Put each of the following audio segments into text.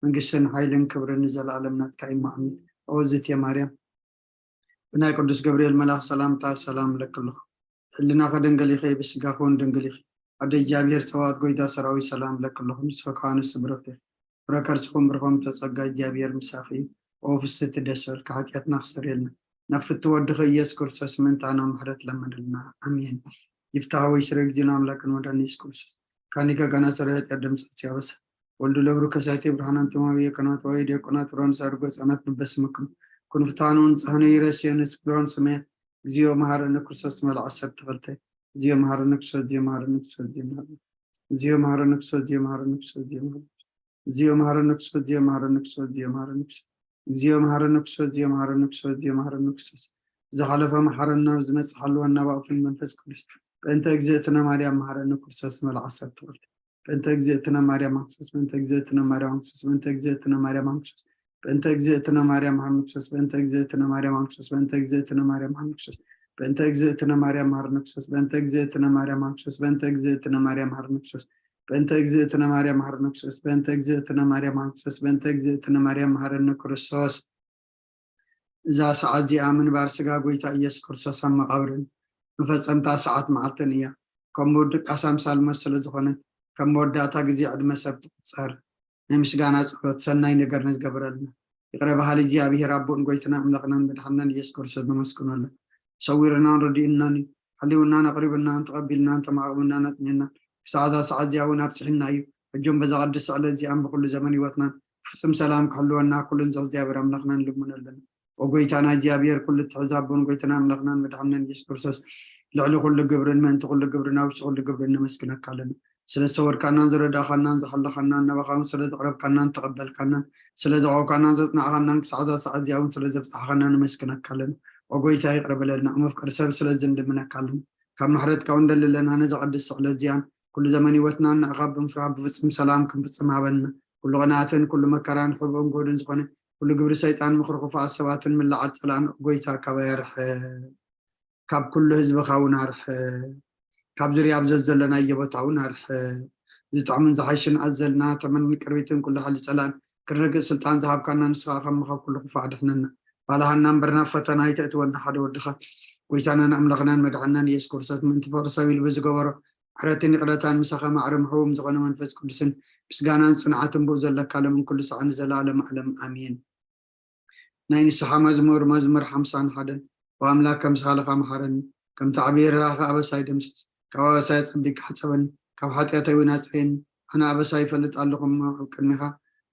መንግስትን ሓይልን ክብርን ንዘለኣለም ናትካ እዩ። ኣሜን። ኦ ዝእቲ ማርያም፣ ብናይ ቅዱስ ገብርኤል መልኣኽ ሰላምታ ሰላም እብለኪ ኣለኹ። ሕልናኺ ድንግል ኢኺ፣ ብስጋኺ እውን ድንግል ኢኺ። ኣደ እግዚኣብሔር ጸባኦት ጎይታ ሰራዊት ሰላም እብለኪ ኣለኹ። ንስኺ ከኣ ንስቲ ብርኽቲ ኢኺ። ፍረ ከርስኹም ብሩኽ ጸጋ እግዚኣብሔር ምሳኺ እዩ። ኦ ፍስሕቲ ደስ በልኪ፣ ሓጢኣትና ክሰርየልና፣ ናብ ፍትው ወድኺ ኢየሱስ ክርስቶስ ምእንታና ምሕረት ለምንልና። ኣሜን። ይፍታህ ወይ ስረ ጊዜና ኣምላክን ወዳን ኢየሱስ ክርስቶስ ካኒካ ጋና ሰራዊት ቀደም ጸጽያ በሰ ወልዱ ለብሩ ከሳይቲ ብርሃናን ተማዊ የቀናት ወይ ዲያቆናት ሮን ሳርጎ ጸናት ልበስምክም ኩንፍታኑን ጸህነ ይረስዮን ስብሎን ስሜ እግዚኦ መሐረነ ክርስቶስ መልዓ ሰብ ተፈልተ። እግዚኦ መሐረነ ክርስቶስ፣ እግዚኦ መሐረነ ክርስቶስ፣ እግዚኦ መሐረነ ክርስቶስ፣ እግዚኦ መሐረነ ክርስቶስ፣ እግዚኦ መሐረነ ክርስቶስ፣ እግዚኦ መሐረነ ክርስቶስ፣ እግዚኦ መሐረነ ክርስቶስ፣ እግዚኦ መሐረነ ክርስቶስ፣ እግዚኦ መሐረነ ክርስቶስ፣ እግዚኦ መሐረነ ክርስቶስ። ዝሓለፈ መሐረና፣ ዝመጽእ ሓልወና፣ ብኣፉን መንፈስ ቅዱስ። በእንተ እግዝእትነ ማርያም መሐረነ ክርስቶስ መልዓ ሰብ ተፈልተ። በእንተ እግዝእትነ ማርያም ክርስቶስ፣ በእንተ እግዝእትነ ማርያም ክርስቶስ፣ በእንተ እግዝእትነ ማርያም ክርስቶስ፣ በእንተ እግዝእትነ ማርያም መሐረነ ክርስቶስ፣ በእንተ እግዝእትነ ማርያም መሐረነ ክርስቶስ፣ በእንተ እግዝእትነ ማርያም መሐረነ ክርስቶስ፣ በእንተ እግዝእትነ ማርያም መሐረነ ክርስቶስ፣ በእንተ እግዝእትነ ማርያም መሐረነ ክርስቶስ፣ በእንተ እግዝእትነ ማርያም መሐረነ ክርስቶስ፣ በእንተ እግዝእትነ ማርያም መሐረነ ክርስቶስ፣ በእንተ እግዝእትነ ማርያም መሐረነ ክርስቶስ፣ በእንተ እግዝእትነ ማርያም መሐረነ ክርስቶስ። እዛ ሰዓት እዚኣ ምንባር ስጋ ጎይታ ኢየሱስ ክርስቶስ ኣብ መቓብርን መፈጸምታ ሰዓት መዓልትን እያ። ከም ምውድእ ቃሳ ኣምሳል መሰሎ ዝኾነት፣ ከም መወዳእታ ግዜ ዕድመ ሰብ ትቑጸር። ናይ ምስጋና ጸሎት፣ ሰናይ ነገር ንዝገበረልና ይቕረ በሃሊ እግዚኣብሔር ኣቦን ጎይታና ኣምላኽናን መድሓንናን ኢየሱስ ክርስቶስ ነመስግነሉ። ሰዊርናን ረዲኡናን እዩ። ሓሊውናን ኣቕሪቡናን ተቐቢልናን ተማዕቑብናን ኣጥሚናን ክሳዕ እዛ ሰዓት እዚኣ እውን ኣብጽሕና እዩ። ሕጆም በዛ ቅድስቲ ዕለት እዚኣን ብኹሉ ዘመን ህይወትናን ፍጹም ሰላም ክሕልወና ኩሉን ዘእግዚኣብሔር ኣምላኽና ንልምኖ ኣለና። ወጎይታና እግዚኣብሔር ኩሉ ትሕዛቦን ጎይታና ኣምላኽናን መድሓንናን ኢየሱስ ክርስቶስ ልዕሊ ኩሉ ግብርን ምእንቲ ኩሉ ግብርን ኣብ ውሽጢ ኩሉ ግብርን ነመስግነካ ኣለና። ስለ ዝሰወርካናን ዝረዳእኻናን ዝሓለኻናን ናባኻ እውን ስለ ዘቕረብካናን ተቐበልካናን ስለ ዘቕረብካናን ዘጽናዕኻናን ክሳዕ እዛ ሰዓት እዚኣ እውን ስለ ዘብጽሓኻና ነመስግነካ ኣለና። ወጎይታ ይቕረ በለልና። መፍቀሪ ሰብ ስለዚ ንልምነካ ኣለና። ካብ ምሕረትካ እውን ደሊ ኣለና። ነዛ ቅድስቲ ዕለት እዚኣን ኩሉ ዘመን ህይወትናን ንዕኻ ብምፍራህ ብፍጹም ሰላም ክንፍጽም ሃበና። ኩሉ ቅንኣትን ኩሉ መከራን ሕብኡን ጎድን ዝኾነ ኩሉ ግብሪ ሰይጣን ምኽሪ ክፉኣት ሰባትን ምልዓል ጸላእን ጎይታ ካባይ ኣርሕቕ። ካብ ኩሉ ህዝብኻ እውን ኣርሕቕ። ካብ ዙርያ ኣብ ዘዘለናዮ ቦታ እውን ኣርሕቕ። ዝጥዕምን ዝሓይሽን ኣዘልና ተመንን ቅርቢትን ኩሉ ሓይሊ ጸላእን ክርግጽ ስልጣን ዝሃብካና ንስኻ ከማኻ ኩሉ ክፉእ ኣድሕነና። ባልሃና እምበር ናብ ፈተና ኣይተእትወና ሓደ ወድኻ ጎይታናን ኣምላኽናን መድሓንናን ኢየሱስ ክርስቶስ ምእንቲ ፍቕሪ ሰብ ኢሉ ብዝገበሮ ምሕረትን ይቕረታን ምሳኻ ማዕረ ምሕቡም ዝኾነ መንፈስ ቅዱስን ምስጋናን ጽንዓትን ብኡ ዘለካ ለምን ኩሉ ሳዕ ንዘለኣለም ዓለም ኣሜን። ናይ ንስሓ መዝሙር መዝሙር ሓምሳን ሓደን ብኣምላክ ከም ዝሃለኻ መሓረኒ፣ ከምቲ ዓብዪ ርህራኸ ኣበሳይ ደምስስ፣ ካብ ኣበሳይ ኣጸቢቅካ ሕጸበኒ፣ ካብ ሓጢኣተይ እውን ኣጽርየኒ። ኣነ ኣበሳይ ይፈልጥ ኣለኹ እሞ ኣብ ቅድሚኻ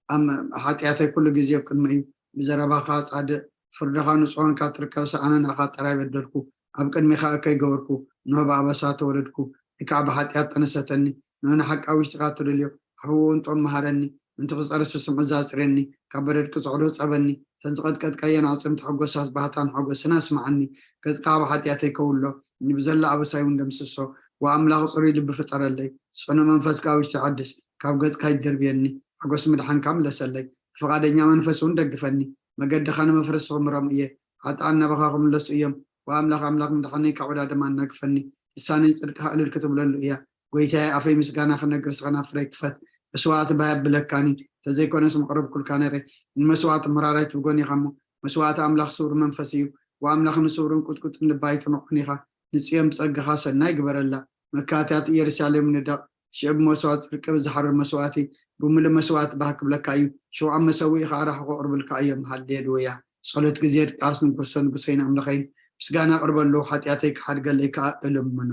ኣብ ሓጢኣተይ ኩሉ ግዜ ኣብ ቅድሚ እዩ። ብዘረባኻ ጻድቕ ፍርድኻ ንጹሕ ኮንካ ትርከብ ሰኣነ ንኣኻ ጥራይ በደልኩ፣ ኣብ ቅድሚኻ እከይ ገበርኩ፣ እንሆ ብኣበሳ ተወለድኩ፣ ኢካዓ ብሓጢኣት ጠነሰተኒ። ንዑ ንሓቂ ኣብ ውሽጥኻ ትደልዮ፣ ኣሕብኡ እንጦም መሃረኒ፣ ምእንቲ ክጸርሱ ስምዑ ዛጽሬኒ፣ ካብ በረድ ቅጽዕዶ ጸበኒ፣ ተን ዝቐጥቀጥካየን ኣዕጽምቲ ሕጎሳስ ባህታን ሓጎስን ኣስምዓኒ። ገጽካ ኣብ ሓጢኣተይ ከውሎ፣ ንብዘሎ ኣበሳይ እውን ደምስሶ። ወኣምላኽ ጽሩይ ልቢ ፍጠረለይ፣ ጽኑ መንፈስ ካብ ውሽጢ ሓድስ፣ ካብ ገጽካ ይደርብየኒ፣ ሓጎስ ምድሓንካ ምለሰለይ፣ ብፍቓደኛ መንፈስ እውን ደግፈኒ። መገድኻ ንመፍረስቲ ክምሮም እየ፣ ሓጥኣን ናባኻ ክምለሱ እዮም። ወኣምላኽ ኣምላኽ ምድሓነይ ካብ ዕዳ ደም ኣናግፈኒ፣ ልሳነይ ጽድቅኻ እልል ክትብለሉ እያ። ጎይታየ ኣፈይ ምስጋና ክነግር ስኸና ፍረይ ክፈት። መስዋእቲ ባይ ኣብለካኒ፣ ተዘይኮነስ መቕረብኩልካ ነረ። ንመስዋእቲ መራራይት ብጎን ኢኻ እሞ፣ መስዋእቲ ኣምላኽ ስውር መንፈስ እዩ። ወኣምላኽ ንስውርን ቁጥቁጥን ልባ ኣይትንዖን ኢኻ። ንጽዮን ብጸጋኻ ሰናይ ግበረላ። መካትያት ኢየሩሳሌም ንደቕ። ሽዑ ብመስዋእቲ ጽድቂ ብዝሓርር መስዋእቲ ብምሉእ መስዋእቲ ባህ ክብለካ እዩ። ሽውዓን መሰውኢ ኸኣ ራሕቑ ኣቕርብልካ እዮም። ሃሌሉያ። ጸሎት ግዜ ድቃስ ንጉሰ ንጉሰይን ኣምላኸይን ምስጋና ኣቕርበሉ፣ ሓጢኣተይ ክሓድገለይ ከኣ እልምኖ።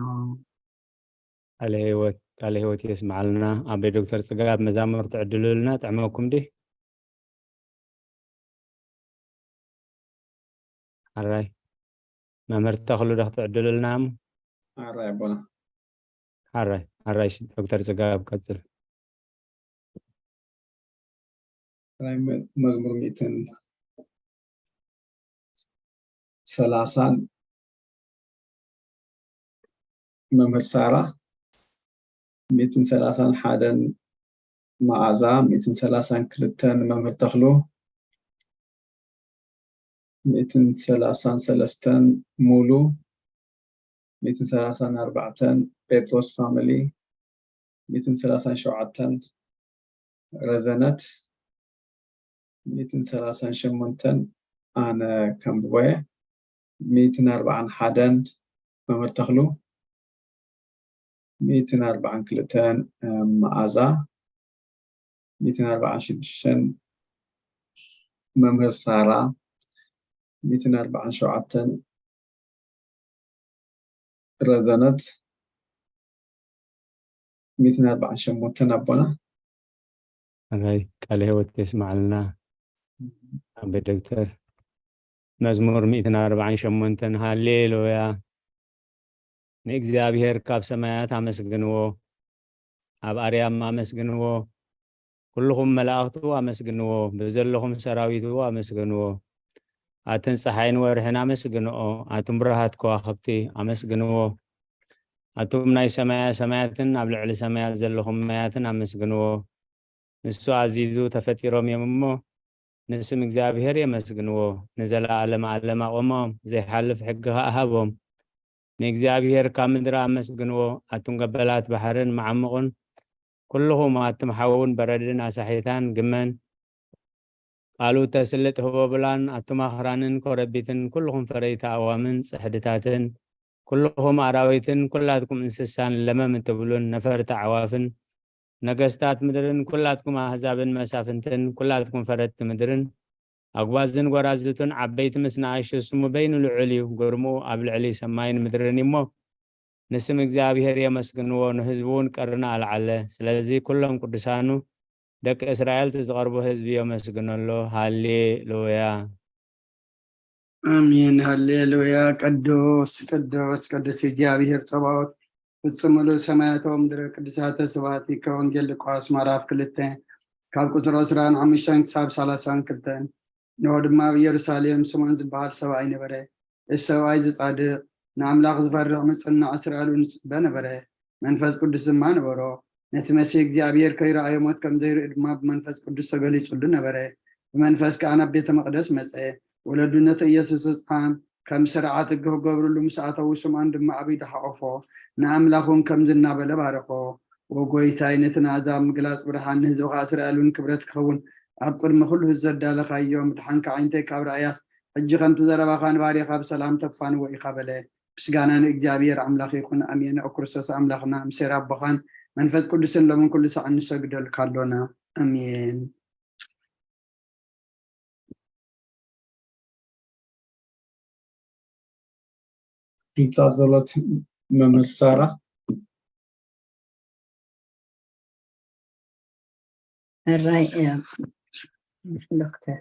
ቃለ ህይወት፣ ቃለ ህይወት የስምዓልና። ኣቦይ ዶክተር ጽጋብ መዛሙር ትዕድሉልና ጥዕመኩም ድዩ? ሓራይ መምህር ተኽሉ ዶ ክትዕድሉልና እሞ? ሓራይ ኣቦና። ሓራይ፣ ሓራይ ዶክተር ጽጋብ ቀጽል። ናይ መ-፣ መዝሙር ሚእትን ሰላሳን መምህር ሳራ፣ ሚእትን ሰላሳን ሓደን መዓዛ፣ ሚእትን ሰላሳን ክልተን መምህር ተኽሉ፣ ሚእትን ሰላሳን ሰለስተን ሙሉ፣ ሚእትን ሰላሳን ኣርባዕተን ጴጥሮስ ፋሚሊ፣ ሚእትን ሰላሳን ሸውዓተን ረዘነት፣ ሚእትን ሰላሳን ሸሞንተን ኣነ ከንብቦ እየ። ሚእትን ኣርባዓን ሓደን መምህር ተኽሉ፣ ሚእትን ኣርባዓን ክልተን መኣዛ፣ ሚእትን ኣርባዓን ሽዱሽተን መምህር ሳራ፣ ሚእትን ኣርባዓን ሸውዓተን ረዘነት፣ ሚእትን ኣርባዓን ሸሞንተን ኣቦና። ኣራይ፣ ቃለ ህይወት የስማዕልና ኣቦ ዶክተር። መዝሙር ሚእትን ኣርባዓን ሸሞንተን። ሃሌሉያ፣ ንእግዚኣብሔር ካብ ሰማያት ኣመስግንዎ፣ ኣብ ኣርያም ኣመስግንዎ፣ ኩልኹም መላእኽቱ ኣመስግንዎ፣ ብዘለኹም ሰራዊቱ ኣመስግንዎ። ኣትን ፀሓይን ወርሕን ኣመስግንኦ፣ ኣቱም ብሩሃት ከዋኽብቲ ኣመስግንዎ። ኣቱም ናይ ሰማያ ሰማያትን ኣብ ልዕሊ ሰማያት ዘለኹም ማያትን ኣመስግንዎ። ንሱ ኣዚዙ ተፈጢሮም እዮም እሞ፣ ንስም እግዚኣብሔር የመስግንዎ። ንዘለኣለም ኣለም ኣቆሞም፣ ዘይሓልፍ ሕጊ ኸኣ ሃቦም። ንእግዚኣብሔር ካብ ምድሪ ኣመስግንዎ፣ ኣቱም ገበላት ባሕርን መዓሙቕን፣ ኩልኹም ኣቱም ሓውን በረድን ኣሳሒታን ግመን፣ ቃሉ ተስልጥ ህቦብላን ኣቱም ኣኽራንን ኮረቢትን፣ ኩልኹም ፈረይቲ ኣእዋምን ጽሕድታትን፣ ኩልኹም ኣራዊትን፣ ኩላትኩም እንስሳን ለመም እትብሉን ነፈርቲ ኣዕዋፍን፣ ነገስታት ምድርን፣ ኩላትኩም ኣህዛብን መሳፍንትን፣ ኩላትኩም ፈረድቲ ምድርን፣ ኣጉባዝን ጎራዝቱን፣ ዓበይቲ ምስ ንኣሽቱ፣ ስሙ በይኑ ልዑል እዩ፣ ግርምኡ ኣብ ልዕሊ ሰማይን ምድርን እዩ እሞ፣ ንስም እግዚኣብሔር የመስግንዎ፣ ንህዝቡ እውን ቀርኒ ኣልዓለ። ስለዚ ኩሎም ቅዱሳኑ ደቂ እስራኤል እቲ ዝቐርቡ ህዝቢ የመስግነሎ። ሃሌሉያ። ኣሜን። ሃሌሉያ። ቅዱስ ቅዱስ ቅዱስ እግዚኣብሔር ጸባኦት፣ ፍጹም ምሉእ ሰማያት ምድሪ ቅዱሳተ ስብሐት ይከ። ወንጌል ሉቃስ ምዕራፍ ክልተ ካብ ቁጽሪ ዕስራን ሓሙሽተን ክሳብ ሰላሳን ክልተን። ንሆ ድማ ኣብ ኢየሩሳሌም ስምዖን ዝበሃል ሰብኣይ ነበረ። እዚ ሰብኣይ እዚ ጻድቕ፣ ንኣምላኽ ዝፈርሕ፣ ምጽናዕ እስራኤል እውን ዝጽበ ነበረ። መንፈስ ቅዱስ ድማ ነበሮ። ነቲ መሲህ እግዚኣብሔር ከይረኣዮ ሞት ከም ዘይርኢ ድማ ብመንፈስ ቅዱስ ተገሊጹሉ ነበረ። ብመንፈስ ከኣ ናብ ቤተ መቕደስ መጸ። ወለዱ ነቲ ኢየሱስ ህጻን ከም ስርዓት ሕጊ ክገብርሉ ምስ ኣተዉ፣ ስምዖን ድማ ኣብ ኢዱ ሓቖፎ፣ ንኣምላኽ እውን ከምዚ እናበለ ባረኾ። ወጎይታይ፣ ነቲ ንኣሕዛብ ምግላጽ ብርሃን፣ ንህዝብኻ እስራኤል እውን ክብረት ክኸውን ኣብ ቅድሚ ኩሉ ህዝቢ ዘዳለኻዮ ምድሓንካ ኣዒንተይ ካብ ረኣያስ፣ ሕጂ ከምቲ ዘረባኻ ንባርያኻ ብሰላም ተፋንዎ ኢኻ በለ። ምስጋና ንእግዚኣብሔር ኣምላኽ ይኹን፣ ኣሜን። ኦ ክርስቶስ ኣምላኽና፣ ምስ ሴር ኣቦኻን መንፈስ ቅዱስን ሎምን ኩሉ ሳዕ ንሰግደልካ ኣሎና። ኣሜን። ፍልጻ ጸሎት መምህር ሳራ። ሕራይ እየ ዶክተር።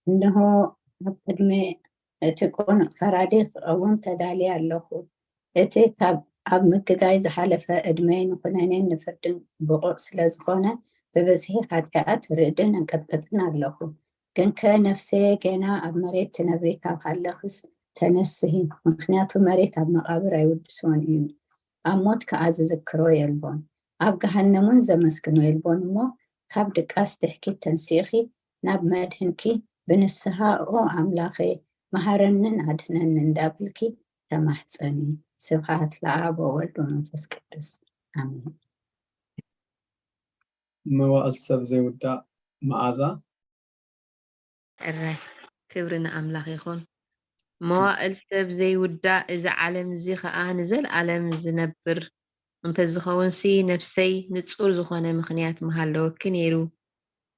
እንሆ ኣብ ቅድሚ እቲ ቅኑዕ ፈራዲ ክቐውም ተዳልየ ኣለኹ። እቲ ካብ ኣብ ምግጋይ ዝሓለፈ ዕድመይን ኹነኔን ንፍርድን ብቑዕ ስለ ዝኾነ፣ ብብዝሒ ሓጢኣት ርዕድን እንቅጥቅጥን ኣለኹ። ግንከ ነፍሰየ ጌና ኣብ መሬት ትነብሪ ካብ ሃለኽስ ተነስሂ፣ ምኽንያቱ መሬት ኣብ መቓብር ኣይውድሶን እዩ፣ ኣብ ሞት ከኣ ዝዝክሮ የልቦን፣ ኣብ ገሃነም እውን ዘመስግኖ የልቦን እሞ፣ ካብ ድቃስ ድሕኪት ተንሲእኺ ናብ መድህንኪ ብንስሃ ኦ ኣምላኸይ መሃረንን ኣድህነንን እንዳበልኪ ተማሕፀኒ። ስብሃት ለኣብ ወወልድ ወመንፈስ ቅዱስ ኣሜን። መዋእል ሰብ ዘይውዳእ መዓዛ። እረ ክብሪ ንኣምላኽ ይኹን። መዋእል ሰብ ዘይውዳእ፣ እዚ ዓለም እዚ ኸኣ ንዘለኣለም ዝነብር እንተዝኸውንሲ፣ ነፍሰይ ንጹር ዝኾነ ምኽንያት ምሃለወኪ ነይሩ።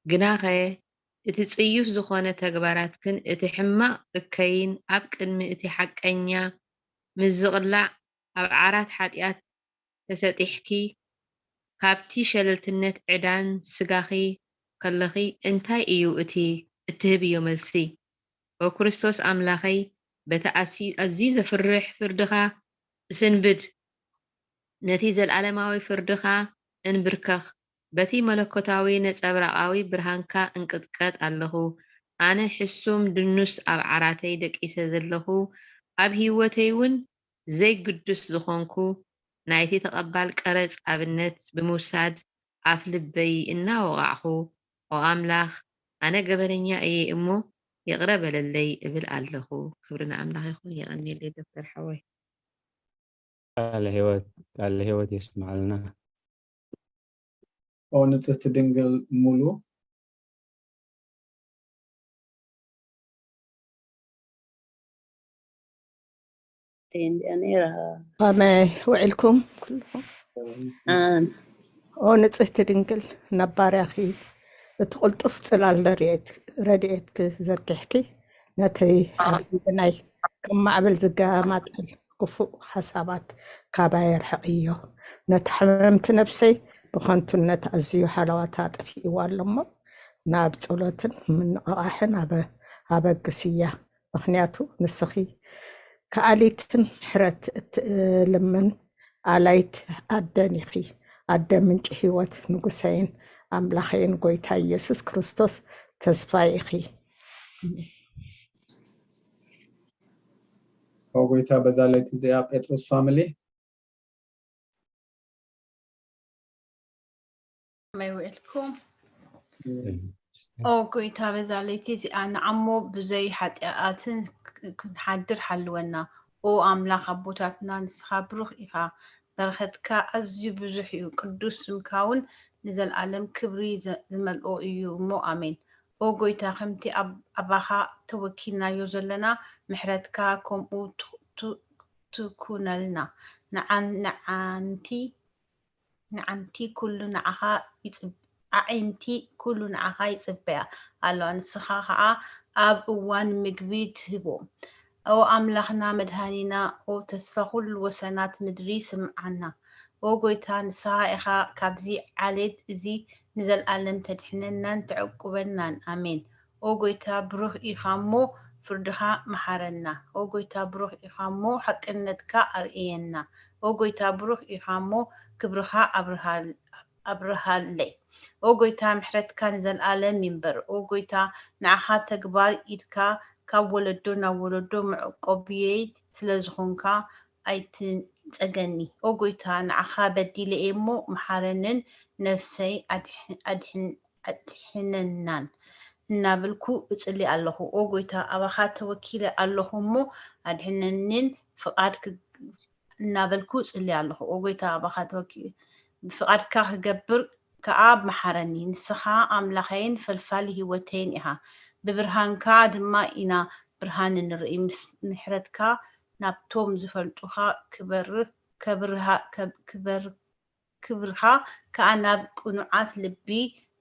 ግናኸ እቲ ጽዩፍ ዝኾነ ተግባራትክን እቲ ሕማቕ እከይን ኣብ ቅድሚ እቲ ሓቀኛ ምስ ዝቕላዕ፣ ኣብ ዓራት ሓጢኣት ተሰጢሕኪ፣ ካብቲ ሸለልትነት ዕዳን ስጋኺ ከለኺ እንታይ እዩ እቲ እትህብዮ መልሲ? ኦ ክርስቶስ ኣምላኸይ፣ በቲ ኣዝዩ ኣዝዩ ዘፍርሕ ፍርድኻ እስንብድ፣ ነቲ ዘለኣለማዊ ፍርድኻ እንብርከኽ፣ በቲ መለኮታዊ ነጸብራቓዊ ብርሃንካ እንቅጥቀጥ ኣለኹ። ኣነ ሕሱም ድኑስ ኣብ ዓራተይ ደቂሰ ዘለኹ፣ ኣብ ህይወተይ እውን ዘይግዱስ ዝኾንኩ፣ ናይቲ ተቐባል ቀረጽ ኣብነት ብምውሳድ ኣፍ ልበይ እናወቓዕኹ፣ ኦ ኣምላኽ፣ ኣነ ገበነኛ እየ እሞ ይቕረ በለለይ እብል ኣለኹ። ክብሪ ንኣምላኽ ይኹን። የቐንየለይ ዶክተር ሓወይ። ቃለ ህይወት ቃለ ህይወት የስምዓልና። ኦ ንጽህቲ ድንግል ሙሉ። እንዲያ ነይራ። ከመይ ውዒልኩም ኩልኹም? ኣን ኦ ንጽህቲ ድንግል፣ ናብ ባርያኺ እቲ ቅልጡፍ ጽላል ረድኤት- ረድኤትኪ ዘርጊሕኪ፣ ነቲ ኣብዚ ብናይ ከም ማዕበል ዝገማጠል ክፉእ ሓሳባት ካባይ ኣርሕቕዮ። ነታ ሕምምቲ ነፍሰይ ብኸንቱነት ኣዝዩ ሃለዋታ ኣጥፊእዋ ኣሎ እሞ፣ ናብ ጸሎትን ምንቕቓሕን ኣበ- ኣበግስያ። ምኽንያቱ ንስኺ ከኣሊትን ምሕረት እትልምን ኣላይት ኣደን ኢኺ። ኣደ ምንጪ ህይወት፣ ንጉሰይን ኣምላኸይን ጎይታ ኢየሱስ ክርስቶስ ተስፋይ ኢኺ። ኦ ጎይታ፣ በዛ ለይቲ እዚኣ ጴጥሮስ ፋሚሊ ከመይ ውዕልኩም? ኦ ጎይታ፣ በዛ ለይቲ እዚኣ ንዓሞ ብዘይ ሓጢኣትን ክንሓድር ሓልወና። ኦ ኣምላኽ ኣቦታትና፣ ንስኻ ብሩኽ ኢኻ፣ በረኸትካ ኣዝዩ ብዙሕ እዩ፣ ቅዱስ ስምካ እውን ንዘለኣለም ክብሪ ዘ- ዝመልኦ እዩ እሞ፣ ኣሜን። ኦ ጎይታ፣ ከምቲ ኣብ- ኣባኻ ተወኪልናዮ ዘለና፣ ምሕረትካ ከምኡ ቱ- ቱ- ትኩነልና። ንዓን- ንዓንቲ ንዓንቲ ኩሉ ንዓኻ ይጽብ ኣዒንቲ ኩሉ ንዓኻ ይጽበያ ኣለዋ፣ ንስኻ ኸኣ ኣብ እዋን ምግቢ ትህቦም። ኦ ኣምላኽና መድሃኒና፣ ኦ ተስፋ ኩሉ ወሰናት ምድሪ ስምዓና። ኦ ጎይታ ንስኻ ኢኻ ካብዚ ዓሌት እዚ ንዘልኣለም ተድሕነናን ተዕቁበናን። ኣሜን። ኦ ጎይታ ብሩኽ ኢኻ እሞ ፍርድኻ መሓረና። ኦ ጎይታ ብሩኽ ኢኻ እሞ ሓቅነትካ ኣርእየና። ኦ ጎይታ ብሩኽ ኢኻ እሞ ክብርኻ ኣብርሃል- ኣብርሃለይ። ኦ ጎይታ ምሕረትካ ንዘልኣለም ይንበር። ኦ ጎይታ ንዓኻ ተግባር ኢድካ ካብ ወለዶ ናብ ወለዶ መዕቆብየይ ስለ ዝኾንካ ኣይትንጸገኒ። ኦ ጎይታ ንዓኻ በዲለ እየ እሞ መሓረንን ነፍሰይ ኣድሕ- ኣድሕን- ኣድሕነናን እናበልኩ እጽሊ ኣለኹ። ኦ ጎይታ ኣባኻ ተወኪለ ኣለኹ እሞ ኣድሕነንን ፍቓድ እናበልኩ እጽሊ ኣለኹ። ኦ ጎይታ ኣባኻ ተወኪለ ብፍቓድካ ክገብር ከኣ መሓረኒ። ንስኻ ኣምላኸይን ፈልፋሊ ህይወተይን ኢኻ። ብብርሃንካ ድማ ኢና ብርሃን እንርኢ። ምስ ምሕረትካ ናብቶም ዝፈልጡኻ ክበርህ ከብርሃ- ከብ- ክበር- ክብርኻ ከኣ ናብ ቅኑዓት ልቢ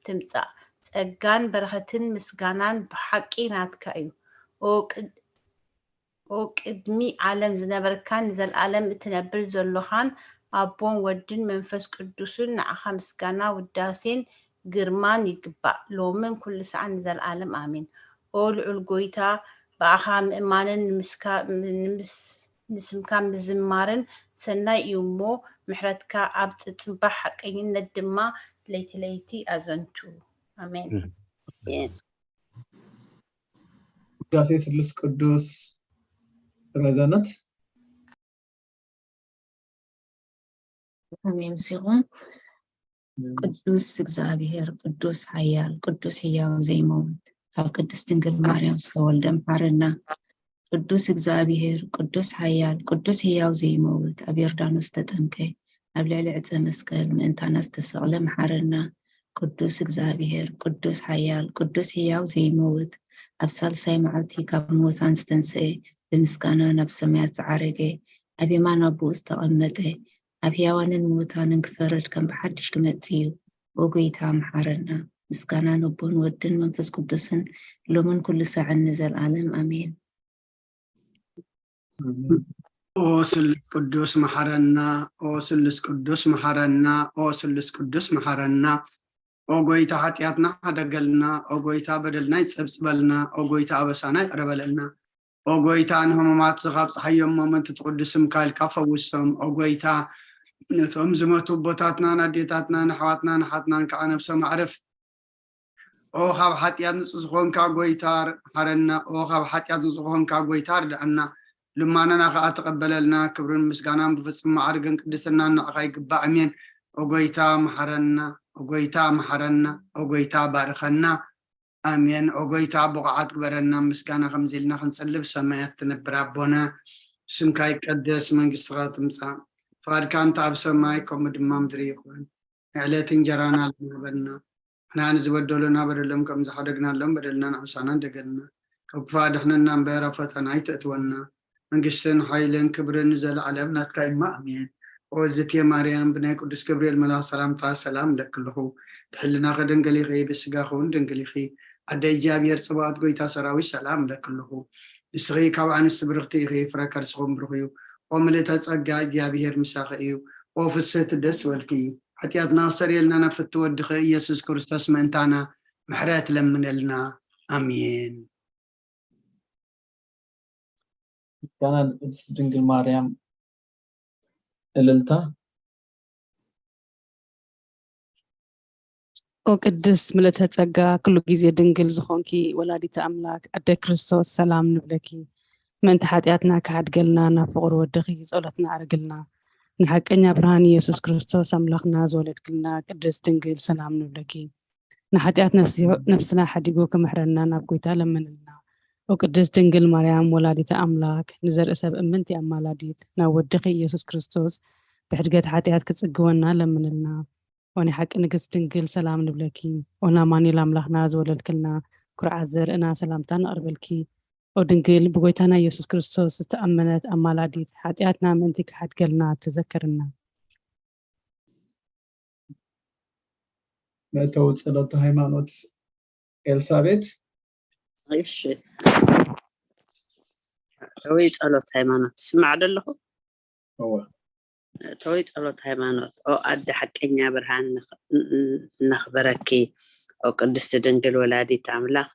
ትምጻእ። ጸጋን በረኸትን ምስጋናን ብሓቂ ናትካ እዩ። ኦ ቅድ- ኦ ቅድሚ ዓለም ዝነበርካን ንዘለኣለም እትነብር ዘሎኻን ኣቦን ወድን መንፈስ ቅዱስን ንዓኻ ምስጋና ውዳሴን ግርማን ይግባእ ሎምን ኩሉ ሰዓን ንዘለኣለም ኣሜን። ኦ ልዑል ጎይታ ብኣኻ ምእማንን ንምስካ- ንምስ- ንስምካ ምዝማርን ሰናይ እዩ እሞ ምሕረትካ ኣብ ጽጽባሕ ሓቀኝነት ድማ ለይቲ ለይቲ ኣዘንቱ። ኣሜን። ውዳሴ ስሉስ ቅዱስ ረዘነት ኣሜን። ምስኹም ቅዱስ እግዚኣብሔር ቅዱስ ሓያል ቅዱስ ህያው ዘይመውት ካብ ቅድስት ድንግል ማርያም ዝተወልደ ምሓረና። ቅዱስ እግዚኣብሔር ቅዱስ ሓያል ቅዱስ ህያው ዘይመውት ኣብ ዮርዳኖስ ዝተጠምቀ ኣብ ልዕሊ ዕፀ መስቀል ምእንታና ዝተሰቕለ ምሓረና። ቅዱስ እግዚኣብሔር ቅዱስ ሓያል ቅዱስ ህያው ዘይመውት ኣብ ሳልሳይ መዓልቲ ካብ ምውታን ዝተንስኤ ብምስጋና ናብ ሰማያት ዝዓረገ ኣብ የማን ኣቦኡ ዝተቐመጠ ኣብ ህያዋንን ምውታንን ክፈርድ ከም ብሓድሽ ክመጽእ እዩ። ኦ ጎይታ መሓረና። ምስጋና ነቦን ወድን መንፈስ ቅዱስን ሎምን ኩሉ ሳዕን ንዘለኣለም ኣሜን። ኦ ስሉስ ቅዱስ መሓረና፣ ኦ ስሉስ ቅዱስ መሓረና፣ ኦ ስሉስ ቅዱስ መሓረና። ኦ ጎይታ ሓጢኣትና ሓደገልና፣ ኦ ጎይታ በደልና ይጸብጽበልና፣ ኦ ጎይታ ኣበሳና ይቕረ በለልና። ኦ ጎይታ ንህሙማት ዝኻብ ጸሓዮም ሞመንቲ ትቕዱስ ስምካ ኢልካ ፈውሶም። ኦ ጎይታ ነቶም ዝመቱ ኣቦታትናን ኣዴታትናን ኣሕዋትናን ኣሓትናን ከዓ ነብሶም ኣዕርፍ። ኦ ካብ ሓጢኣት ንጹህ ዝኾንካ ጎይታ ሓረና። ኦ ካብ ሓጢኣት ንጹህ ዝኾንካ ጎይታ ርድኣና። ልማናና ከዓ ተቐበለልና። ክብርን ምስጋናን ብፍጹም ማዕርግን ቅድስናን ንዓኻ ይግባእ። ኣሜን። ኦ ጎይታ መሓረና። ኦ ጎይታ መሓረና። ኦ ጎይታ ባርኸና። ኣሜን። ኦ ጎይታ ብቑዓት ግበረና። ምስጋና ከምዚ ኢልና ክንጽልብ ሰማያት ትነብር ኣቦና ስምካ ይቀደስ መንግስትኻ ትምጻእ ፍቓድካ እንተ ኣብ ሰማይ ከምኡ ድማ ምድሪ ይኹን። ዕለት እንጀራና ሃበና። ንሕና ንዝበደሉና በደሎም ከም ዝሓደግናሎም በደልና ንዓምሳና ደገልና። ካብ ክፋ ድሕነና እምበር ኣብ ፈተና ኣይተእትወና። መንግስትን ሓይልን ክብርን ንዘለዓለም ናትካ እማ ኣሜን። ኦ ዝቴ ማርያም ብናይ ቅዱስ ገብርኤል መልኣኽ ሰላምታ ሰላም እለኪ ኣለኹ። ብሕልናኺ ድንግል ኢኺ፣ ብስጋኺ እውን ድንግል ኢኺ። ኣደ እግዚኣብሔር ጽባኦት ጎይታ ሰራዊት ሰላም እለኪ ኣለኹ። ንስኺ ካብ ኣንስቲ ብርኽቲ ኢኺ፣ ፍረ ከርስኹም ብሩኽ እዩ። ኦ ምልእተ ጸጋ እግዚኣብሔር ምሳኺ እዩ። ኦ ፍስህቲ ደስ በልኪ። ሓጢኣትና ክሰርየልና ናብ ፍትወ ወድኺ ኢየሱስ ክርስቶስ ምእንታና ምሕረት ለምነልና። ኣሜን። ምስጋና ንቅድስት ድንግል ማርያም። እልልታ። ኦ ቅድስት ምልእተ ጸጋ ኩሉ ግዜ ድንግል ዝኾንኪ ወላዲተ ኣምላክ ኣደ ክርስቶስ ሰላም ንብለኪ። ምእንቲ ሓጢኣትና ክሓድገልና ናብ ፍቕሪ ወድኺ ጸሎትና ኣርግልና። ንሓቀኛ ብርሃን ኢየሱስ ክርስቶስ ኣምላኽና ዝወለድክልና ቅድስት ድንግል ሰላም ንብለኪ። ንሓጢኣት ነፍሲ- ነፍስና ሓዲጉ ክምሕረና ናብ ጎይታ ለምንልና። ኦ ቅድስት ድንግል ማርያም ወላዲተ ኣምላክ ንዘርኢ ሰብ እምንቲ ኣማላዲት ናብ ወድኺ ኢየሱስ ክርስቶስ ብሕድገት ሓጢኣት ክጽግወና ለምንልና። ኦ ናይ ሓቂ ንግስት ድንግል ሰላም ንብለኪ። ኦ ናማኑኤል ኣምላኽና ዝወለድክልና ኩርዓት ዘርእና ሰላምታ ነቕርበልኪ። ኦ ድንግል ብጎይታና ኢየሱስ ክርስቶስ ዝተኣመነት ኣማላዲት ሓጢኣትና ምእንቲ ክሓድገልና ተዘከርና። መእተዊ ጸሎተ ሃይማኖት ኤልሳቤት። እሺ። መእተዊ ጸሎት ሃይማኖት ትስማዕ ዶ ኣለኹ? እወ። መእተዊ ጸሎት ሃይማኖት። ኦ ኣደ ሓቀኛ ብርሃን ነኽ- ን- ነኽብረኪ። ኦ ቅድስቲ ድንግል ወላዲት ኣምላኽ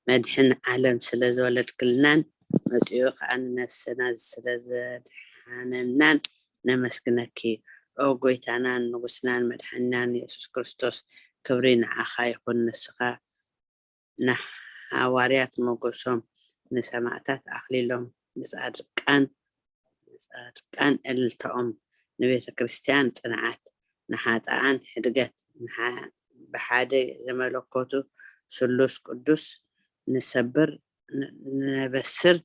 መድሕን ዓለም ስለ ዝወለድክልናን መጺኡ ከኣ ንነፍስና ስለ ዘድሓነናን ነመስግነኪ። ኦ ጎይታናን ንጉስናን መድሓንናን የሱስ ክርስቶስ ክብሪ ንዓኻ ይኹን። ንስኻ ንሓዋርያት ሞገሶም፣ ንሰማእታት ኣኽሊሎም፣ ንጻድቃን ንጻድቃን እልልታኦም፣ ንቤተ ክርስቲያን ጽንዓት፣ ንሓጥኣን ሕድገት፣ ንሓ- ብሓደ ዘመለኮቱ ስሉስ ቅዱስ ንሰብር ን- ነበስር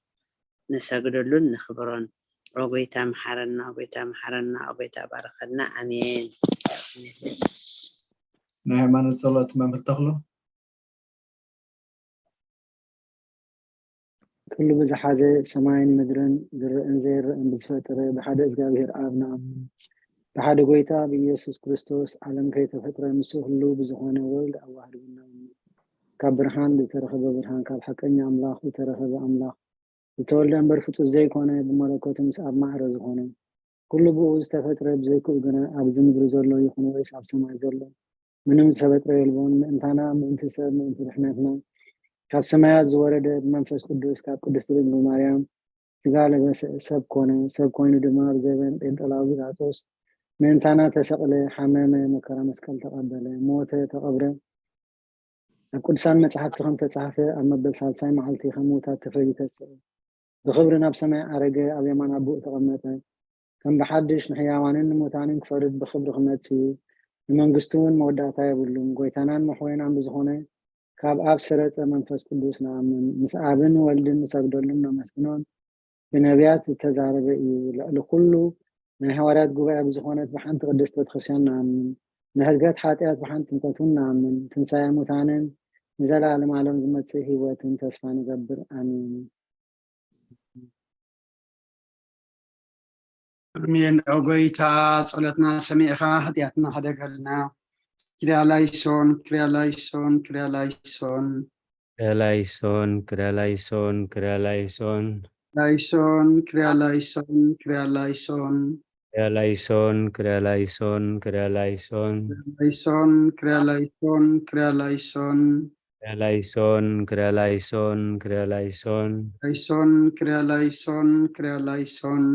ንሰግደሉን ነኽብሮን። ኦ ጎይታ መሓረና፣ ኦ ጎይታ መሓረና፣ ኦ ጎይታ ባረኸና። ኣሜን። ናይ ሃይማኖት ጸሎት መምህር ተኽሉ። ኩሉ ብዝሓዘ ሰማይን ምድርን ዝረእን ዘይረእን ብዝፈጠረ ብሓደ እግዚኣብሔር ኣብ ንኣምን። ብሓደ ጎይታ ብኢየሱስ ክርስቶስ ዓለም ከይተፈጥረ ምስ ኩሉ ብዝኾነ ወልድ ኣዋህድ ብናምን። ካብ ብርሃን ዝተረኸበ ብርሃን፣ ካብ ሓቀኛ ኣምላኽ ዝተረኸበ ኣምላኽ፣ ዝተወልደ እምበር ፍጡር ዘይኮነ፣ ብመለኮቱ ምስ ኣብ ማዕረ ዝኾነ፣ ኩሉ ብኡ ዝተፈጥረ፣ ብዘይክኡ ግና ኣብዚ ምድሪ ዘሎ ይኹን ወይስ ኣብ ሰማይ ዘሎ ምንም ዝተፈጥረ የልቦን። ምእንታና፣ ምእንቲ ሰብ፣ ምእንቲ ድሕነትና ካብ ሰማያት ዝወረደ፣ ብመንፈስ ቅዱስ ካብ ቅድስቲ ድንግል ማርያም ስጋ ለበሰ፣ ሰብ ኮነ። ሰብ ኮይኑ ድማ ኣብ ዘበን ጴንጠላዊ ጲላጦስ ምእንታና ተሰቕለ፣ ሓመመ፣ መከራ መስቀል ተቐበለ፣ ሞተ፣ ተቐብረ። ኣብ ቅዱሳን መጻሕፍቲ ከም ተጻሕፈ፣ ኣብ መበል ሳልሳይ መዓልቲ ካብ ምዉታት ተፈልዩ ተስአ። ብኽብሪ ናብ ሰማይ ዓረገ፣ ኣብ የማን ኣቦኡ ተቐመጠ። ከም ብሓድሽ ንሕያዋንን ንሙታንን ክፈርድ ብኽብሪ ክመጽእ እዩ። ንመንግስቱ እውን መወዳእታ የብሉን። ጎይታናን መሕወይናን ብዝኾነ ካብ ኣብ ሰረጸ መንፈስ ቅዱስ ንኣምን። ምስ ኣብን ወልድን ንሰግደሉን ነመስግኖን። ብነቢያት ዝተዛረበ እዩ። ልዕሊ ኩሉ ናይ ሃዋርያት ጉባኤ ብዝኾነት ብሓንቲ ቅድስት ቤተክርስትያን ንኣምን። ንሕድገት ሓጢኣት ብሓንቲ ጥምቀት እውን ንኣምን። ትንሳኤ ሙታንን ንዘለኣለም ዓለም ዝመጽእ ህይወትን ተስፋ ንገብር። ኣሜን። ኣሜን። ኦ ጎይታ ጸሎትና ሰሚዕኻ ሓጢኣትና ሓደገልና። ክሪያ ላይሶን፣ ክሪያ ላይሶን፣ ክሪያ ላይሶን። ክሪያ ላይሶን፣ ክሪያ ላይሶን፣ ክሪያ ላይሶን። ላይሶን፣ ክሪያ ላይሶን፣ ክሪያ ላይሶን። ክሪያ ላይሶን፣ ክሪያ ላይሶን፣ ክሪያ ላይሶን። ላይሶን፣ ክሪያ ላይሶን፣ ክሪያ ላይሶን። ክሪያ ላይሶን፣ ክሪያ ላይሶን፣ ክሪያ ላይሶን። ላይሶን፣ ክሪያ ላይሶን፣ ክሪያ ላይሶን።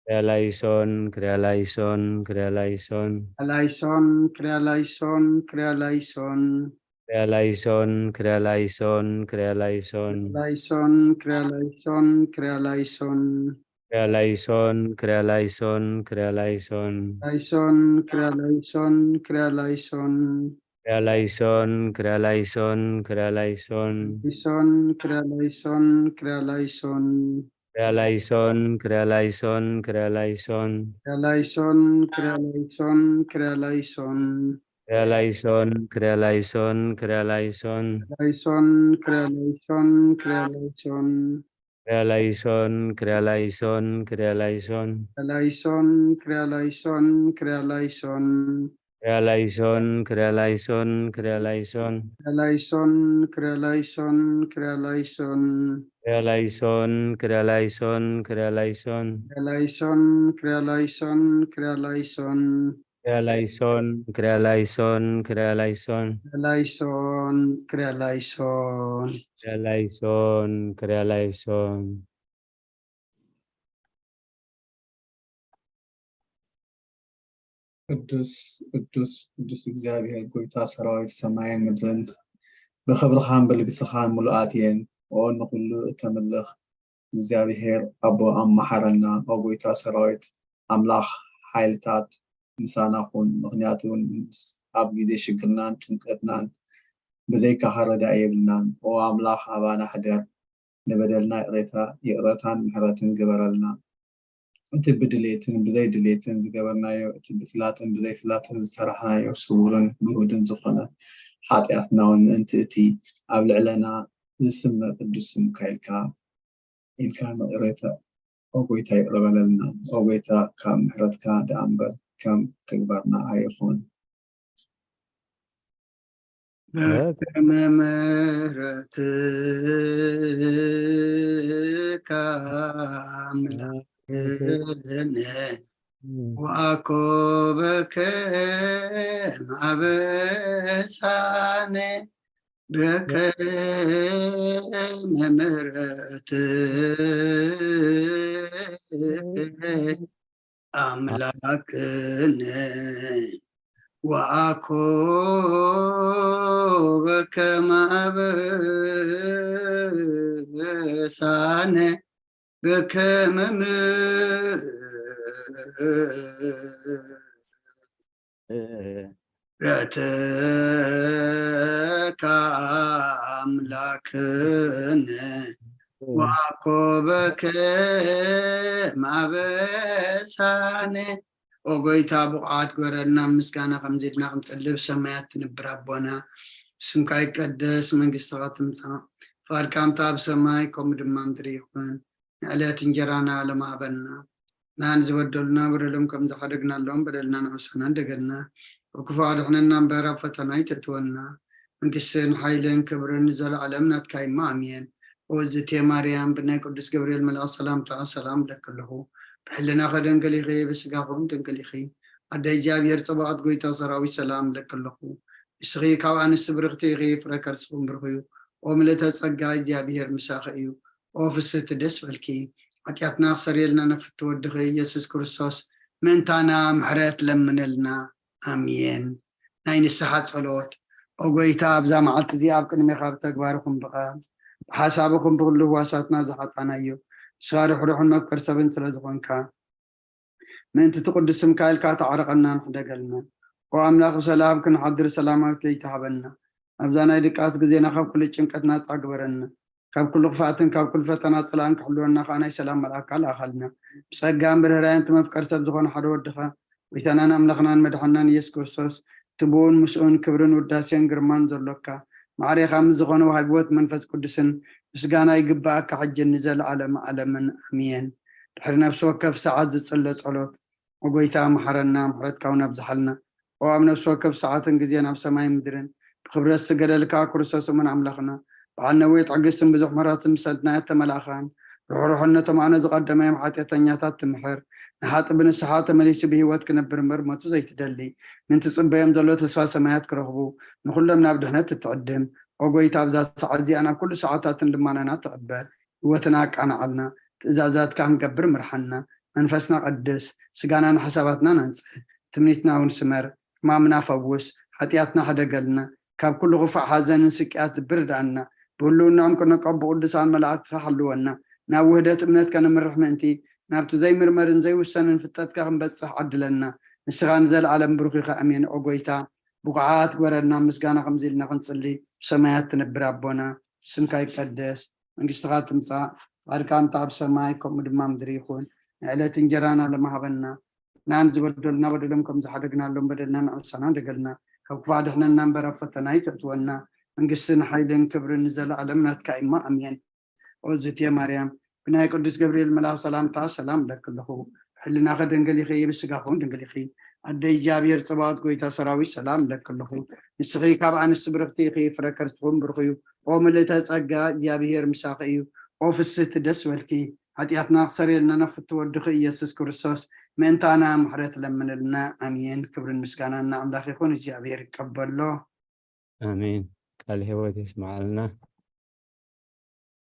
ክሪያ ላይሶን፣ ክሪያ ላይሶን፣ ክሪያ ላይሶን። ላይሶን፣ ክሪያ ላይሶን፣ ክሪያ ላይሶን። ክሪያ ላይሶን፣ ክሪያ ላይሶን፣ ክሪያ ላይሶን። ላይሶን፣ ክሪያ ላይሶን፣ ክሪያ ላይሶን። ክሪያ ላይሶን፣ ክሪያ ላይሶን፣ ክሪያ ላይሶን። ላይሶን፣ ክሪያ ላይሶን፣ ክሪያ ላይሶን። ክሪያ ላይሶን፣ ክሪያ ላይሶን፣ ክሪያ ላይሶን። ላይሶን፣ ክሪያ ላይሶን፣ ክሪያ ላይሶን። ክሪያ ላይሶን፣ ክሪያ ላይሶን፣ ክሪያ ላይሶን። ክሪያ ላይሶን፣ ክሪያ ላይሶን፣ ክሪያ ላይሶን። ክርያ ላይሶን፣ ክርያ ላይሶን፣ ክርያ ላይሶን። ላይሶን፣ ክርያ ላይሶን፣ ክርያ ላይሶን። ክርያ ላይሶን፣ ክርያ ላይሶን፣ ክርያ ላይሶን። ላይሶን፣ ክርያ ላይሶን፣ ክርያ ላይሶን። ክርያ ላይሶን፣ ክርያ ላይሶን፣ ክርያ ላይሶን። ክርያ ላይሶን፣ ክርያ ላይሶን፣ ክርያ ላይሶን። ክርያ ላይሶን፣ ክርያ ላይሶን፣ ክርያ ላይሶን። ክርያ ላይሶን፣ ክርያ ላይሶን፣ ክርያ ላይሶን። ክርያ ላይሶን፣ ክርያ ላይሶን፣ ክርያ ላይሶን። ክርያ ላይሶን፣ ክርያ ላይሶን። ክርያ ላይሶን፣ ክርያ ላይሶን። ቅዱስ ቅዱስ ቅዱስ እግዚኣብሔር ጎይታ ሰራዊት ሰማይን ምድርን ብኽብርኻን ብልግስኻን ምሉኣት እየን። ኦ ንኹሉ እተምልኽ እግዚኣብሔር ኣቦ ኣማሓረና። ኦ ጎይታ ሰራዊት ኣምላኽ ሓይልታት ምሳና ኩን። ምኽንያቱ ኣብ ግዜ ሽግርናን ጭንቀትናን ብዘይካኻ ረዳኢ የብልናን። ኦ ኣምላኽ ኣባና ሕደር። ንበደልና ይቕሬታ ይቕረታን ምሕረትን ግበረልና። እቲ ብድሌትን ብዘይ ድሌትን ዝገበርናዮ፣ እቲ ብፍላጥን ብዘይ ፍላጥን ዝሰራሕናዮ ስውርን ግሁድን ዝኾነ ሓጢኣትና እውን ምእንቲ እቲ ኣብ ልዕለና ዝስመ ቅዱስ ስምካ ኢልካ ኢልካ ንቕሬታ ኦ ጎይታ ይቕረ በለልና። ኦ ጎይታ ካብ ምሕረትካ ደኣ እምበር ከም ተግባርና ኣይኹን። በከመ ምሕረትካ ኣምላክነ ወአኮ በከመ አበሳነ በከመ ምሕረትከ አምላክነ ወአኮ በከመ አበሳነ በከመ ምሕረትከ አምላክነ ወአኮ በከመ አበሳነ። ኦ ጎይታ፣ ብቑዓት ግበረና ምስጋና ከምዚ ኢልና ክንጽሊ። ብሰማያት ትንብር ኣቦና፣ ስምካ ይቀደስ፣ መንግስትኻ ትምጻእ፣ ፍቓድካ ከምቲ ኣብ ሰማይ ከምኡ ድማ ምድሪ ይኹን። ንዕለት እንጀራና ሎሚ ሃበና። ናን ዝበደሉና በደሎም ከም ዝሓደግናሎም በደልና ንዕሰና እንደገና። ካብ ክፉእ ኣድሕነና እምበር ኣብ ፈተና ኣይተእትወና። መንግስትን ሓይልን ክብርን ንዘለዓለም ናትካ እሞ ኣሜን። ኦዝቴ ማርያም ብናይ ቅዱስ ገብርኤል መልኣኽ ሰላምታ ሰላም እብለኪ ኣለኹ። ብሕልናኸ ድንግል ኢኺ፣ ብስጋኹም ድንግል ኢኺ። ኣደ እግዚኣብሔር ጽባኦት ጎይታ ሰራዊት ሰላም እብለኪ ኣለኹ። ንስኺ ካብ ኣንስቲ ብርኽቲ ኢኺ፣ ፍረ ከርስኹም ብሩኽ እዩ። ኦ ምልእተ ጸጋ እግዚኣብሔር ምሳኺ እዩ። ኦ ፍስህቲ ደስ በልኪ፣ ሓጢኣትና ክሰርየልና ነፍቲ ወድኺ ኢየሱስ ክርስቶስ ምእንታና ምሕረት ለምነልና። ኣሜን። ናይ ንስሓ ጸሎት። ኦ ጎይታ፣ ኣብዛ መዓልቲ እዚኣ ኣብ ቅድሜኻ ብተግባር ይኹን ብቓል ብሓሳብ ይኹን ብኹሉ ህዋሳትና ዝሓጣናዮ፣ ንስኻ ርሕሩሕን መፍቀር ሰብን ስለ ዝኾንካ፣ ምእንቲ እቲ ቅዱስ ስምካ ኢልካ ተዓረቐና ንሕደገልና። ኦ ኣምላኽ፣ ብሰላም ክንሓድር ሰላማዊት ለይቲ ሃበና። ኣብዛ ናይ ድቃስ ግዜና ካብ ኩሉ ጭንቀት ናጻ ግበረና። ካብ ኩሉ ክፍኣትን ካብ ኩሉ ፈተና ጽላእን ክሕልወና ከኣ ናይ ሰላም መልኣካ ልኣኸልና። ብጸጋን ብርህራየን እቲ መፍቀር ሰብ ዝኾነ ሓደ ወድኻ፣ ጎይታናን ኣምላኽናን መድሓንናን ኢየሱስ ክርስቶስ፣ እቲ ብኡን ምስኡን ክብርን ውዳሴን ግርማን ዘሎካ፣ ማዕሬኻ ምስ ዝኾነ ወሃቢ ህይወት መንፈስ ቅዱስን ምስጋና ይግብኣካ፣ ሕጅን ንዘለዓለም ዓለምን። ኣሜን። ድሕሪ ነፍሲ ወከፍ ሰዓት ዝጽለ ጸሎት፣ ኦ ጎይታ፣ መሓረና፣ ምሕረትካ እውን ኣብዝሓልና። ኦ ኣብ ነፍሲ ወከፍ ሰዓትን ግዜን ኣብ ሰማይን ምድርን ብኽብረት ዝገደልካ ክርስቶስ እሙን ኣምላኽና፣ በዓል ነዊሕ ትዕግስትን ብዙሕ ምሕረትን ምሰልትናዮ እተመላእኻን፣ ርሕሩሕን ነቶም ኣነ ዝቐደመዮም ሓጢኣተኛታት ትምሕር፣ ንሓጢ ብንስሓ ተመሊሱ ብህይወት ክነብር እምበር ሞቱ ዘይትደሊ፣ ምእንቲ ዝጽበዮም ዘሎ ተስፋ ሰማያት ክረኽቡ፣ ንኹሎም ናብ ድሕነት እትዕድም። ኦ ጎይታ፣ ኣብዛ ሰዓት እዚኣ ናብ ኩሉ ሰዓታትን ልማናና ተቐበል። ህይወትና ኣቃንዓልና፣ ትእዛዛትካ ክንገብር ምርሓና። መንፈስና ቀድስ፣ ስጋናን ሓሳባትናን ኣንጽህ፣ ትምኒትና እውን ስመር፣ ሕማምና ፈውስ፣ ሓጢኣትና ሕደገልና፣ ካብ ኩሉ ክፉእ ሓዘንን ስቅያት ልቢ ርድኣና። ብህልውናኦም ክነቀቡ ብቅዱሳን መላእክትኻ ሓልወና። ናብ ውህደት እምነት ከነምርሕ ምእንቲ፣ ናብቲ ዘይምርመርን ዘይውሰንን ፍልጠትካ ክንበጽሕ ዓድለና። ንስኻ ንዘለኣለም ብሩኽ ኢኻ። ኣሜን። ኦ ጎይታ፣ ብቑዓት ግበረና ምስጋና ከምዚ ኢልና ክንጽሊ። ብሰማያት ትነብር ኣቦና፣ ስምካ ይቀደስ፣ መንግስትኻ ትምጻእ፣ ፍቓድካ ከምቲ ኣብ ሰማይ ከምኡ ድማ ምድሪ ይኹን። ንዕለት እንጀራና ሎሚ ሃበና። ናን ዝበደሉና በደሎም ከም ዝሓደግናሎም በደልና ንዕሰና ደገልና። ካብ ክፉእ ኣድሕነና እምበር ኣብ ፈተና ኣይተእትወና። መንግስትን ሓይልን ክብርን ንዘለኣለም ናትካ እሞ ኣሜን። ኦዝቴ ማርያም፣ ብናይ ቅዱስ ገብርኤል መልኣኽ ሰላምታ ሰላም እለኪ ኣለኹ። ብሕልናኺ ድንግል ኢኺ፣ ብስጋኺ እውን ድንግል ኢኺ። ኣደ እግዚኣብሔር ጸባኦት፣ ጎይታ ሰራዊት፣ ሰላም እለኪ ኣለኹ። ንስኺ ካብ ኣንስቲ ብርኽቲ ኢኺ፣ ፍረ ከርስኺ እውን ብሩኽ እዩ። ኦ ምልእተ ጸጋ፣ እግዚኣብሔር ምሳኺ እዩ። ኦ ፍስህቲ፣ ደስ በልኪ። ሓጢኣትና ክሰርየልና ናብ ፍትው ወድኺ ኢየሱስ ክርስቶስ ምእንታና ምሕረት ለምንልና። ኣሜን። ክብርን ምስጋናን ንኣምላኽ ይኹን። እግዚኣብሔር ይቀበሎ። ኣሜን። ቃል ህይወት ይስማዓልና።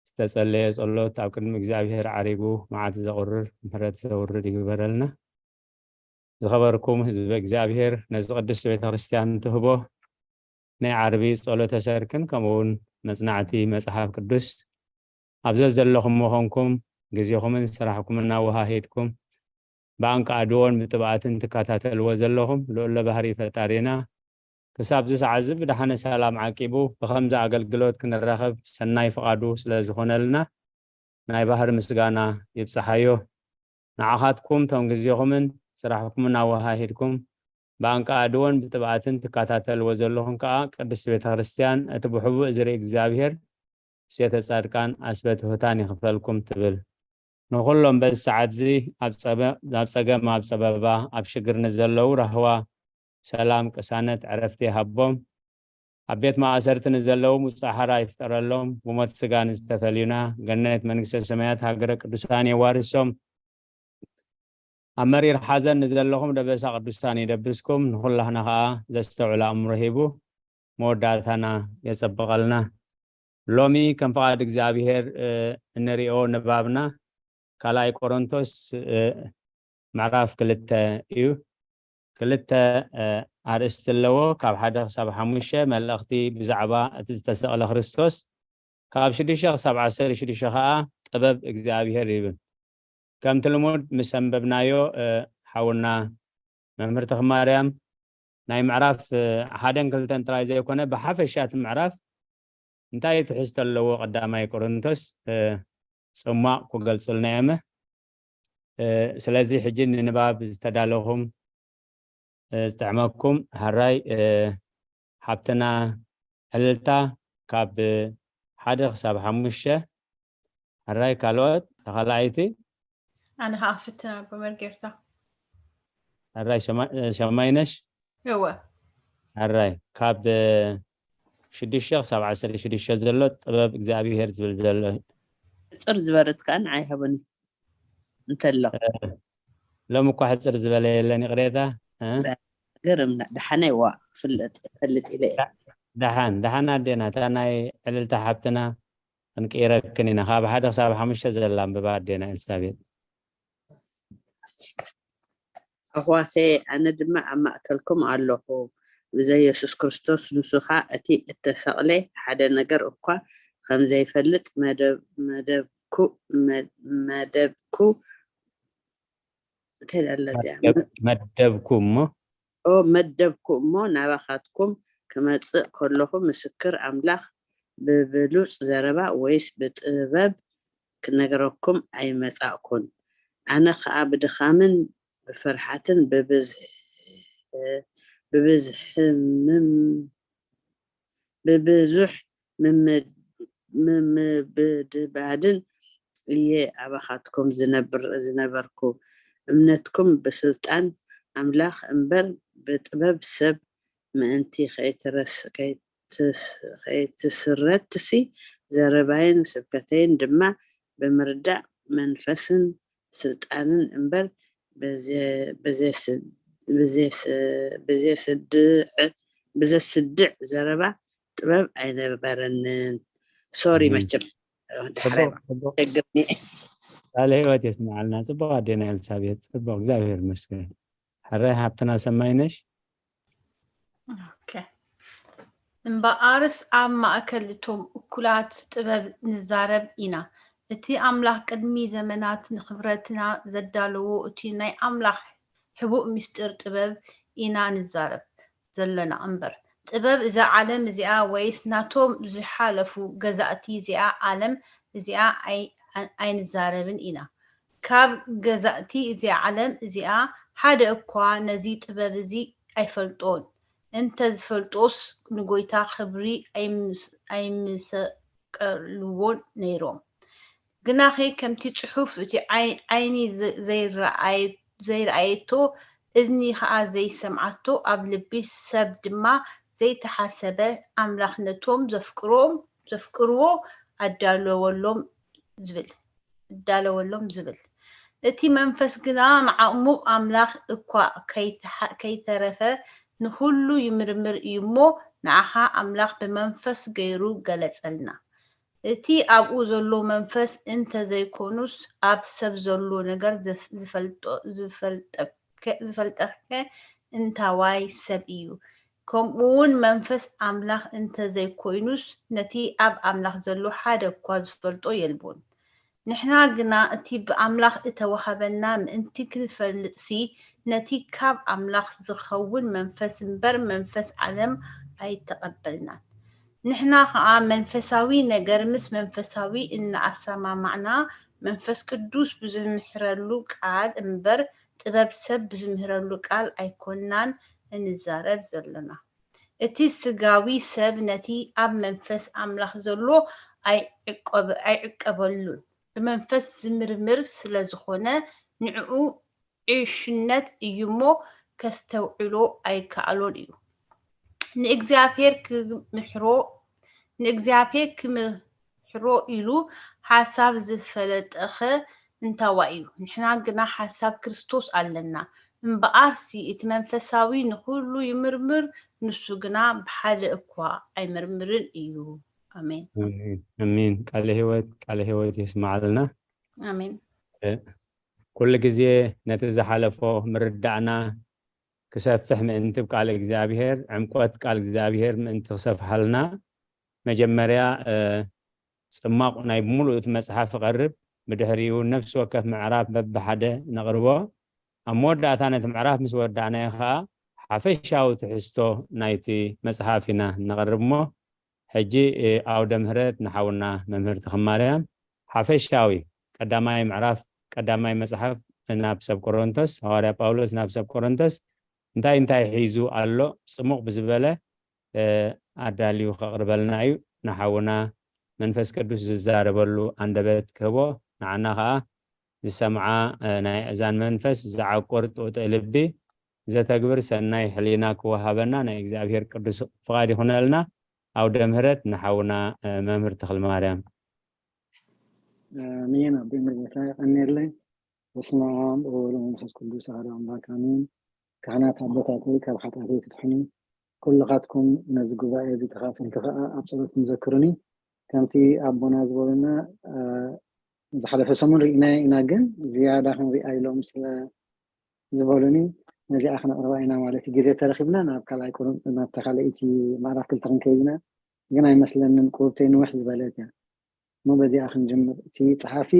ዝተጸለየ ጸሎት ኣብ ቅድሚ እግዚኣብሔር ዓሪጉ መዓት ዘቑርር ምሕረት ዘውርድ ይግበረልና። ዝኸበርኩም ህዝቢ እግዚኣብሔር፣ ነዚ ቅድስቲ ቤተ ክርስቲያን ትህቦ ናይ ዓርቢ ጸሎተ ሰርክን ከምኡ እውን መጽናዕቲ መጽሓፍ ቅዱስ ኣብ ዘዘለኹም መኾንኩም ግዜኹምን ስራሕኩምን እናወሃሂድኩም ብኣንቃዕድዎን ብጥብኣትን ትከታተልዎ ዘለኹም ልዑለ ባህሪ ፈጣሪና ክሳብ እዚ ሰዓት እዚ ብደሓነ ሰላም ዓቂቡ ብኸምዚ ኣገልግሎት ክንራኸብ ሰናይ ፍቓዱ ስለ ዝኾነልና ናይ ባህሪ ምስጋና ይብጽሓዮ። ንዓኻትኩም ቶም ግዜኹምን ስራሕኩምን ኣወሃሂድኩም ብኣንቃዕድዎን ብጥብኣትን ትከታተልዎ ዘለኹም ከኣ ቅድስቲ ቤተ ክርስቲያን እቲ ብሕቡእ ዝርኢ እግዚኣብሔር ሴተ ጻድቃን ኣስበ ትሑታን ይኽፈልኩም ትብል። ንኹሎም በዚ ሰዓት እዚ ኣብ ጸበ-፣ ኣብ ጸገም ኣብ ጸበባ ኣብ ሽግር ንዘለዉ ራህዋ ሰላም ቅሳነት ዕረፍቲ ይሃቦም። ኣብ ቤት ማእሰርቲ ንዘለዉ ሙጻ ሓራ ይፍጠረሎም። ብሞት ስጋ ንዝተፈልዩና ገነት መንግስተ ሰማያት ሃገረ ቅዱሳን የዋርሶም። ኣብ መሪር ሓዘን ንዘለኹም ደበሳ ቅዱሳን ይደብስኩም። ንኹላህና ኸኣ ዘስተውዕል ኣእምሮ ሂቡ መወዳእታና የጸብቐልና። ሎሚ ከም ፍቓድ እግዚኣብሔር፣ እ፣ እንሪኦ ንባብና ካልኣይ ቆሮንቶስ፣ እ፣ ምዕራፍ ክልተ እዩ። ክልተ፣ እ፣ ኣርእስቲ ኣለዎ። ካብ ሓደ ክሳብ ሓሙሽተ መልእኽቲ ብዛዕባ እቲ ዝተሰቕለ ክርስቶስ፣ ካብ ሽዱሽተ ክሳብ ዓሰርተ ሽዱሽተ ኸኣ ጥበብ እግዚኣብሔር ይብል። ከምቲ ልሙድ ምስ ኣንበብናዮ፣ እ፣ ሓውና መምህር ተኽማርያም ናይ ምዕራፍ፣ እ፣ ሓደን ክልተን ጥራይ ዘይኮነ ብሓፈሻ እቲ ምዕራፍ እንታይ ትሕዝቶ ኣለዎ ቀዳማይ ቆሮንቶስ፣ እ፣ ጽሟቕ ክገልጹልና እዮም። እ፣ ስለዚ ሕጂ ንንባብ ዝተዳለኹም፣ እ፣ ዝጥዕመኩም ሕራይ፣ እ፣ ሓብትና ዕልልታ ካብ ሓደ ክሳብ ሓሙሽተ፣ ሕራይ ካልኦት ተኻላኣይቲ። ኣነ ኸዓ ፍትና ኣቦ መርጌታ። ሕራይ ሸማ-፣ ሸማይነሽ። እወ። ሕራይ ካብ ሽዱሽተ ክሳብ ዓሰርተ ሽዱሽተ ዘሎ ጥበብ እግዚኣብሔር ዝብል ዘሎ። ሕጽር ዝበረት ከኣ ንዓይ ሃበኒ እንተሎ። እ፣ ሎሚ እኳ ሕጽር ዝበለ የለን፣ ይቕሬታ። እ? ገርምና፣ ደሓነይ ዋ፣ ክፍለጥ፣ ክፈልጥ ኢለ እየ። ዳ-፣ ደሓን፣ ደሓን ኣዴና፣ እታ ናይ ዕልልታ ሓብትና ክንቅይረክን ኢና። ካብ ሓደ ክሳብ ሓሙሽተ ዘላ ኣንብባ ኣዴና ኤልሳቤጥ። ኣሕዋተየ፣ ኣነ ድማ ኣብ ማእከልኩም ኣለኹ። ብዘይ የሱስ ክርስቶስ፣ ንሱ ኸኣ እቲ እተሰቕለ ሓደ ነገር እኳ ከም ዘይፈልጥ መደብ-፣ መደብኩ፣ መ-፣ መደብኩ፣ እንታይ ኢላ ኣላ እዚኣ? መደብ-፣ መደብኩ እሞ። ኦ፣ መደብኩ እሞ ናባኻትኩም ክመጽእ ከለኹ፣ ምስክር ኣምላኽ ብብሉጽ ዘረባ ወይስ ብጥበብ ክነግረኩም ኣይመጻእኩን። ኣነ ኸኣ ብድኻምን ብፍርሓትን ብብዝሒ-፣ ብብዝሒ ምም-፣ ብብዙሕ ምም-፣ ምምብድባድን እየ ኣባኻትኩም ዝነብር-፣ ዝነበርኩ። እምነትኩም ብስልጣን ኣምላኽ እምበር ብጥበብ ሰብ ምእንቲ ከይትረስ-፣ ከይትስ-፣ ከይትስረትሲ፣ ዘረባይን ስብከተይን ድማ ብምርዳእ መንፈስን ስልጣንን እምበር ብዘ-፣ ብዘስ-፣ ብዘስ-፣ ብዘስድዕ-፣ ብዘስድዕ ዘረባ ጥበብ ኣይነበረንን። ሶሪ፣ እም። መቸም ድሕራይ ጽቡቕ፣ ጽቡቕ። ቸግርኒ። ቃለ ህይወት የስምዓልና። ጽቡቕ ኣዴና ኤልሳቤጥ። ጽቡቕ፣ እግዚኣብሔር ይመስገን። ሕራይ ሓብትና ሰማይነሽ። ኦኬ። እምበኣርስ ኣብ ማእከል እቶም እኩላት ጥበብ ንዛረብ ኢና። እቲ ኣምላኽ ቅድሚ ዘመናት ንኽብረትና ዘዳለዎ እቲ ናይ ኣምላኽ ሕቡእ ምስጢር ጥበብ ኢና ንዛረብ ዘለና እምበር፣ ጥበብ እዛ ዓለም እዚኣ ወይስ ናቶም ዝሓለፉ ገዛእቲ እዚኣ ዓለም እዚኣ ኣይ-፣ ኣይ-፣ ኣይንዛረብን ኢና። ካብ ገዛእቲ እዚኣ ዓለም እዚኣ ሓደ እኳ ነዚ ጥበብ እዚ ኣይፈልጦን። እንተዝፈልጦስ ንጎይታ ክብሪ ኣይምሰቀልዎን ነይሮም። ግናኸ ከምቲ ጽሑፍ፣ እቲ ዓይኒ ዘይረኣየቶ፣ እዝኒ ኸኣ ዘይሰምዓቶ፣ ኣብ ልቢ ሰብ ድማ ዘይተሓሰበ ኣምላኽ ነቶም ዘፍቅሮም ዘፍቅርዎ ኣዳለወሎም ዝብል እዳለወሎም ዝብል። እቲ መንፈስ ግና ንዓቕሙ ኣምላኽ እኳ ከይተረፈ ንኹሉ ይምርምር እዩ እሞ፣ ንዓኻ ኣምላኽ ብመንፈስ ገይሩ ገለጸልና። እቲ ኣብኡ ዘሎ መንፈስ እንተ ዘይኮኑስ፣ ኣብ ሰብ ዘሎ ነገር ዝፈልጠከ እንታዋይ ሰብ እዩ። ከምኡ እውን መንፈስ ኣምላኽ እንተ ዘይኮይኑስ፣ ነቲ ኣብ ኣምላኽ ዘሎ ሓደ እኳ ዝፈልጦ የልቦን። ንሕና ግና እቲ ብኣምላኽ እተዋህበና ምእንቲ ክንፈልጥሲ፣ ነቲ ካብ ኣምላኽ ዝኸውን መንፈስ እምበር መንፈስ ዓለም ኣይተቐበልናን። ንሕና ኸኣ መንፈሳዊ ነገር ምስ መንፈሳዊ እናኣሰማማዕና፣ መንፈስ ቅዱስ ብዝምህረሉ ቃል እምበር ጥበብ ሰብ ብዝምህረሉ ቃል ኣይኮንናን እንዛረብ ዘሎና። እቲ ስጋዊ ሰብ ነቲ ኣብ መንፈስ ኣምላኽ ዘሎ ኣይዕቀበሉን። ብመንፈስ ዝምርምር ስለ ዝኾነ ንዕኡ ዕሽነት እዩ እሞ ከስተውዕሎ ኣይከኣሎን እዩ። ንእግዚኣብሔር ክምሕሮ ንእግዚኣብሔር ክምሕሮ ኢሉ ሓሳብ ዝፈለጠኸ እንታዋ እዩ። ንሕና ግና ሓሳብ ክርስቶስ ኣለና። እምበኣርሲ እቲ መንፈሳዊ ንኹሉ ይምርምር፣ ንሱ ግና ብሓደ እኳ ኣይምርምርን እዩ። ኣሜን። ኣሜን። ቃለ ህይወት ቃለ ህይወት የስማዓልና። ኣሜን። ኩሉ ግዜ ነቲ ዝሓለፎ ምርዳእና ክሰፍሕ ምእንቲ ብ ቃል እግዚኣብሔር ዕምቆት ቃል እግዚኣብሔር ምእንቲ ክሰፍሓልና መጀመርያ ጽማቕ ናይ ብምሉእ እቲ መጽሓፍ ይቐርብ። ብድሕሪኡ ነፍሲ ወከፍ ምዕራፍ በብሓደ ነቕርቦ። ኣብ መወዳእታ ነቲ ምዕራፍ ምስ ወዳእናዮ ኸኣ ሓፈሻዊ ትሕዝቶ ናይቲ መጽሓፍ ኢና ነቕርብ እሞ ሕጂ ኣውደ ምህረት ንሓውና መምህር ተኽማርያም ሓፈሻዊ ቀዳማይ ምዕራፍ ቀዳማይ መጽሓፍ ናብ ሰብ ቆሮንቶስ፣ ሃዋርያ ጳውሎስ ናብ ሰብ ቆሮንቶስ እንታይ እንታይ ሒዙ ኣሎ ጽሙቕ ብዝበለ ኣዳልዩ ከቕርበልና እዩ። ንሓውና መንፈስ ቅዱስ ዝዛረበሉ ኣንደበት ክህቦ፣ ንዓና ኸኣ ዝሰምዓ ናይ ኣእዛን መንፈስ ዝዓቁር ጥውጥእ ልቢ ዘተግብር ሰናይ ሕሊና ክወሃበና ናይ እግዚኣብሔር ቅዱስ ፍቓድ ይኹነልና። ኣውደ ምህረት ንሓውና መምህር ተኽልማርያም። ኣሜን። ኣቦይ ሙሉጌታ የቐንየለይ። በስመ ኣብ ወወልድ ወመንፈስ ቅዱስ ኣሐዱ ኣምላክ ኣሜን። ካህናት ኣቦታተይ ካብ ሓጢኣተይ ፍትሑኒ። ኩልኻትኩም ነዚ ጉባኤ እዚ ተኻፈልቲ ኸዓ ኣብ ጸሎትኩም ዘክሩኒ። ከምቲ ኣቦና ዝበሉና ዝሓለፈ ሰሙን ርኢናዮ ኢና፣ ግን ዝያዳ ክንሪኣ ኢሎም ስለ ዝበሉኒ ነዚኣ ክነቕርባ ኢና ማለት እዩ። ግዜ ተረኺብና ናብ ካልኣይ ቆሮን ናብታ ካልኣይቲ ምዕራፍ ክልተ ክንከይድ ኢና፣ ግን ኣይመስለንን ቁርብተይ ንውሕ ዝበለት እያ። እሞ በዚኣ ክንጅምር። እቲ ጸሓፊ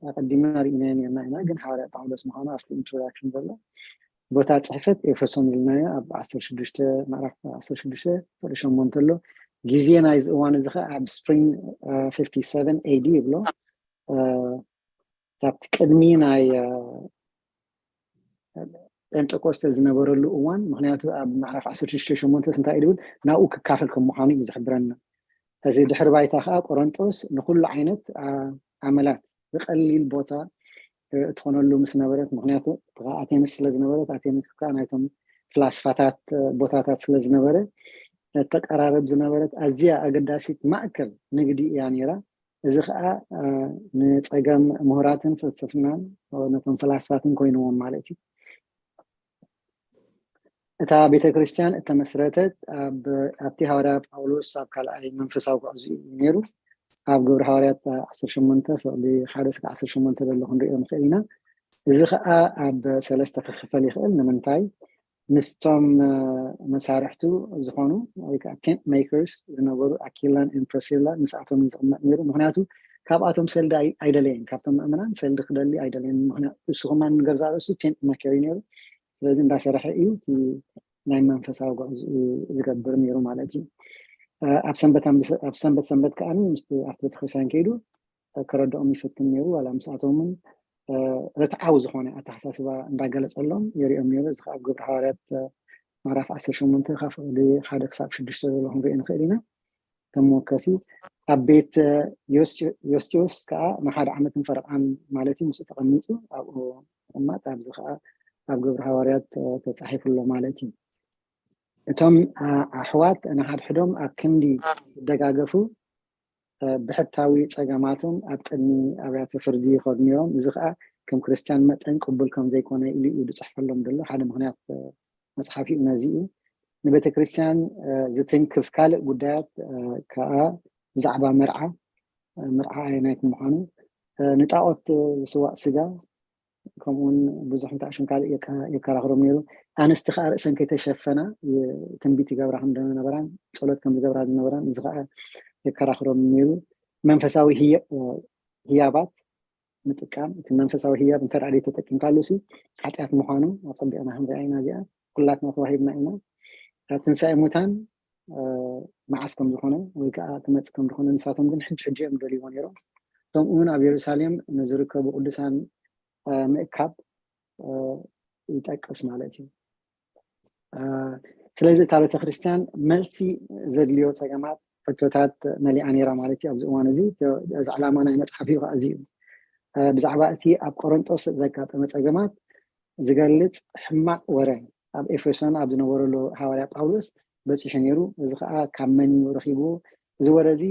ኣቐዲምና ርኢናዮ ነርና ኢና፣ ግን ሓዋርያ ጳውሎስ ምዃኑ ኣብቲ ኢንትሮዳክሽን ዘሎ ቦታ ጽሕፈት ኤፌሶን ኢልናዮ ኣብ ዓሰርተ ሽዱሽተ ምዕራፍ ዓሰርተ ሽዱሽተ ፍቕዲ ሸሞንተ ኣሎ። ግዜ ናይዚ እዋን እዚ ኸዓ ኣብ ስፕሪንግ ፊፍቲ ሰቨን ኤዲ ይብሎ። ካብቲ ቅድሚ ናይ ጴንጠቆስተ ዝነበረሉ እዋን፣ ምክንያቱ ኣብ ምዕራፍ ዓሰርተ ሽዱሽተ ሸሞንተ እንታይ እዩ ዝብል ናብኡ ክካፈል ከም ምዃኑ እዩ ዝሕብረና። እዚ ድሕሪ ባይታ ከዓ ቆሮንጦስ ንኩሉ ዓይነት ኣመላት ብቀሊል ቦታ እትኾነሉ ምስ ነበረት፣ ምክንያቱ ኣቴንስ ስለ ዝነበረት ኣቴንስ ከዓ ናይቶም ፍላስፋታት ቦታታት ስለ ዝነበረ እተቀራረብ ዝነበረት ኣዝያ ኣገዳሲት ማእከል ንግዲ እያ ነይራ። እዚ ከዓ ንፀገም ምሁራትን ፍልስፍናን ነቶም ፈላስፋትን ኮይንዎም ማለት እዩ። እታ ቤተ ክርስቲያን እተመስረተት ኣብቲ ሃዋርያ ጳውሎስ ኣብ ካልኣይ መንፈሳዊ ጉዕዞ እዩ ነይሩ። ኣብ ግብሪ ሃዋርያት ዓሰርተ ሸሞንተ ፍቕዲ ሓደ እስከ ዓሰርተ ሸሞንተ ዘሎ ክንሪኦ ንኽእል ኢና። እዚ ከዓ ኣብ ሰለስተ ክኽፈል ይኽእል። ንምንታይ? ምስቶም መሳርሕቱ ዝኾኑ ወይ ከዓ ቴንት ሜከርስ ዝነበሩ ኣኪላን ፕሪሲላ ምስኣቶም እዩ ዝቕመጥ ነይሩ። ምክንያቱ ካብኣቶም ሰልዲ ኣይደለየን፣ ካብቶም ምእመናን ሰልዲ ክደሊ ኣይደለየን። ምክንያቱ እሱ ከማን ንገዛ ርእሱ ቴንት ሜከር እዩ ነይሩ። ስለዚ እንዳሰረሐ እዩ እቲ ናይ መንፈሳዊ ጉዕዞ ዝገብር ነይሩ ማለት እዩ። ኣብ ሰንበት ኣብ ሰንበት ሰንበት ከዓ ምስቲ ኣብቲ ቤተክርስትያን ከይዱ ከረድኦም ይፍትን ነይሩ። ዋላ ምስኣቶምን ርትዓዊ ዝኾነ ኣተሓሳስባ እንዳገለጸሎም የርእዮም ነይሩ። እዚ ከዓ ኣብ ግብሪ ሃዋርያት ምዕራፍ ዓሰርተ ሸሞንተ ካብ ፍቕዲ ሓደ ክሳብ ሽዱሽተ ዘሎ ክንሪኦ ንኽእል ኢና። ከም መወከሲ ኣብ ቤት ዮስጢዮስ ከዓ ንሓደ ዓመትን ፈረቓን ማለት እዩ ምስኡ ተቐሚጡ ኣብኡ ምቕማጥ ኣብዚ ከዓ ኣብ ግብሪ ሃዋርያት ተፃሒፉ ኣሎ ማለት እዩ። እቶም ኣሕዋት ንሓድሕዶም ኣብ ክንዲ ዝደጋገፉ ብሕታዊ ፀገማቶም ኣብ ቅድሚ ኣብያተ ፍርዲ ይኸዱ ነይሮም። እዚ ከዓ ከም ክርስትያን መጠን ቅቡል ከም ዘይኮነ ኢሉ እዩ ዝፅሕፈሎም ዘሎ። ሓደ ምክንያት መፅሓፍ እዩ ነዚ እዩ። ንቤተ ክርስትያን ዝትንክፍ ካልእ ጉዳያት ከዓ ብዛዕባ መርዓ፣ መርዓ ኣየናይት ምዃኑ፣ ንጣዖት ዝስዋእ ስጋ፣ ከምኡውን ብዙሕ እንታይ ሽም ካልእ የከራኽሮም ነይሩ። ኣንስቲ ከዓ ርእሰን ከይተሸፈና ትንቢት ይገብራ ከም ዝነበራን ፀሎት ከም ዝገብራ ዝነበራን እዚ ከዓ የከራኽሮም ነይሩ። መንፈሳዊ ህያባት ምጥቃም፣ እቲ መንፈሳዊ ህያብ እንተ ደኣ ተጠቂምካሉ ሲ ሓጢኣት ምዃኑ ኣጸቢቕና ክንሪኣ ኢና። እዚኣ ኩላትና ተዋሂብና ኢና። ትንሳኤ ሙታን መዓስ ከም ዝኾነ ወይ ከዓ ክመፅእ ከም ዝኾነ ንሳቶም ግን ሕጂ ሕጂ እዮም ደልይዎ ነይሮም። ከምኡ እውን ኣብ የሩሳሌም ንዝርከቡ ቅዱሳን ምእካብ ይጠቅስ ማለት እዩ። ስለዚ እታ ቤተክርስትያን መልሲ ዘድልዮ ፀገማት ሕቶታት መሊኣ ነይራ ማለት እዩ። ኣብዚ እዋን እዚ እዚ ዕላማ ናይ መፅሓፍ እዩ እዚ እዩ። ብዛዕባ እቲ ኣብ ቆሮንጦስ ዘጋጠመ ፀገማት ዝገልፅ ሕማቕ ወረ ኣብ ኤፌሶን ኣብ ዝነበረሉ ሃዋርያ ጳውሎስ በፂሑ ነይሩ። እዚ ከዓ ካብ መን እዩ ረኪብዎ? እዚ ወረ እዚ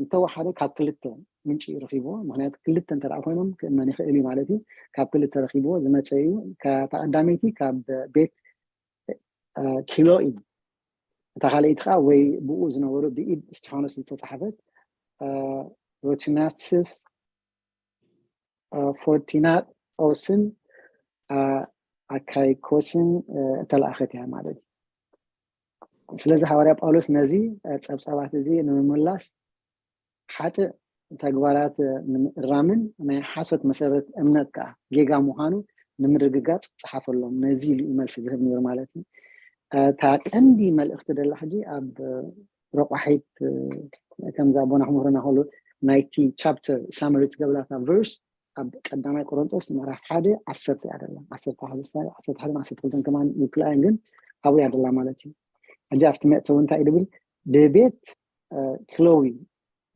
እንተወሓደ ካብ ክልተ ምንጪ እዩ ረኪብዎ። ምክንያቱ ክልተ እንተ ኮይኖም ክእመን ይኽእል እዩ ማለት እዩ። ካብ ክልተ ረኪብዎ ዝመፀ እዩ። እታ ቀዳመይቲ ካብ ቤት ኪሎኢ፣ እታ ካልኣይቲ ከዓ ወይ ብኡ ዝነበሩ ብኢድ እስጢፋኖስ ዝተፃሓፈት ሮቲናስስ ፎርቲናጦስን ኣካይኮስን እተላእኸት እያ ማለት እዩ። ስለዚ ሃዋርያ ጳውሎስ ነዚ ፀብፃባት እዚ ንምምላስ ሓጥእ ተግባራት ንምእራምን ናይ ሓሶት መሰረት እምነት ከዓ ጌጋ ምዃኑ ንምርግጋፅ ፀሓፈሎም። ነዚ ኢሉ እዩ መልሲ ዝህብ ነይሩ ማለት እዩ። እታ ቀንዲ መልእኽቲ ደላ ሕጂ ኣብ ረቋሒት ከምዚ ኣቦና ክምህሩና ከሉ ናይቲ ቻፕተር ሳመሪ ትገብራታ ቨርስ ኣብ ቀዳማይ ቆሮንጦስ ምዕራፍ ሓደ ዓሰርተ እያ ደላ። ዓሰርተ ሓደ ዓሰርተ ሓደ ዓሰርተ ክልተ ከማን ይክልኣየን ግን ኣብኡ እያ ደላ ማለት እዩ። ሕጂ ኣብቲ መእተዊ እንታይ ድብል ብቤት ክሎዊ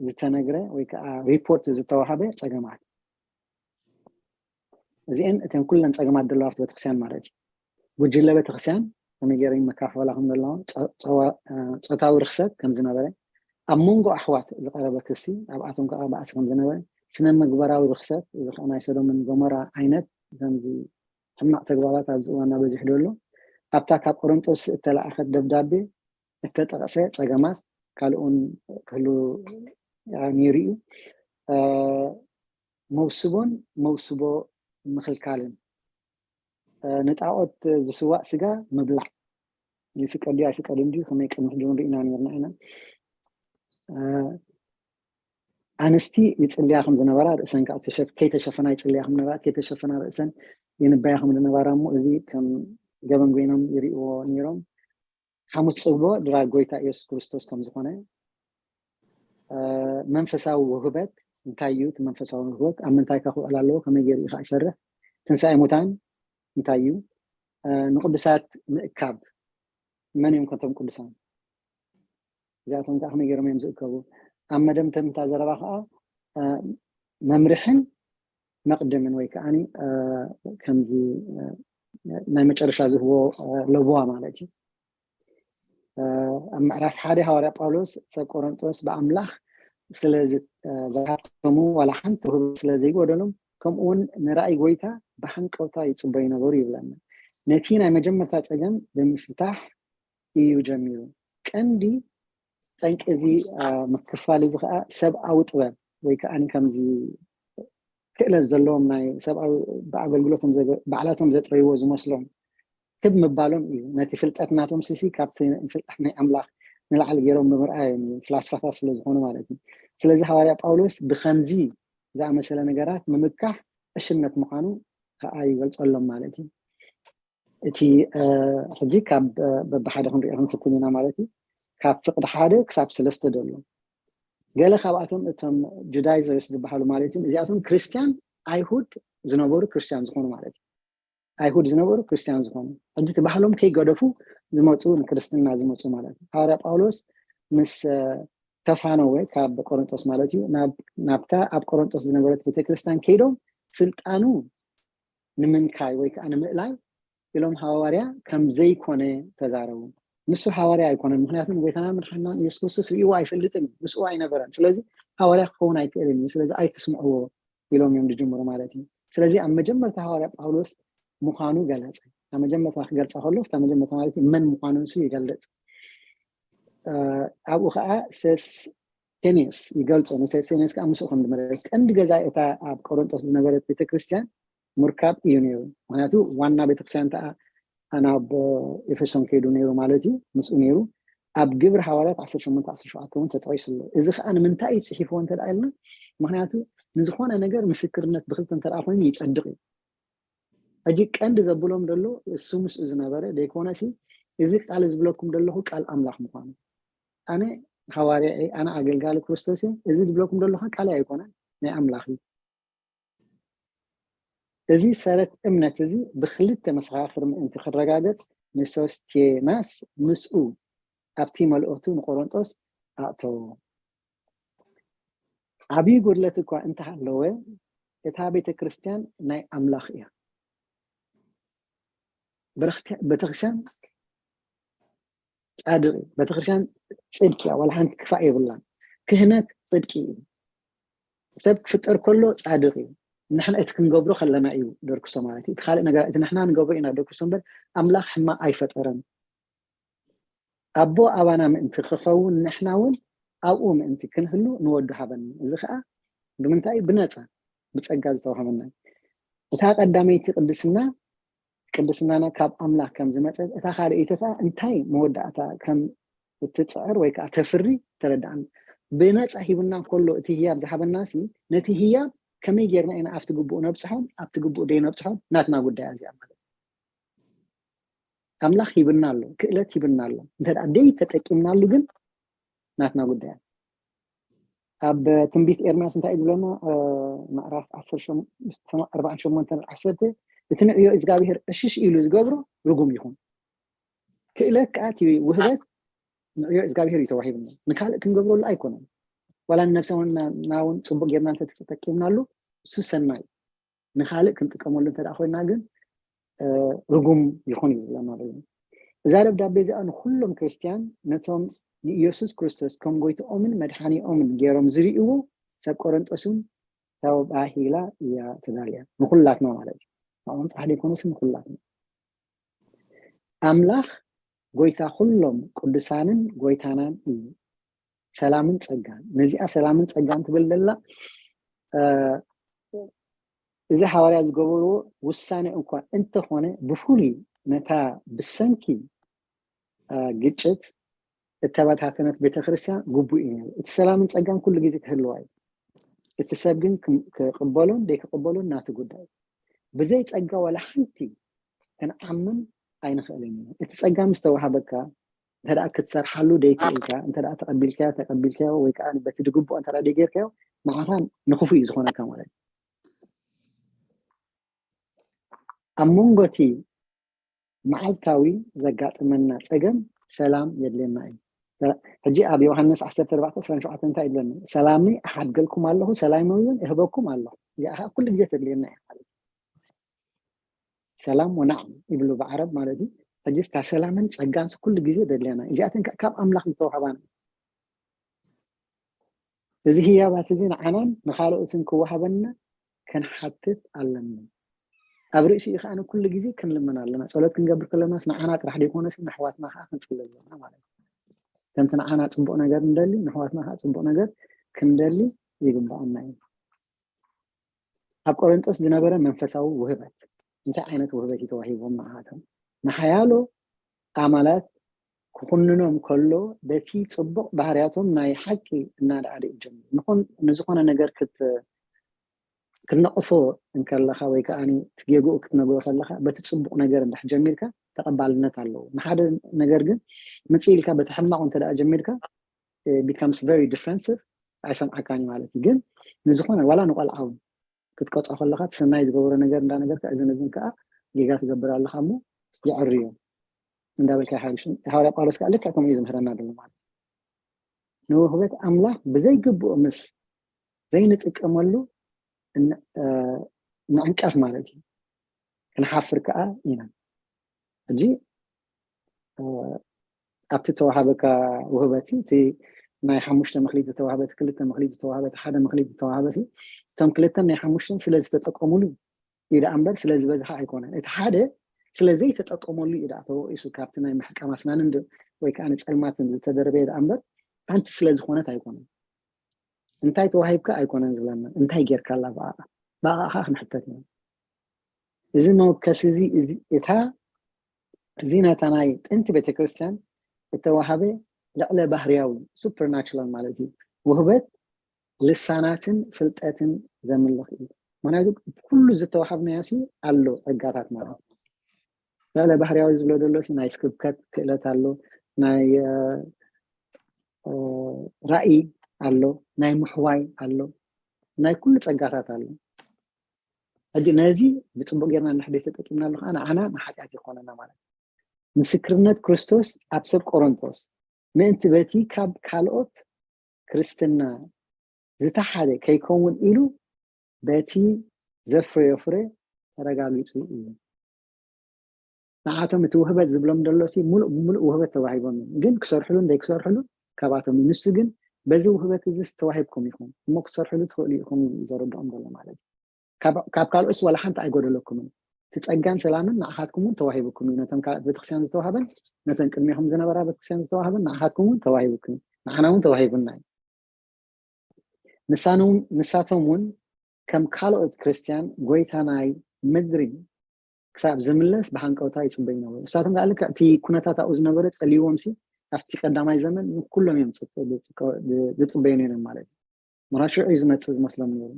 ዝተነግረ ወይ ከዓ ሪፖርት ዝተዋሃበ ፀገማት እዚአን እተን ኩለን ፀገማት ዘለዋ ቤተክርስትያን ማለት እዩ። ጉጅለ ቤተክርስትያን ከመይ ገይረ መካፈላ ከም ዘለዋ፣ ፆታዊ ርክሰት ከም ዝነበረ፣ ኣብ መንጎ ኣሕዋት ዝቀረበ ክሲ ኣብኣቶም ከዓ ባእሲ ከም ዝነበረ፣ ስነ ምግባራዊ ርክሰት እዚ ከዓ ናይ ሶዶምን ጎሞራ ዓይነት ከምዚ ሕማቅ ተግባራት ኣብዚ እዋን እናበዝሕ ዘሎ ኣብታ ካብ ቆሮንጦስ እተላእኸት ደብዳቤ እተጠቕሰ ፀገማት ካልኦን ክህሉ ነይሩ እዩ። መውስቦን መውስቦ ምኽልካልን ንጣዖት ዝስዋእ ስጋ ምብላዕ ይፍቀድ ድዩ ኣይፍቀድን ድዩ ከመይ ቅድሚ ሕጂ እውን ርኢና ነርና ኢና። ኣንስቲ ይፅልያ ከም ዝነበራ ርእሰን ከዓ ከይተሸፈና ይፅልያ ከም ነበራ ከይተሸፈና ርእሰን ይንበያ ከም ዝነበራ እሞ እዚ ከም ገበን ኮይኖም ይርእዎ ነይሮም። ሓሙስ ፅግቦ ድራግ ጎይታ ኢየሱስ ክርስቶስ ከም ዝኾነ መንፈሳዊ ውህበት እንታይ እዩ? እቲ መንፈሳዊ ውህበት ኣብ ምንታይ ከ ክውዕል ኣለዎ? ከመይ ገይሩ እዩ ከዓ ይሰርሕ? ትንሳኤ ሙታን እንታይ እዩ? ንቅዱሳት ምእካብ መን እዮም ከቶም ቅዱሳን? እዚኣቶም ከዓ ከመይ ገይሮም እዮም ዝእከቡ? ኣብ መደምደምታ ዘረባ ከዓ መምርሕን መቕድምን ወይ ከዓ ከምዚ ናይ መጨረሻ ዝህቦ ለቦዋ ማለት እዩ። ኣብ ምዕራፍ ሓደ ሃዋርያ ጳውሎስ ሰብ ቆሮንጦስ ብኣምላኽ ስለ ዝሃብተሙ ዋላ ሓንቲ ውህበት ስለ ዘይጎደሎም ከምኡውን ንራእይ ጎይታ ብሃንቀውታ ይፅበዩ ነበሩ ይብለና። ነቲ ናይ መጀመርታ ፀገም ብምፍታሕ እዩ ጀሚሩ። ቀንዲ ጠንቂ እዚ ምክፋል እዚ ከዓ ሰብኣዊ ጥበብ ወይ ከዓ ከምዚ ክእለት ዘለዎም ናይ ሰብኣዊ ብኣገልግሎቶም ባዕላቶም ዘጥረይዎ ዝመስሎም ክብ ምባሎም እዩ። ነቲ ፍልጠት ናቶም ስሲ ካብቲ ፍልጠት ናይ ኣምላኽ ንላዕሊ ገይሮም ብምርኣዮም እዩ፣ ፍላስፋታት ስለ ዝኾኑ ማለት እዩ። ስለዚ ሃዋርያ ጳውሎስ ብከምዚ ዝኣመሰለ ነገራት ምምካሕ ዕሽነት ምዃኑ ከዓ ይገልጸሎም ማለት እዩ። እቲ ሕጂ ካብ በብሓደ ክንሪኦ ክንፍትን ኢና ማለት እዩ። ካብ ፍቕዲ ሓደ ክሳብ ሰለስተ ዘሎ ገለ ካብኣቶም እቶም ጁዳይዘርስ ዝበሃሉ ማለት እዩ። እዚኣቶም ክርስትያን ኣይሁድ ዝነበሩ ክርስትያን ዝኾኑ ማለት እዩ። ኣይሁድ ዝነበሩ ክርስትያን ዝኾኑ ሕጂ እቲ ባህሎም ከይገደፉ ዝመፁ፣ ንክርስትና ዝመፁ ማለት እዩ። ሃዋርያ ጳውሎስ ምስ ተፋነወ ካብ ቆሮንጦስ ማለት እዩ፣ ናብታ ኣብ ቆሮንጦስ ዝነበረት ቤተክርስትያን ከይዶም ስልጣኑ ንምንካይ ወይ ከዓ ንምእላይ ኢሎም ሃዋርያ ከም ዘይኮነ ተዛረቡ። ንሱ ሃዋርያ ኣይኮነን፣ ምክንያቱ ንጎይታና መድሓና ኢየሱስ ክርስቶስ ርእይዎ ኣይፈልጥን፣ ምስኡ ኣይነበረን። ስለዚ ሃዋርያ ክኸውን ኣይክእልን እዩ፣ ስለዚ ኣይትስምዕዎ ኢሎም እዮም ዝጅምሩ ማለት እዩ። ስለዚ ኣብ መጀመርታ ሃዋርያ ጳውሎስ ምዃኑ ገለጸ። ኣብ መጀመርታ ክገልጻ ከሎ፣ እታ መጀመርታ ማለት እዩ፣ መን ምዃኑ ንሱ ይገልጽ። ኣብኡ ከዓ ሶስቴኔስ ይገልጾ። ንሶስቴኔስ ከዓ ምስኡ ከም ዝመለስ ቀንዲ ገዛ እታ ኣብ ቆሮንጦስ ዝነበረት ቤተክርስትያን ምርካብ እዩ ነይሩ። ምክንያቱ ዋና ቤተክርስትያን ተኣ ናብ ኤፌሶን ከይዱ ነይሩ ማለት እዩ፣ ምስኡ ነይሩ። ኣብ ግብር ሃዋርያት ዓሰርተ ሸሞንተ ዓሰርተ ሸውዓተ እውን ተጠቂሱ ኣሎ። እዚ ከዓ ንምንታይ እዩ ፅሒፍዎ እንተ ኢልና፣ ምክንያቱ ንዝኾነ ነገር ምስክርነት ብክልተ እንተ ኮይኑ ይፀድቅ እዩ። ሕጂ ቀንዲ ዘብሎም ዘሎ እሱ ምስኡ ዝነበረ ዘይኮነሲ፣ እዚ ቃል ዝብለኩም ዘለኹ ቃል ኣምላኽ ምዃኑ፣ ኣነ ሃዋርያ እየ፣ ኣነ ኣገልጋሊ ክርስቶስ እየ፣ እዚ ዝብለኩም ዘለኹ ቃል ኣይኮነን፣ ናይ ኣምላኽ እዩ። እዚ ሰረት እምነት እዚ ብክልተ መሰኻኽር ምእንቲ ክረጋገጽ፣ ንሶስቴናስ ምስኡ ኣብቲ መልእኽቱ ንቆሮንጦስ ኣእተዎ። ዓብዪ ጉድለት እኳ እንተሃለወ፣ እታ ቤተ ክርስቲያን ናይ ኣምላኽ እያ። ቤተክርስትያን ጻድቕ እዩ። ቤተክርስትያን ጽድቂ እያ፣ ዋላ ሓንቲ ክፋእ የብላን። ክህነት ጽድቂ እዩ። ሰብ ክፍጠር ከሎ ጻድቕ እዩ። ንሕና እቲ ክንገብሮ ከለና እዩ ደርክሶ ማለት እዩ። እቲ ካልእ ነገር፣ እቲ ንሕና ንገብሮ ኢና ደርክሶ እምበር፣ ኣምላኽ ሕማቕ ኣይፈጠረን። ኣቦ ኣባና ምእንቲ ክኸውን፣ ንሕና እውን ኣብኡ ምእንቲ ክንህሉ ንወዱ ሃበና። እዚ ኸኣ ብምንታይ? ብነጻ፣ ብጸጋ ዝተዋህበና። እታ ቀዳመይቲ ቅድስና፣ ቅድስናና ካብ ኣምላኽ ከም ዝመጸት፣ እታ ካልኣይቲ ኸኣ እንታይ መወዳእታ ከም እትጽዕር ወይ ከኣ ተፍሪ ተረድኣና። ብነጻ ሂብና ከሎ እቲ ህያብ ዝሃበናሲ፣ ነቲ ህያብ ከመይ ጌርና ኢና ኣብቲ ግቡእ ነብጽሖን ኣብቲ ግቡእ ደይነብጽሖን ናትና ጉዳይ እያ ማለት እዩ። ኣምላኽ ሂብና ኣሎ፣ ክእለት ሂብና ኣሎ። እንተ ደኣ ደይ ተጠቂምናሉ ግን ናትና ጉዳይ እያ። ኣብ ትንቢት ኤርምያስ እንታይ እዩ ዝብለና? እ፣ ምዕራፍ ዓሰርተ ሸሞንተ፣ ኣርባዓን ሸሞንተን ዓሰርተ፣ "እቲ ንዕዮ እግዚኣብሔር ዕሽሽ ኢሉ ዝገብሮ ርጉም ይኹን።" ክእለት ከኣ እቲ ውህበት ንዕዮ እግዚኣብሔር እዩ ተዋሂብና። ንካልእ ክንገብረሉ ኣይኮነን። ዋላ ንነብሰና እውን ጽቡቅ ጌርና እንተተጠቂምናሉ፣ እሱ ሰናይ። ንኻልእ ክንጥቀመሉ እንተ ደኣ ኮይና ግን፣ እ፣ ርጉም ይኹን እዩ ዝብለና ዘሎ። እዛ ደብዳቤ እዚኣ ንኹሎም ክርስትያን፣ ነቶም ንኢየሱስ ክርስቶስ ከም ጎይትኦምን መድሓኒኦምን ገይሮም ዝርእይዎ ሰብ ቆረንጦስን ተባሂላ እያ ተዳልያ። ንኹላትና ማለት እዩ። ንዕኦም ጥራሕ ዘይኮነስ ንኹላትና። ኣምላኽ ጎይታ ኩሎም ቅዱሳንን ጎይታናን እዩ። ሰላምን ጸጋን። ነዚኣ ሰላምን ጸጋን ትብል ዘላ፣ እ፣ እዚ ሃዋርያ ዝገበርዎ ውሳኔ እኳ እንተኾነ፣ ብፍሉይ ነታ ብሰንኪ፣ እ፣ ግጭት እተበታተነት ቤተክርስትያን ግቡእ እዩ ነይሩ። እቲ ሰላምን ጸጋን ኩሉ ግዜ ክህልዋ እዩ። እቲ ሰብ ግን ክም-፣ ክቕበሎን ደይክቕበሎን ናቱ ጉዳይ እዩ። ብዘይ ጸጋ ዋላ ሓንቲ ክንዓምም ኣይንኽእልን ኢና። እቲ ጸጋ ምስ ተዋሃበካ፣ እንተ ደኣ ክትሰርሓሉ ደይክእልካ፣ እንተ ደኣ ተቐቢልካዮ፣ ተቐቢልካዮ፣ ወይ ከኣ በቲ ዝግብኦ እንተ ደኣ ደይጌርካዮ፣ ንዓኻ ንኽፉእ እዩ ዝኾነካ ማለት እዩ። ኣብ መንጎ እቲ መዓልታዊ ዘጋጥመና ጸገም ሰላም የድልየና እዩ። ሕጂ ኣብ ዮሃንስ ዓሰርተ ኣርባዕተ ዕስራን ሸውዓተን እንታይ ይብለና? "ሰላመይ እሓድገልኩም ኣለኹ፣ ሰላመይ እውን እህበኩም ኣለኹ።" እዚኣ ኸዓ ኩሉ ግዜ ተድልየና እያ ማለት እዩ። ሰላም ወነዓም ይብሉ ብዓረብ ማለት እዩ። ሕጂ እታ ሰላምን ጸጋንስ ኩሉ ግዜ ደድልያና። እዚኣተን ከ-፣ ካብ ኣምላኽ ዝተዋህባና። እዚ ህያባት እዚ ንዓናን ንኻልኦትን ክወሃበና ክንሓትት ኣለና። ኣብ ርእሲኡ ከኣ ኩሉ ግዜ ክንልምን ኣለና። ጸሎት ክንገብር ከለናስ ንዓና ጥራሕ ዘይኮነስ ንኣሕዋትና ከኣ ክንጽሊ ኣለና ማለት እዩ። ከምቲ ንዓና ጽቡቕ ነገር እንደሊ፣ ንኣሕዋትና ከኣ ጽቡቕ ነገር ክንደሊ ይግብኣና እዩ። ኣብ ቆሮንቶስ ዝነበረ መንፈሳዊ ውህበት፣ እንታይ ዓይነት ውህበት እዩ ተዋሂቦም ንዓቶም? ንሓያሎ ኣማላት ክኹንኖም ከሎ፣ በቲ ጽቡቕ ባህርያቶም ናይ ሓቂ እናደኣደ ይጀምር። ንኹን-፣ ንዝኾነ ነገር ክት-፣ ክትነቕፎ እንከለኻ ወይ ከኣ እቲ ጌግኡ ክትነግሮ ከለኻ፣ በቲ ጽቡቕ ነገር እንድሕር ጀሚርካ፣ ተቐባልነት ኣለዎ። ንሓደ ነገር ግን ምጽእ ኢልካ በቲ ሕማቕ እንተ ደኣ ጀሚርካ፣ it becomes very defensive፣ ኣይሰምዓካን እዩ ማለት እዩ። ግን ንዝኾነ ዋላ ንቆልዓ እውን ክትቀጽዖ ከለኻ፣ እቲ ሰናይ ዝገበሮ ነገር እንዳነገርካ፣ እዚ ነዝን ከኣ ጌጋ ትገብር ኣለኻ እሞ የዕርዮ። እንዳበልካ ይሓይሽ። ሃዋርያ ጳውሎስ ከዓ ልክዕ ከምኡ እዩ ዝምህረና ዘሎ ማለት እዩ። ንውህበት ኣምላኽ ብዘይግብኡ ምስ ዘይንጥቀመሉ ንዕንቀፍ ማለት እዩ። ክንሓፍር ከዓ ኢና። ሕጂ ኣብቲ ተዋሃበካ ውህበት እቲ ናይ ሓሙሽተ መክሊት ዝተዋህበት፣ ክልተ መክሊት ዝተዋህበት፣ ሓደ መክሊት ዝተዋህበ እቶም ክልተን ናይ ሓሙሽተን ስለ ዝተጠቀሙሉ እዩ ደኣ እምበር ስለ ዝበዝሓ ኣይኮነን። እቲ ሓደ ስለ ዘይተጠቀመሉ እዩ ደኣ ተወቂሱ ካብቲ ናይ ምሕቃም ኣስናንን ወይ ከዓ ንፀልማትን ዝተደረበ ደኣ እምበር ሓንቲ ስለ ዝኾነት ኣይኮነን። እንታይ ተዋሂብካ ኣይኮነን ዝብለና፣ እንታይ ጌርካላ ብኣኣ ብኣኣ ከዓ ክንሕተት ኢና። እዚ መወከሲ እዚ እታ እዚ ነታ ናይ ጥንቲ ቤተክርስትያን እተዋሃበ ልዕለ ባህርያዊ ሱፐርናቹራል ማለት እዩ ውህበት ልሳናትን ፍልጠትን ዘምልኽ እዩ። ምክንያቱ ኩሉ ዝተዋሃብናዮ ሲ ኣሎ ጸጋታት ማለት እዩ። ልዕለ ባህርያዊ ዝብሎ ዘሎ ሲ ናይ ስብከት ክእለት ኣሎ፣ ናይ ራእይ ኣሎ፣ ናይ ምሕዋይ ኣሎ፣ ናይ ኩሉ ጸጋታት ኣሎ። ሕጂ ነዚ ብፅቡቅ ጌርና እንድሕር ተጠቂምናሉ ከዓ ንዓና ንሓጢኣት ይኮነና ማለት እዩ። ምስክርነት ክርስቶስ ኣብ ሰብ ቆሮንቶስ ምእንቲ በቲ ካብ ካልኦት ክርስትና ዝተሓደ ከይከውን ኢሉ በቲ ዘፍረዮ ፍረ ተረጋጊፁ እዩ። ንዓቶም እቲ ውህበት ዝብሎም ዘሎ ሲ ሙሉእ ብሙሉእ ውህበት ተዋሂቦም እዮም፣ ግን ክሰርሕሉ እንደይክሰርሕሉ ካባቶም እዩ። ንሱ ግን በዚ ውህበት እዚ ተዋሂብኩም ኢኹም እሞ ክትሰርሕሉ ትኽእሉ ኢኹም እዩ ዘረድኦም ዘሎ ማለት እዩ። ካብ ካልኦስ ዋላ ሓንቲ ኣይጎደለኩምን። እቲ ጸጋን ሰላምን ንዓኻትኩም እውን ተዋሂብኩም እዩ። ነተን ካልኦት ቤተክርስትያን ዝተዋህበን ነተን ቅድሚኹም ዝነበራ ቤተክርስትያን ዝተዋህበን ንዓኻትኩም እውን ተዋሂብኩም እዩ። ንዓና እውን ተዋሂቡና እዩ። ንሳቶም እውን ከም ካልኦት ክርስትያን ጎይታ ናይ ምድሪ ክሳብ ዝምለስ ብሃንቀውታ ይጽበዩ ነበሩ። ንሳቶም ከዓ ልክዕ እቲ ኩነታት ኣብኡ ዝነበረ ጸልይዎም ሲ ኣብቲ ቀዳማይ ዘመን ንኩሎም እዮም ዝጽበዩ ነይሮም ማለት እዩ። ምክንያቱ ሽዑ እዩ ዝመጽእ ዝመስሎም ነይሩ።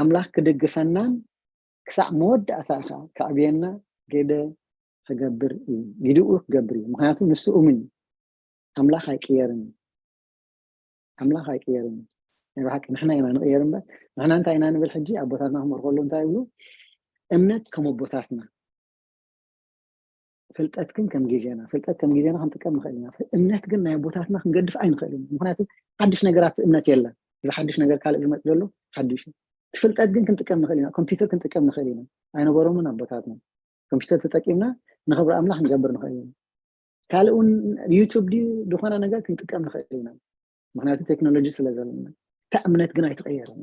ኣምላኽ ክድግፈናን ክሳዕ መወዳእታ ከዓ ከዕብየና ግደ ክገብር እዩ። ግድኡ ክገብር እዩ። ምክንያቱ ንሱ እሙን እዩ። ኣምላኽ ኣይቅየርን እዩ። ኣምላኽ ኣይቅየርን እዩ። ናይ ብሓቂ ንሕና ኢና ንቅየር እምበር ንሕና እንታይ ኢና ንብል? ሕጂ ኣቦታትና ክመርኮሉ እንታይ ይብሉ? እምነት ከም ኣቦታትና ፍልጠት ግን ከም ግዜና ፍልጠት ከም ግዜና ክንጥቀም ንኽእል ኢና። እምነት ግን ናይ ኣቦታትና ክንገድፍ ኣይንኽእል ኢና። ምክንያቱ ሓድሽ ነገር ኣብቲ እምነት የለን። እዚ ሓድሽ ነገር ካልእ ዝመፅ ዘሎ ሓድሽ እዩ። እቲ ፍልጠት ግን ክንጥቀም ንኽእል ኢና። ኮምፒውተር ክንጥቀም ንኽእል ኢና። ኣይነበሮምን ኣቦታትና። ኮምፒውተር ተጠቂምና ንኽብሪ ኣምላኽ ክንገብር ንኽእል ኢና። ካልእ እውን ዩቱብ ድዩ ዝኾነ ነገር ክንጥቀም ንኽእል ኢና። ምክንያቱ ቴክኖሎጂ ስለ ዘለና። እታ እምነት ግን ኣይትቐየርን።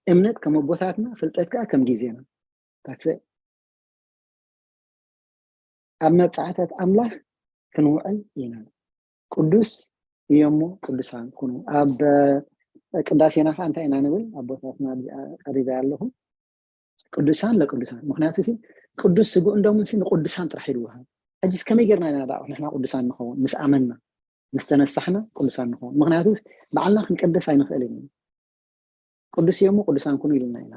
እምነት ከም ኣቦታትና ፍልጠት ከዓ ከም ግዜና። ኣብ መብፃዕታት ኣምላኽ ክንውዕል ኢና። ቅዱስ እዮሞ ቅዱሳን ኩኑ። ኣብ ቅዳሴና ከዓ እንታይ ኢና ንብል? ኣቦታትና ቀሪበ ኣለኹ። ቅዱሳን ለቅዱሳን። ምክንያቱ ሲ ቅዱስ ስግኡ እንደሙን ሲ ንቅዱሳን ጥራሕ ይድውሃብ። ሕጂስ ከመይ ጌርና ኢና ደኣ ንሕና ቅዱሳን ንኸውን? ምስ ኣመንና ምስ ተነሳሕና ቅዱሳን ንኸውን። ምክንያቱ ባዕልና ክንቀደስ ኣይንኽእልን ኢና። ቅዱስ እዮሞ ቅዱሳን ኩኑ ኢልና ኢና።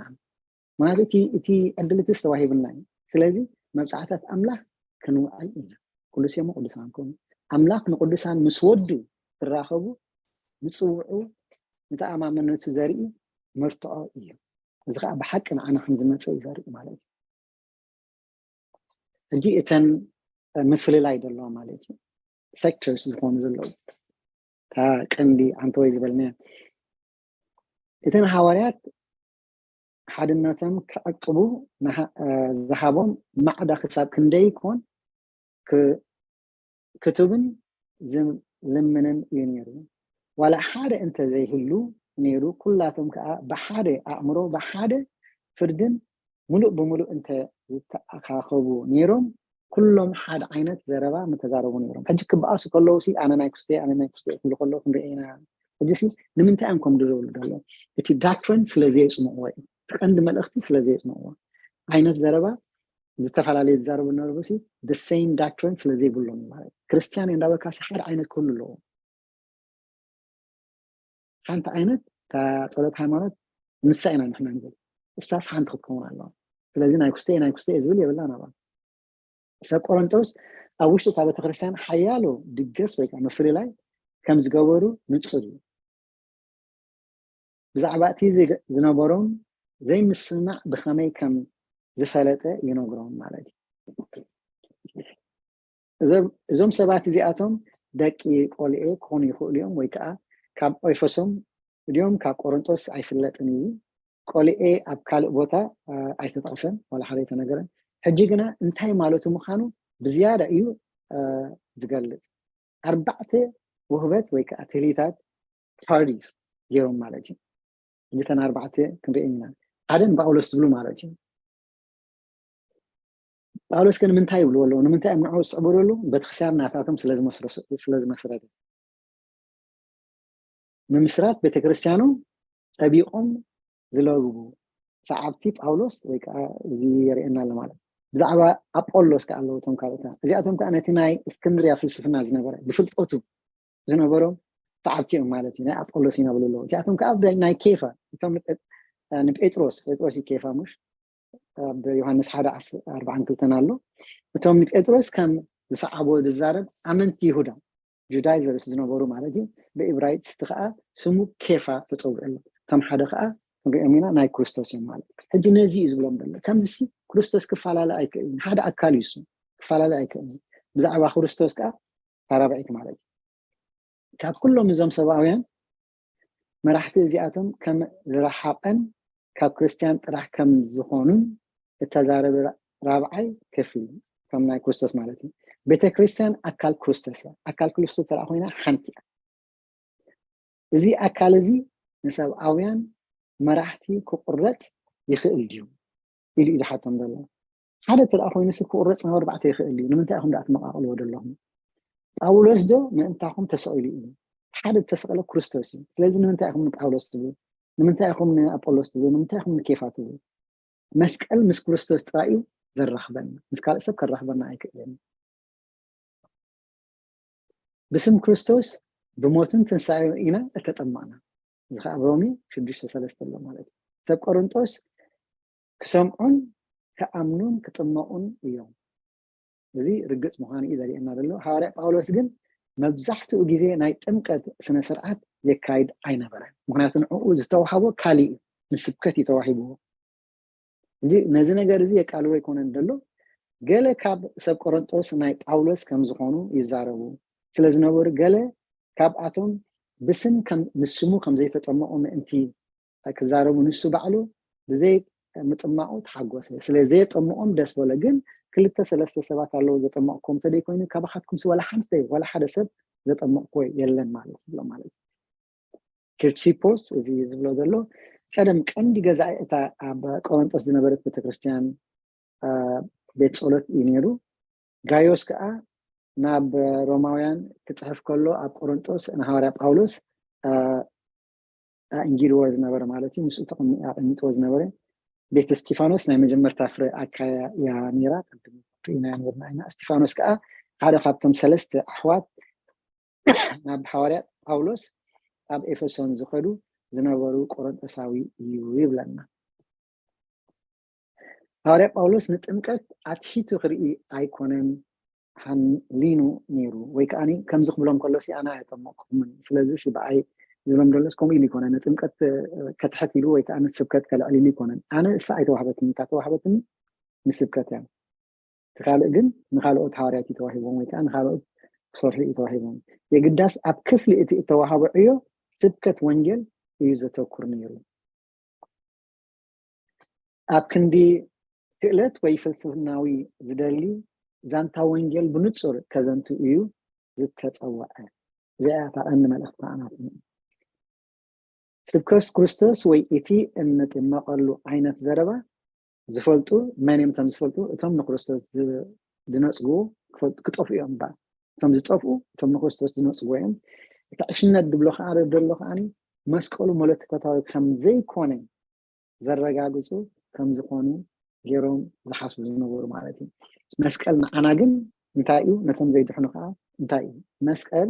ምክንያቱ እቲ ዕድል እቲ ዝተዋሂብና እዩ። ስለዚ መብፃዕታት ኣምላኽ ክንውዕል ኢና። ቅዱስ እዮሞ ቅዱሳን ኩኑ። ኣምላኽ ንቅዱሳን ምስ ወዱ ክራኸቡ ምፅውዑ ንተኣማመነቱ ዘርኢ መርትዖ እዩ። እዚ ከዓ ብሓቂ ንዓና ከም ዝመፀ እዩ ዘርኢ ማለት እዩ። ሕጂ እተን ምፍልላይ ዘለዋ ማለት እዩ ሴክተርስ ዝኾኑ ዘለዉ እታ ቀንዲ ዓንተወይ ዝበልናዮ እቲ ንሃዋርያት ሓድነቶም ክዕቅቡ ዝሃቦም ማዕዳ ክሳብ ክንደይ ኮን ክቱብን ዝልምንን እዩ ነይሩ። ዋላ ሓደ እንተዘይህሉ ነይሩ፣ ኩላቶም ከዓ ብሓደ ኣእምሮ፣ ብሓደ ፍርድን ምሉእ ብምሉእ እንተ ዝተኣኻኸቡ ነይሮም፣ ኩሎም ሓደ ዓይነት ዘረባ ምተዛረቡ ነይሮም። ሕጂ ክበኣሱ ከለዉ ሲ ኣነ ናይ ኩስተ ኣነ ናይ ኩስተ ክብሉ ከለዉ ክንርኢ ኢና። ሕጂ ሲ ንምንታይ እዮም ከም ዝብሉ ደሎ እቲ ዳክትሪን ስለ ዘየፅንዕዎ እዩ። እቲ ቀንዲ መልእኽቲ ስለ ዘየፅንዕዎ ዓይነት ዘረባ ዝተፈላለየ ዝዛረቡ ነበሩ ሲ the same doctrine ስለ ዘይብሎም ማለት ክርስቲያን እንዳበልካ ሲ ሓደ ዓይነት ክህሉ ኣለዎ። ሓንቲ ዓይነት እታ ፀሎት ሃይማኖት ንሳ ኢና ንሕና ንብል እሳስ ሓንቲ ክትከውን ኣለዋ። ስለዚ ናይ ኩስተ ናይ ኩስተ ዝብል የብላ ናባ ሰብ ቆሮንጦስ ኣብ ውሽጢ እታ ቤተክርስትያን ሓያሎ ድገስ ወይ ከዓ ምፍልላይ ከም ዝገበሩ ንፁር እዩ። ብዛዕባ እቲ ዝነበሮም ዘይምስምማዕ ብኸመይ ከም ዝፈለጠ ይነግሮም ማለት እዩ። እዞም ሰባት እዚኣቶም ደቂ ቆልኤ ክኾኑ ይኽእሉ እዮም፣ ወይ ከዓ ካብ ኤፌሶም ድዮም ካብ ቆሮንጦስ ኣይፍለጥን እዩ። ቆልኤ ኣብ ካልእ ቦታ ኣይተጠቕሰን፣ ዋላ ሓደ ኣይተነገረን። ሕጂ ግና እንታይ ማለቱ ምዃኑ ብዝያዳ እዩ ዝገልጽ። ኣርባዕተ ውህበት ወይ ከዓ ትህሊታት ፓርቲስ ገይሮም ማለት እዩ። እተን ኣርባዕተ ክንሪኤን ኢና። ሓደ ንጳውሎስ ዝብሉ ማለት እዩ። ጳውሎስ ከ ንምንታይ ይብልዎ ኣለዉ? ንምንታይ እዮም ንዕኡ ዝስዕብሉ ኣለዉ? ቤተክርስትያን ናታቶም ስለ ዝመስረተ። ምምስራት ቤተክርስትያኖም ጠቢቖም ዝለግቡ ሰዓብቲ ጳውሎስ ወይ ከዓ እዚ የርእየና ኣሎ ማለት። ብዛዕባ ኣጶሎስ ከዓ ኣለዉ እቶም ካልኦት። እዚኣቶም ከዓ ነቲ ናይ እስክንድርያ ፍልስፍና ዝነበረ ብፍልጠቱ ዝነበሮም ሰዓብቲ እዮም ማለት እዩ። ናይ ኣጶሎስ ኢና ብሉ ኣለዉ። እዚኣቶም ከዓ ናይ ኬፋ እቶም ንጴጥሮስ፣ ጴጥሮስ እዩ ኬፋ፣ ምሽ ኣብ ዮሃንስ ሓደ ኣርባዓን ክልተን ኣሎ። እቶም ንጴጥሮስ ከም ዝሰዓቦ ዝዛረብ ኣመንቲ ይሁዳ፣ ጁዳይዘርስ ዝነበሩ ማለት እዩ። ብእብራይስጥ ከዓ ስሙ ኬፋ ተፀውዑ ኣሎ። እቶም ሓደ ከዓ ንሪኦም ኢና ናይ ክርስቶስ እዮም ማለት። ሕጂ ነዚ እዩ ዝብሎም ዘሎ። ከምዚ ክርስቶስ ክፈላለ ኣይክእልን፣ ሓደ ኣካል እዩ እሱ፣ ክፈላለ ኣይክእልን። ብዛዕባ ክርስቶስ ከዓ ተራብዒት ማለት እዩ። ካብ ኩሎም እዞም ሰብኣውያን መራሕቲ እዚኣቶም ከም ዝረሓቐን ካብ ክርስትያን ጥራሕ ከም ዝኾኑን እተዛረበ ራብዓይ ክፍሊ እቶም ናይ ክርስቶስ ማለት እዩ። ቤተ ክርስትያን ኣካል ክርስቶስ እያ። ኣካል ክርስቶስ ተረኣ ኮይና ሓንቲ እያ። እዚ ኣካል እዚ ንሰብኣውያን መራሕቲ ክቁረፅ ይኽእል ድዩ ኢሉ እዩ ዝሓቶም ዘሎ። ሓደ ተደኣ ኮይኑ ሲ ክቁረፅ ናብ ኣርባዕተ ይኽእል እዩ። ንምንታይ ኢኹም ደኣ ትመቃቅልዎ ዘለኹም? ጳውሎስ ዶ ምእንታኹም ተሰቒሉ እዩ? ሓደ ዝተሰቐለ ክርስቶስ እዩ። ስለዚ ንምንታይ ኢኹም ንጳውሎስ ትብሉ? ንምንታይ ኢኹም ንኣጶሎስ ትብሉ? ንምንታይ ኢኹም ንኬፋ ትብሉ? መስቀል ምስ ክርስቶስ ጥራይ እዩ ዘራኽበና። ምስ ካልእ ሰብ ከራኽበና ኣይክእልን። ብስም ክርስቶስ ብሞትን ትንሳኤ ኢና እተጠማእና። እዚ ከዓ ሮሜ ሽዱሽተ ሰለስተ ኣሎ ማለት እዩ። ሰብ ቆሮንጦስ ክሰምዑን ክኣምኑን ክጥመቑን እዮም። እዚ ርግፅ ምዃኑ እዩ ዘርእየና ዘሎ። ሃዋርያ ጳውሎስ ግን መብዛሕትኡ ግዜ ናይ ጥምቀት ስነ ስርዓት የካይድ ኣይነበረን። ምክንያቱ ንዕኡ ዝተዋሃቦ ካሊእ እዩ፣ ንስብከት እዩ ተዋሂብዎ። እዚ ነዚ ነገር እዚ የቃልዎ ኣይኮነን ዘሎ። ገለ ካብ ሰብ ቆሮንጦስ ናይ ጳውሎስ ከም ዝኾኑ ይዛረቡ ስለ ዝነበሩ፣ ገለ ካብኣቶም ብስም ከም ንስሙ ከም ዘይተጠመቑ ምእንቲ ክዛረቡ ንሱ ባዕሉ ብዘይ ምጥማቑ ተሓጎሰ። ስለ ዘየጠምቖም ደስ በሎ። ግን ክልተ ሰለስተ ሰባት ኣለዉ ዘጠመቕኩም እንተደይ ኮይኑ፣ ካባኻትኩም ሲ ዋላ ሓንቲ ዋላ ሓደ ሰብ ዘጠመቕኩዎ የለን ማለት ይብሎ ማለት እዩ። ክርሲፖስ እዚ ዝብሎ ዘሎ ቀደም ቀንዲ ገዛኢ እታ ኣብ ቆሮንጦስ ዝነበረት ቤተክርስትያን ቤት ጸሎት እዩ ነይሩ። ጋዮስ ከዓ ናብ ሮማውያን ክፅሕፍ ከሎ ኣብ ቆሮንጦስ ንሃዋርያ ጳውሎስ ኣእንጊድዎ ዝነበረ ማለት እዩ፣ ምስኡ ኣቐሚጥዎ ዝነበረ ቤተ እስቲፋኖስ ናይ መጀመርታ ፍረ ኣካያ እያ ነይራ። ቅድም ርኢና ነርና ኢና። እስቲፋኖስ ከዓ ሓደ ካብቶም ሰለስተ ኣሕዋት ናብ ሃዋርያ ጳውሎስ ኣብ ኤፌሶን ዝኸዱ ዝነበሩ ቆሮንጦሳዊ እዩ ይብለና። ሃዋርያ ጳውሎስ ንጥምቀት ኣትሒቱ ክርኢ ኣይኮነን ሃሊኑ ነይሩ፣ ወይ ከዓ ከምዚ ክብሎም ከሎ ሲ ኣነ ኣየጠመቅኩምን፣ ስለዚ ሲ ብኣይ ዝብሎም ደሎስ ከምኡ ኢሉ ይኮነ ንጥምቀት ከትሕት ኢሉ ወይ ከዓ ንስብከት ከልዕል ኢሉ ይኮነን። ኣነ እሳ ኣይተዋህበትኒ፣ እታ ተዋህበትኒ ንስብከት እያ። እቲ ካልእ ግን ንካልኦት ሃዋርያት እዩ ተዋሂቦም ወይ ከዓ ንካልኦት ክሰርሑ እዩ ተዋሂቦም። የግዳስ ኣብ ክፍሊ እቲ እተዋሃቦ ዕዮ ስብከት ወንጌል እዩ ዘተኩር ነይሩ። ኣብ ክንዲ ክእለት ወይ ፍልስፍናዊ ዝደሊ ዛንታ ወንጌል ብንጹር ከዘንቱ እዩ ዝተጸወዐ። እዚኣ እያ እታ ቀንዲ መልእኽቲ ናትና። ስብከት ክርስቶስ ወይ እቲ እንጥመቐሉ ዓይነት ዘረባ ዝፈልጡ መን እዮም? እቶም ዝፈልጡ እቶም ንክርስቶስ ዝነጽግዎ ክጠፍኡ እዮም እምበኣር። እቶም ዝጠፍኡ እቶም ንክርስቶስ ዝነጽግዎ እዮም። እቲ ዕሽነት ዝብሎ ከዓ ዘሎ ከዓ መስቀሉ መለኮታዊ ከም ዘይኮነ ዘረጋግፁ ከም ዝኾኑ ገይሮም ዝሓስቡ ዝነበሩ ማለት እዩ። መስቀል ንዓና ግን እንታይ እዩ? ነቶም ዘይድሕኑ ከዓ እንታይ እዩ? መስቀል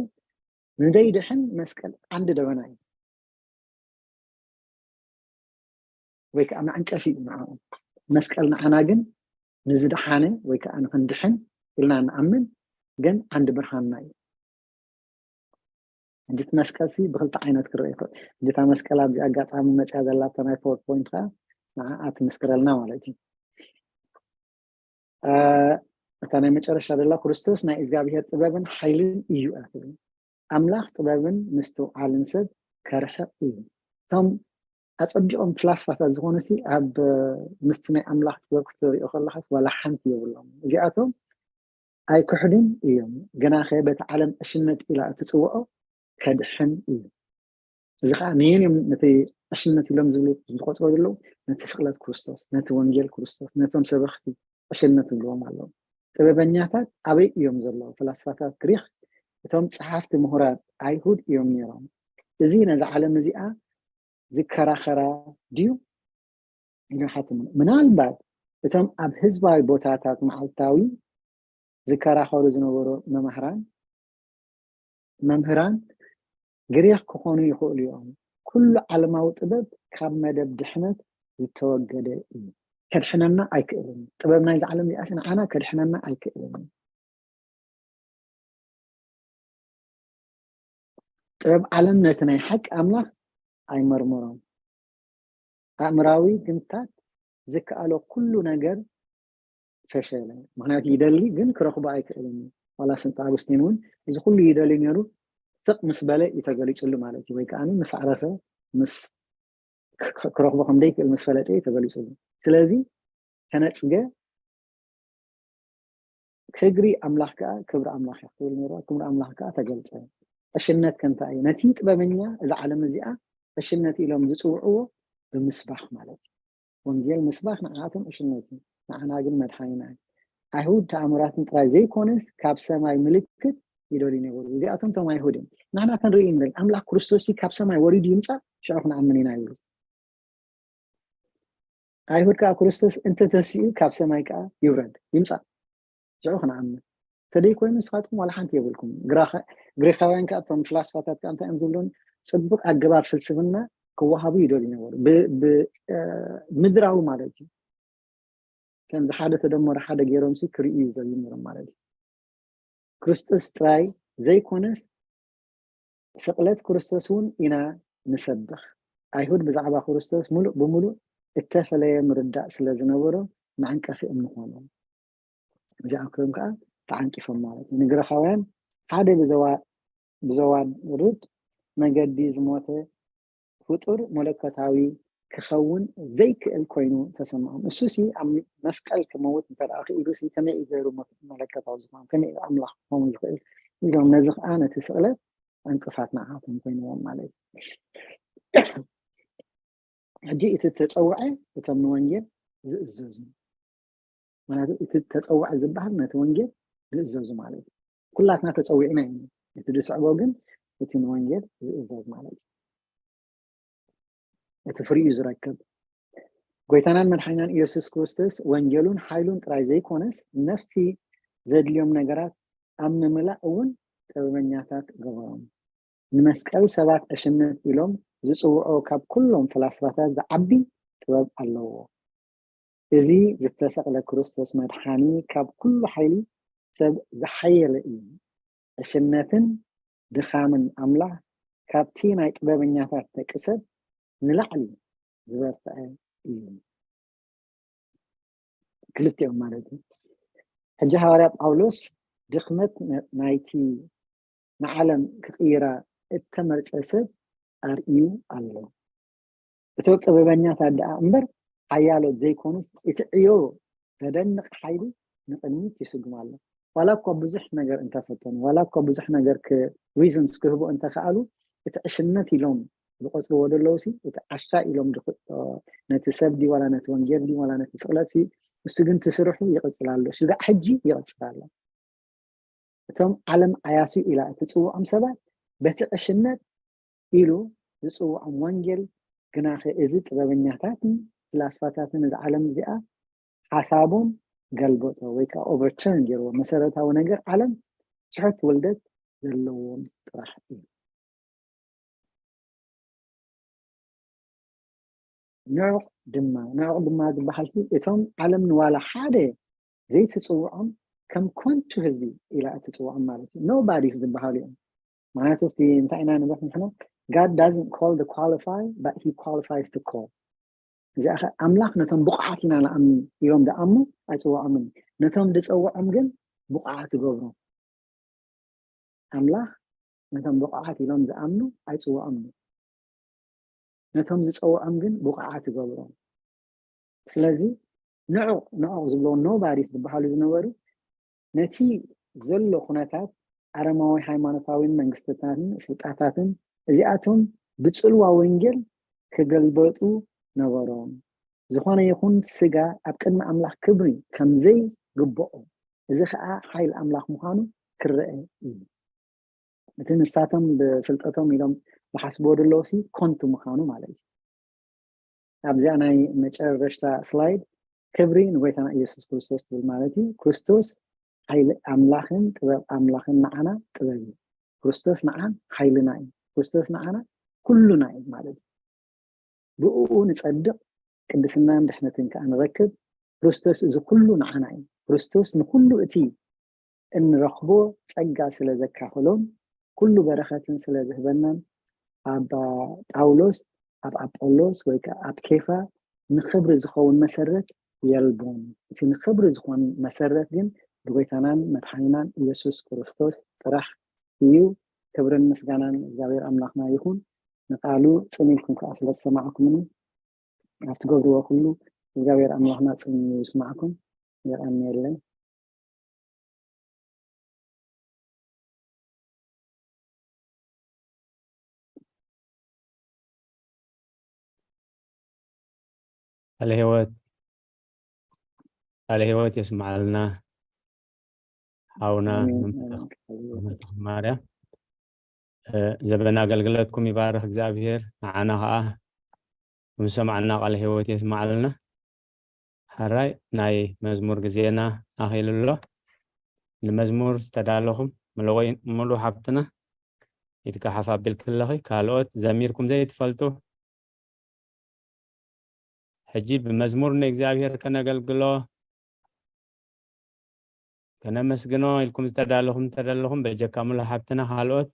ንዘይድሕን መስቀል ዓንዲ ደበና እዩ፣ ወይ ከዓ መዐንቀፊ እዩ ንዓኡ። መስቀል ንዓና ግን ንዝደሓነ ወይ ከዓ ንክንድሕን ኢልና ንኣምን፣ ግን ዓንዲ ብርሃንና እዩ። እንዲት መስቀል ሲ ብክልተ ዓይነት ክረአ ይኽእል። እንዲታ መስቀል ኣብዚ ኣጋጣሚ መፅያ ዘላቶ ናይ ፓወርፖይንት ከዓ ንዓኣ ትምስክረልና ማለት እዩ። እታ ናይ መጨረሻ ደላ ክርስቶስ ናይ እግዚኣብሔር ጥበብን ሓይልን እዩ እያ ትብል። ኣምላኽ ጥበብን ምስትውዓልን ሰብ ከርሕቕ እዩ። እቶም ኣጸቢቖም ፍላስፋታት ዝኾኑሲ ኣብ ምስቲ ናይ ኣምላኽ ጥበብ ክትሪኦ ከለኻስ ዋላ ሓንቲ የብሎም። እዚኣቶም ኣይክሕዱን እዮም። ግናኸ በቲ ዓለም ዕሽነት ኢላ እትጽውዖ ከድሕን እዩ። እዚ ከዓ ነየን እዮም ነቲ ዕሽነት ኢሎም ዝብሉ ዝቆፅሮ ዘለዉ? ነቲ ስቕለት ክርስቶስ፣ ነቲ ወንጌል ክርስቶስ፣ ነቶም ሰበኽቲ ዕሽነት ይብልዎም ኣለዉ። ጥበበኛታት ኣበይ እዮም ዘለዉ? ፈላስፋታት ግሪክ፣ እቶም ፀሓፍቲ ምሁራት ኣይሁድ እዮም ነይሮም። እዚ ነዛ ዓለም እዚኣ ዝከራኸራ ድዩ? ኢሉ ሓትሙ። ምናልባት እቶም ኣብ ህዝባዊ ቦታታት መዓልታዊ ዝከራኸሩ ዝነበሩ መማህራን መምህራን ግሪኽ ክኾኑ ይኽእሉ እዮም። ኩሉ ዓለማዊ ጥበብ ካብ መደብ ድሕነት ዝተወገደ እዩ። ከድሕነና ኣይክእልን። ጥበብ ናይዚ ዓለም እዚኣሲ ንዓና ከድሕነና ኣይክእልን። ጥበብ ዓለም ነቲ ናይ ሓቂ ኣምላኽ ኣይመርምሮን። ኣእምራዊ ግምታት ዝከኣሎ ኩሉ ነገር ፈሸለ። ምክንያቱ ይደሊ ግን ክረኽቦ ኣይክእልን እዩ። ዋላ ስንት ኣጉስቲን እውን እዚ ኩሉ ይደሊ ነይሩ፣ ስቕ ምስ በለ እዩ ተገሊፅሉ ማለት እዩ። ወይ ከዓ ምስ ኣዕረፈ ምስ ክረኽቦ ከም ደይክእል ምስ ፈለጠ እዩ ተገሊፅሉ። ስለዚ ተነፅገ። ክግሪ ኣምላኽ ከዓ ክብሪ ኣምላኽ እያ ክትብል ነይርዋ። ክብሪ ኣምላኽ ከዓ ተገልፀ። ዕሽነት ከ እንታይ እዩ? ነቲ ጥበበኛ እዛ ዓለም እዚኣ ዕሽነት ኢሎም ዝፅውዕዎ ብምስባኽ ማለት እዩ። ወንጌል ምስባኽ ንዓኣቶም ዕሽነት እዩ፣ ንዓና ግን መድሓኒና እዩ። ኣይሁድ ተኣምራትን ጥራይ ዘይኮነስ ካብ ሰማይ ምልክት ይደልዩ ነበሩ። እዚኣቶም እቶም ኣይሁድ እዮም። ንሕና ክንርኢ ንደሊ ኣምላኽ ክርስቶስ ካብ ሰማይ ወሪዱ ይምፃእ ሽዑ ክንኣምን ኢና ይብሉ። ኣይሁድ ከዓ ክርስቶስ እንተተሲኡ ካብ ሰማይ ከዓ ይውረድ ይምፃእ ሽዑ ክንኣምን። ተደይ ኮይኑ ንስኻትኩም ዋላ ሓንቲ የብልኩም። ግሪካውያን ከዓ እቶም ፍላስፋታት ከዓ እንታይ እዮም ዝብሉን? ፅቡቅ ኣገባብ ፍልስፍና ክወሃቡ ይደልዩ ነበሩ። ምድራዊ ማለት እዩ። ከምዚ ሓደ ተደመሮ ሓደ ገይሮምሲ ክርእዩ ዘዩ ነሮም ማለት እዩ። ክርስቶስ ጥራይ ዘይኮነስ ስቕለት ክርስቶስ እውን ኢና ንሰብኽ። ኣይሁድ ብዛዕባ ክርስቶስ ሙሉእ ብሙሉእ እተፈለየ ምርዳእ ስለ ዝነበሮ መዕንቀፊ እምንኾኖም። እዚኣም ክም ከዓ ተዓንቂፎም ማለት እዩ። ንግሪኻውያን ሓደ ብዘዋርድ መገዲ ዝሞተ ፍጡር መለኮታዊ ክኸውን ዘይክእል ኮይኑ ተሰምዖም። እሱ ሲ ኣብ መስቀል ክመውት እንተ ክኢሉ ሲ ከመይ እዩ ገይሩ መለኮታዊ ዝኸውን? ከመይ እዩ ኣምላኽ ክኸውን ዝኽእል? ኢሎም ነዚ ከዓ ነቲ ስቕለት ዕንቅፋት ንዓቶም ኮይንዎም ማለት እዩ። ሕጂ እቲ ተፀውዐ እቶም ንወንጌል ዝእዘዙ ማለት እቲ ተፀውዐ ዝበሃል ነቲ ወንጌል ዝእዘዙ ማለት እዩ። ኩላትና ተፀዊዕና እዩ። እቲ ዝስዕቦ ግን እቲ ንወንጌል ዝእዘዝ ማለት እዩ። እቲ ፍሪኡ ዝረክብ ጎይታናን መድሓኒናን ኢየሱስ ክርስቶስ ወንጌሉን ሓይሉን ጥራይ ዘይኮነስ ነፍሲ ዘድልዮም ነገራት ኣብ ምምላእ እውን ጥበበኛታት ገበሮም። ንመስቀል ሰባት ዕሽነት ኢሎም ዝፅውዖ ካብ ኩሎም ፈላስፋታት ዝዓቢ ጥበብ ኣለዎ። እዚ ዝተሰቕለ ክርስቶስ መድሓኒ ካብ ኩሉ ሓይሊ ሰብ ዝሓየለ እዩ። ዕሽነትን ድኻምን ኣምላኽ ካብቲ ናይ ጥበበኛታት ደቂ ሰብ ንላዕሊ ዝበርትዐ እዩ። ክልቲኦም ማለት እዩ። ሕጂ ሃዋርያ ጳውሎስ ድኽመት ናይቲ ንዓለም ክቕይራ እተመርጸ ሰብ ኣርእዩ ኣሎ። እቶም ጥበበኛታት ደኣ እምበር ሓያሎት ዘይኮኑስ እቲ ዕዮ ዘደንቕ ሓይሊ ንቕድሚት ይስጉም ኣሎ። ዋላ እኳ ብዙሕ ነገር እንተፈተኑ፣ ዋላ እኳ ብዙሕ ነገር reasons ክህቡ እንተኸኣሉ፣ እቲ ዕሽነት ኢሎም ዝቆፅርዎ ዘለዉ ሲ እቲ ዓሻ ኢሎም ነቲ ሰብ ዲ ዋላ ነቲ ወንጌል ዲ ዋላ ነቲ ስቕለት ሲ እሱ ግን ትስርሑ ይቕፅል ኣሎ። ሽጋዕ ሕጂ ይቕፅል ኣሎ። እቶም ዓለም ዓያሱ ኢላ እትፅውዖም ሰባት በቲ ዕሽነት ኢሉ ዝፅውዖም ወንጌል ግናኸ እዚ ጥበበኛታትን ፍላስፋታትን እዚ ዓለም እዚኣ ሓሳቦም ገልበጦ ወይ ከዓ overturn ገይርዎ። መሰረታዊ ነገር ዓለም ትሑት ውልደት ዘለዎም ጥራሕ እዩ። ንዑቕ ድማ ንዑቕ ድማ ዝበሃል እቶም ዓለም ንዋላ ሓደ ዘይትፅውዖም ከም ኮንቱ ህዝቢ ኢላ እትፅውዖም ማለት እዩ። Nobodies ዝበሃሉ እዮም። ማለት እቲ እንታይ ኢና ንብሕ ንሕና God doesn't call the qualify but he qualifies to call። እዚኣ ኸ ኣምላኽ ነቶም ብቑዓት ኢና ንኣምን ኢሎም ዝኣምኑ ኣይጽውዖምን። ነቶም ዝጸውዖም ግን ብቑዓት ይገብሮም። ኣምላኽ ነቶም ብቑዓት ኢሎም ዝኣምኑ ኣይጽውዖምን። ነቶም ዝጸውዖም ግን ብቑዓት ይገብሮም። ስለዚ ንዑቕ ንዑቕ ዝብሎ ኖባዲስ ዝበሃሉ ዝነበሩ ነቲ ዘሎ ኩነታት ኣረማዊ ሃይማኖታዊን መንግስትታትን ስልጣታትን እዚኣቶም ብጽልዋ ወንጌል ክገልበጡ ነበሮም። ዝኾነ ይኹን ስጋ ኣብ ቅድሚ ኣምላኽ ክብሪ ከም ዘይግብኦ፣ እዚ ኸኣ ሓይሊ ኣምላኽ ምዃኑ ክረአ እዩ። እቲ ንሳቶም ብፍልጠቶም ኢሎም ዝሓስብዎ ዘለዉ ሲ ኮንቱ ምዃኑ ማለት እዩ። ኣብዚኣ ናይ መጨረሽታ ስላይድ ክብሪ ንጎይታና ኢየሱስ ክርስቶስ ትብል ማለት እዩ። ክርስቶስ ሓይሊ ኣምላኽን ጥበብ ኣምላኽን ንዓና ጥበብ እዩ። ክርስቶስ ንዓን ሓይልና እዩ። ክርስቶስ ንዓና ኩሉና እዩ ማለት እዩ። ብእኡ ንጸድቕ፣ ቅድስናን ድሕነትን ከኣ ንረክብ። ክርስቶስ እዚ ኩሉ ንዓና እዩ። ክርስቶስ ንኩሉ እቲ እንረኽቦ ጸጋ ስለ ዘካፈሎን ኩሉ በረኸትን ስለ ዝህበናን፣ ኣባ ጳውሎስ ኣብ ኣጶሎስ ወይ ከኣ ኣብ ኬፋ ንኽብሪ ዝኸውን መሰረት የልቦን። እቲ ንኽብሪ ዝኾን መሰረት ግን ብጎይታናን መድሓኒናን ኢየሱስ ክርስቶስ ጥራሕ እዩ። ክብርን ምስጋናን እግዚኣብሔር ኣምላኽና ይኹን። ንቃሉ ጽን ኢልኩም ከኣ ስለ ዝሰማዕኩምኒ፣ ኣብ ትገብርዎ ኩሉ እግዚኣብሔር ኣምላኽና ጽን ኢሉ ይስማዕኩም። የቐንየለይ። ቃለ ህይወት፣ ቃለ ህይወት የስምዓልና ሓውና ኣሜን፣ መምህር ኣሜን። ቃለ ህይወት። መምህር ማርያ። እ፣ ዘበን ኣገልግሎትኩም ይባርኽ እግዚኣብሔር፣ ንዓና ኸዓ ምስ ሰማዕና ቃለ ህይወት የስምዓልና። ሕራይ ናይ መዝሙር ግዜና ኣኺሉ ኣሎ። ንመዝሙር ዝተዳለኹም ምሉእ ወይ-፣ ምሉእ ሓብትና ኢድካ ሓፍ ኣቢልኪ ኣለኺ። ካልኦት ዘሚርኩም ዘይትፈልጡ ሕጂ ብመዝሙር ንእግዚኣብሔር ከነገልግሎ ከነመስግኖ ኢልኩም ዝተዳለኹም እንተደለኹም በጀካ ምሉእ ሓብትና። ካልኦት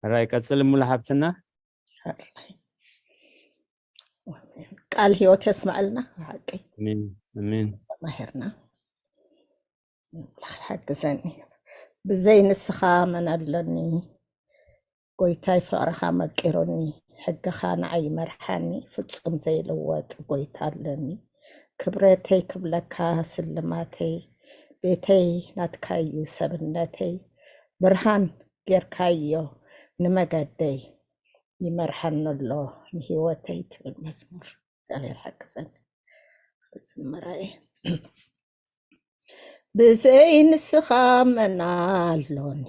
ሕራይ ቀጽል ምሉእ ሓብትና። ሕራይ። ቃል ህይወት የስምዐልና። ሓቂ ኣሜን፣ ኣሜን። መምህርና ኣምላኽ ይሓግዘኒ። ብዘይ ንስኻ መን ኣለኒ? ጎይታይ ፍቕርኻ መቂሩኒ፣ ሕግኻ ንዓይ ይመርሓኒ፣ ፍጹም ዘይልወጥ ጎይታ ኣለኒ። ክብረተይ ክብለካ ስልማተይ፣ ቤተይ ናትካዩ ሰብነተይ፣ ብርሃን ጌርካዮ ንመገደይ፣ ይመርሓኒ ኣሎ ንህይወተይ ትብል መዝሙር። እግዚኣብሔር ሓግዘኒ። ዝምራ እየ። ብዘይ ንስኻ መን ኣሎኒ?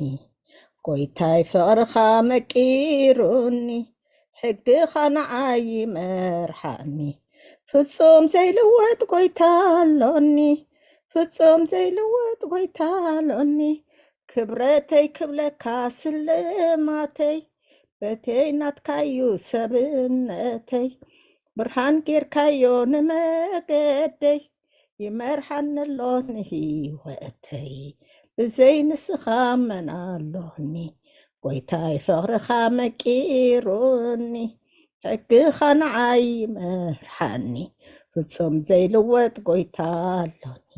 ጎይታይ ፍቕርኻ መቂሩኒ፣ ሕግኻ ንዓይ ይመርሓኒ። ፍጹም ዘይልወጥ ጎይታ ኣሎኒ፣ ፍጹም ዘይልወጥ ጎይታ ኣሎኒ። ክብረተይ ክብለካ ስልማተይ፣ በተይ ናትካዩ ሰብነተይ። ብርሃን ጌርካዮ ንመገደይ፣ ይመርሓኒ ኣሎ ንህይወተይ። ብዘይ ንስኻ መን ኣሎኒ? ጎይታይ ፍቕርኻ መቂሩኒ፣ ሕግኻ ንዓይ ይመርሓኒ። ፍጹም ዘይልወጥ ጎይታ ኣሎኒ፣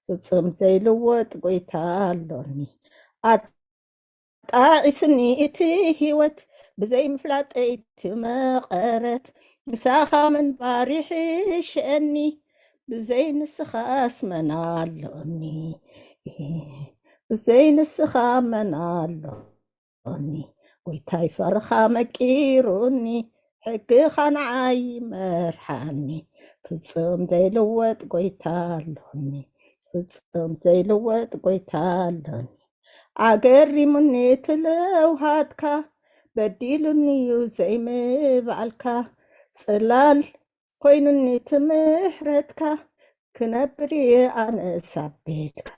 ፍጹም ዘይልወጥ ጎይታ ኣሎኒ። ኣጣዒሱኒ እቲ ህይወት፣ ብዘይ ምፍላጠይ እቲ መቐረት፣ ምሳኻ ምንባር ይሕሸኒ። ብዘይ ንስኻስ መን ኣሎኒ? ብዘይ ንስኻ መን ኣሎኒ? ጎይታይ ፍቕርኻ መቂሩኒ፣ ሕግኻ ንዓይ ይመርሓኒ። ፍጹም ዘይልወጥ ጎይታ ኣሎኒ፣ ፍጹም ዘይልወጥ ጎይታ ኣሎኒ። ኣገሪሙኒ እቲ ለውሃትካ፣ በዲሉኒ እዩ ዘይምባልካ። ጽላል ኮይኑኒ እቲ ምሕረትካ፣ ክነብር እየ ኣነስ ኣብ ቤትካ።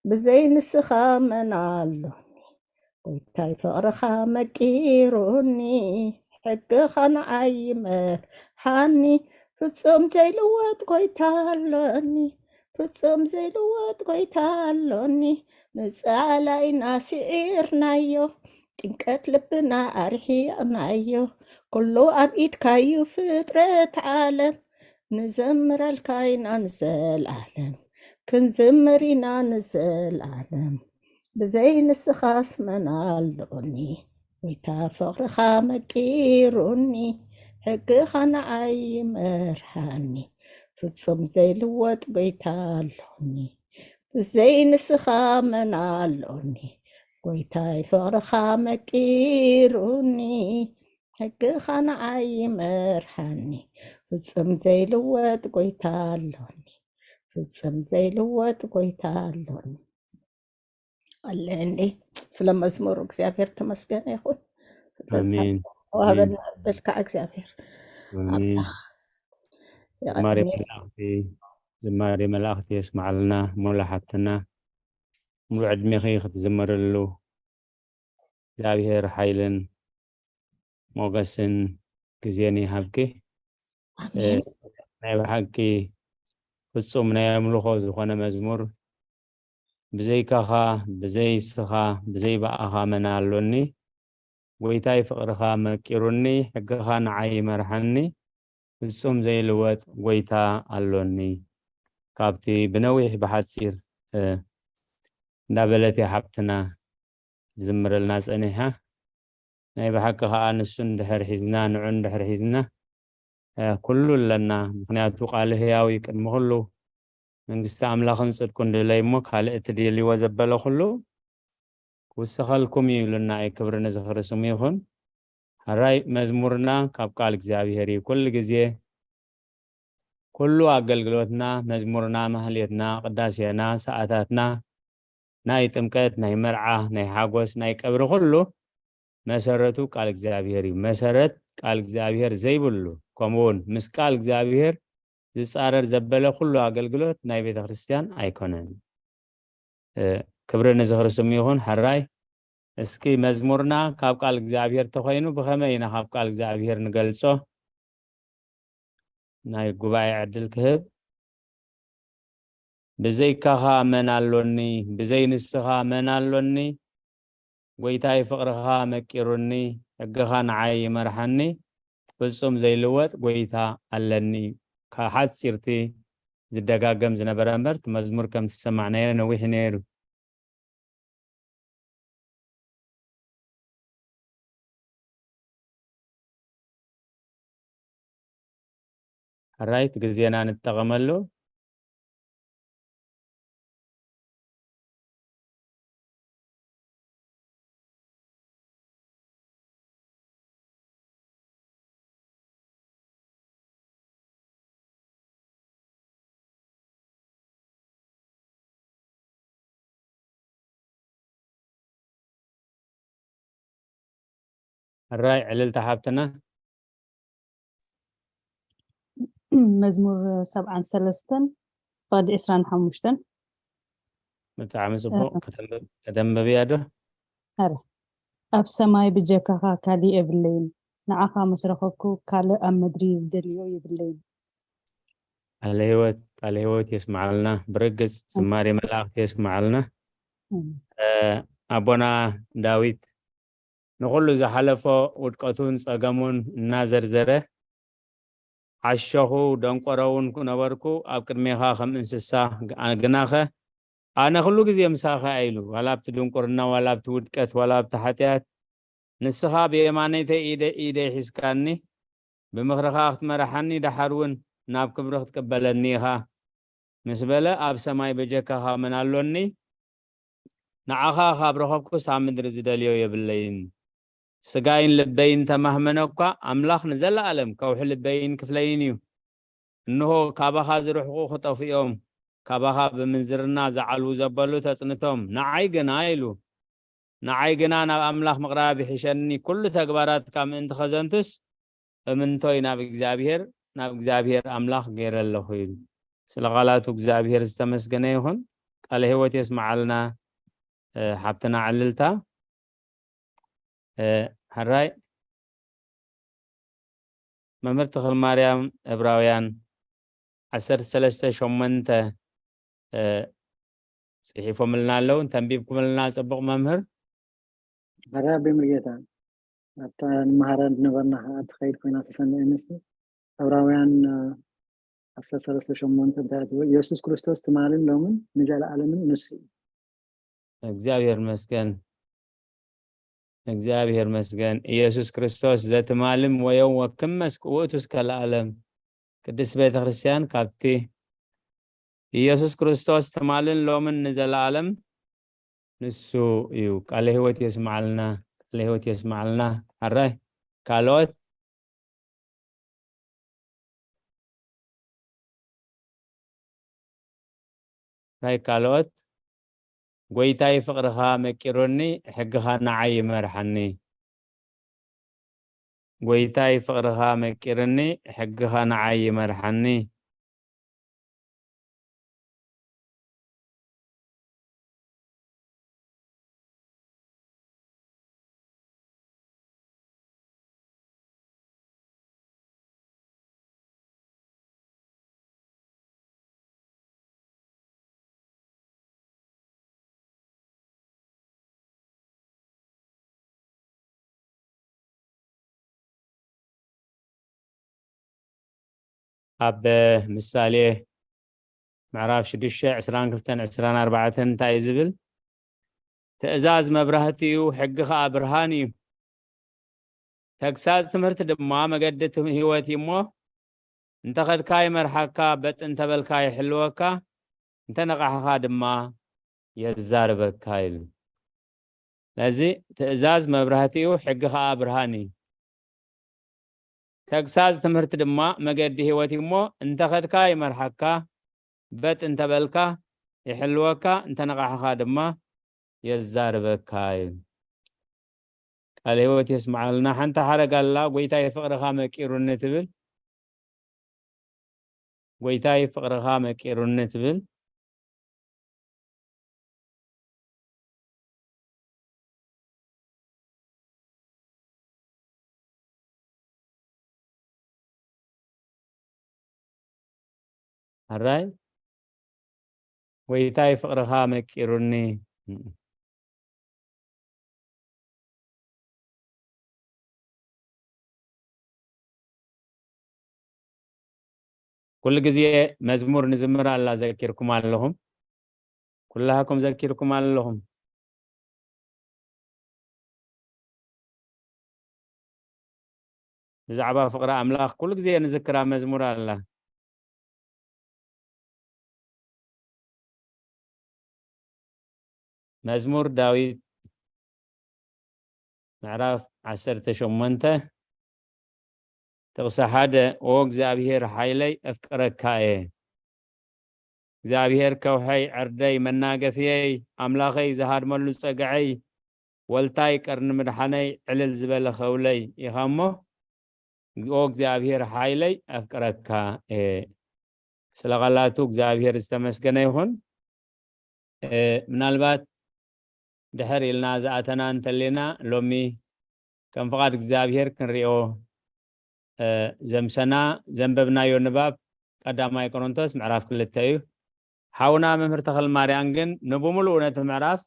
ብዘይ ንስኻ መን ኣሎኒ? ጎይታይ ፍቕርኻ መቂሩኒ፣ ሕግኻ ንዓይ ይመርሓኒ። ፍጹም ዘይልወጥ ጎይታ ኣሎኒ፣ ፍጹም ዘይልወጥ ጎይታ ኣሎኒ። ንጸላኢና ስዒርናዮ፣ ጭንቀት ልብና ኣርሒቕናዮ። ኩሉ ኣብ ኢድካዩ ፍጥረት ዓለም፣ ንዘምረልካ ኢና ንዘለኣለም፣ ክንዝምር ኢና ንዘለኣለም። ብዘይ ንስኻስ መን ኣሎኒ? ጎይታ ፍቕርኻ መቂሩኒ፣ ሕግኻ ንዓይ ይመርሃኒ። ፍጹም ዘይልወጥ ጎይታ ኣሎኒ፣ ብዘይ ንስኻ መን ኣሎኒ? ጎይታይ ፍቕርኻ መቂሩኒ፣ ሕግኻ ንዓይ ይመርሃኒ። ፍጹም ዘይልወጥ ጎይታ ኣሎኒ፣ ፍጹም ዘይልወጥ ጎይታ ኣሎኒ። ኣለኒ። ስለ መዝሙሩ እግዚኣብሔር ተመስገነ ይኹን። ኣሜን። ወሃበና ዕድል ከዓ እግዚኣብሔር ኣሜን። ኣምላኽ ዝማሬ የቐድመና። መላእኽቲ፣ ዝማሬ መላእኽቲ የስማዓልና ሙሉ ሓብትና፣ ሙሉ ዕድሜኺ ክትዝመርሉ እግዚኣብሔር ሓይልን ሞገስን ግዜን ይሃብኪ። ኣሜን። ናይ ብሓቂ ፍጹም ናይ ኣምልኾ ዝኾነ መዝሙር፣ ብዘይካኻ፣ ብዘይ እስኻ፣ ብዘይ ብኣኻ መን ኣሎኒ? ጎይታይ ፍቕርኻ መቂሩኒ፣ ሕግኻ ንዓይ ይመርሓኒ፣ ፍጹም ዘይልወጥ ጎይታ ኣሎኒ። ካብቲ ብነዊሕ ብሓጺር፣ እ፣ እንዳበለት እያ ሓብትና ትዝምረልና ጸኒሓ። ናይ ብሓቂ ከኣ ንሱ እንድሕር ሒዝና፣ ንዑ እንድሕር ሒዝና፣ እ፣ ኩሉ ኣለና። ምኽንያቱ ቃል ህያው እዩ ቅድሚ ኩሉ። መንግስቲ ኣምላኽን ጽድቁን ድለይ እሞ ካልእ እትደልይዎ ዘበለ ኩሉ ክውሰኸልኩም እዩ ኢሉና እዩ። ክብሪ ንዝኽሪ ስሙ ይኹን። ሕራይ መዝሙርና ካብ ቃል እግዚኣብሔር እዩ። ኩሉ ግዜ ኩሉ ኣገልግሎትና፣ መዝሙርና፣ ማህሌትና፣ ቅዳሴና፣ ሰዓታትና፣ ናይ ጥምቀት፣ ናይ መርዓ፣ ናይ ሓጎስ፣ ናይ ቀብሪ ኩሉ መሰረቱ ቃል እግዚኣብሔር እዩ። መሰረት ቃል እግዚኣብሔር ዘይብሉ፣ ከምኡ እውን ምስ ቃል እግዚኣብሔር ዝጻረር ዘበለ ኩሉ ኣገልግሎት ናይ ቤተ ክርስቲያን ኣይኮነን። እ፣ ክብሪ ንዝኽሪ ስሙ ይኹን። ሕራይ እስኪ መዝሙርና ካብ ቃል እግዚኣብሔር ተኾይኑ ብኸመይ ኢና ካብ ቃል እግዚኣብሔር ንገልጾ? ናይ ጉባኤ ዕድል ክህብ። ብዘይካኻ መን ኣሎኒ? ብዘይ ንስኻ መን ኣሎኒ? ጎይታይ ፍቕርኻ መቂሩኒ፣ ሕግኻ ንዓይ ይመርሓኒ፣ ፍጹም ዘይልወጥ ጎይታ ኣለኒ። ካብ ሓጺርቲ ዝደጋገም ዝነበረ እምበር፣ እቲ መዝሙር ከም ዝሰማዕናዮ ነዊሕ ነይሩ። ሕራይ፣ እቲ ግዜና ንጠቐመሉ። ሕራይ ዕልልታ ሓብትና። መዝሙር ሰብዓን ሰለስተን ፍቕዲ ዕስራን ሓሙሽተን። ብጣዕሚ ጽቡቕ። ከተንብብያ ዶ? ሕራይ ኣብ ሰማይ ብጀካኻ ካሊእ የብለይን፣ ንዓኻ ምስ ረኸብኩ ካልእ ኣብ ምድሪ ዝደልዮ የብለይን። ቃለ ህይወት፣ ቃለ ህይወት የስምዓልና። ብርግጽ ዝማሬ መላእኽቲ የስምዓልና። ኣቦና ዳዊት ንኹሉ ዝሓለፎ ውድቀቱን ጸገሙን እናዘርዘረ፣ ዓሸኹ ደንቆሮ እውን ነበርኩ ኣብ ቅድሜኻ ከም እንስሳ፣ ግናኸ ኣነ ኩሉ ግዜ ምሳኻ እየ ኢሉ። ዋላ ኣብቲ ድንቁርና፣ ዋላ ኣብቲ ውድቀት፣ ዋላ ኣብቲ ሓጢኣት፣ ንስኻ ብየማነይተይ ኢደ ኢደይ ሒዝካኒ፣ ብምኽርኻ ክትመርሓኒ፣ ደሓር እውን ናብ ክብሪ ክትቅበለኒ ኢኻ ምስ በለ፣ ኣብ ሰማይ በጀካኻ መን ኣሎኒ? ንዓኻ ካብ ረኸብኩስ ኣብ ምድሪ ዝደልዮ የብለይን። ስጋይን ልበይን ተማህመነ እኳ፣ ኣምላኽ ንዘለኣለም ከውሒ ልበይን ክፍለይን እዩ። እንሆ፣ ካባኻ ዝርሕቁ ክጠፍኡ እዮም፣ ካባኻ ብምንዝርና ዝዓልዉ ዘበሉ ተጽንቶም። ንዓይ ግና ኢሉ፣ ንዓይ ግና ናብ ኣምላኽ ምቕራብ ይሕሸኒ፣ ኩሉ ተግባራትካ ምእንቲ ኸዘንቱስ እምንቶይ ናብ እግዚኣብሔር፣ ናብ እግዚኣብሔር ኣምላኽ ገይረ ኣለኹ ኢሉ። ስለ ቃላቱ እግዚኣብሔር ዝተመስገነ ይኹን። ቃለ ህይወት የስምዓልና፣ እ፣ ሓብትና ዕልልታ። እ፣ ሕራይ መምህር ተኽለማርያም ዕብራውያን ዓሰርተ ሰለስተ ሸሞንተ፣ እ፣ ጽሒፎምልና ኣለዉ። እንተንቢብኩምልና ጽቡቕ መምህር። መርሓባ ብሙሉጌታ። ኣብታ ንመሃራ ዝነበርና ከዓ ትኸይድ ኮይና ተሰሚዐኒ። እስቲ ዕብራውያን ዓሰርተ ሰለስተ ሸሞንተ እንታይ ትብል? ኢየሱስ ክርስቶስ ትማልን ሎምን ንዘለኣለምን ንሱ እዩ። እግዚኣብሔር ይመስገን። እግዚኣብሔር ይመስገን። ኢየሱስ ክርስቶስ ዘትማልም ወየው ወክመስ ውእቱ እስከ ለዓለም። ቅድስት ቤተ ክርስቲያን ካብቲ ኢየሱስ ክርስቶስ ትማልን ሎምን ንዘለዓለም ንሱ እዩ። ቃለ ሕይወት የስምዓልና፣ ቃለ ሕይወት የስምዓልና። ኣራይ ካልኦት ናይ ካልኦት ጎይታይ ፍቕርኻ መቂሩኒ፣ ሕግኻ ንዓይ ይመርሓኒ። ጎይታይ ፍቕርኻ መቂርኒ፣ ሕግኻ ንዓይ ይመርሓኒ። ኣብ ምሳሌ ምዕራፍ ሽዱሽተ ዕስራን ክልተን ዕስራን ኣርባዕተን እንታይ እዩ ዝብል? ትእዛዝ መብራህቲ እዩ፣ ሕጊ ኸዓ ብርሃን እዩ። ተግሳጽ ትምህርቲ ድማ መገዲ ትም-፣ ህይወት እዩ እሞ፣ እንተ ኸድካ ይመርሓካ፣ በጥ እንተ በልካ ይሕልወካ፣ እንተ ነቓሕኻ ድማ የዛርበካ ይብል። ስለዚ ትእዛዝ መብራህቲ እዩ፣ ሕጊ ኸዓ ብርሃን እዩ። ተግሳጽ ትምህርቲ ድማ መገዲ ህይወት እዩ እሞ፣ እንተ ኸድካ ይመርሓካ፣ በጥ እንተ በልካ ይሕልወካ፣ እንተ ነቓሕኻ ድማ የዛርበካ ይብል። ቃለ ህይወት የስምዓልና። ሓንቲ ሓረግ ኣላ፣ ጎይታይ ፍቕርኻ መቂሩኒ ትብል። ጎይታይ ፍቕርኻ መቂሩኒ ትብል። ኣራይ ጎይታይ ፍቕርኻ መቂሩኒ። ኩሉ ግዜ መዝሙር ንዝምር ኣላ ዘኪርኩም ኣለኹም። ኩላሃኩም ዘኪርኩም ኣለኹም። ብዛዕባ ፍቕሪ ኣምላኽ ኩሉ ግዜ ንዝክራ መዝሙር ኣላ። መዝሙር ዳዊት ምዕራፍ ዓሰርተ ሸሞንተ ጥቕሲ ሓደ፣ ኦ እግዚኣብሔር ሓይለይ፣ ኣፍቅረካ እየ። እግዚኣብሔር ከውሐይ፣ ዕርደይ፣ መናገፍየይ፣ ኣምላኸይ፣ ዝሃድመሉ ጸግዐይ፣ ወልታይ፣ ቀርኒ ምድሓነይ፣ ዕልል ዝበለ ኸውለይ ኢኻ እሞ፣ ኦ እግዚኣብሔር ሓይለይ፣ ኣፍቅረካ እየ። ስለ ቃላቱ እግዚኣብሔር ዝተመስገነ ይኹን። እ፣ ምናልባት ድሕር ኢልና ዝኣተና እንተሌና፣ ሎሚ ከም ፍቓድ እግዚኣብሔር ክንሪኦ፣ እ፣ ዘምሰና፣ ዘንበብናዮ ንባብ ቀዳማይ ቆሮንቶስ ምዕራፍ ክልተ እዩ። ሓውና መምህር ተኽለ ማርያም ግን ንብምሉኡ ነቲ ምዕራፍ፣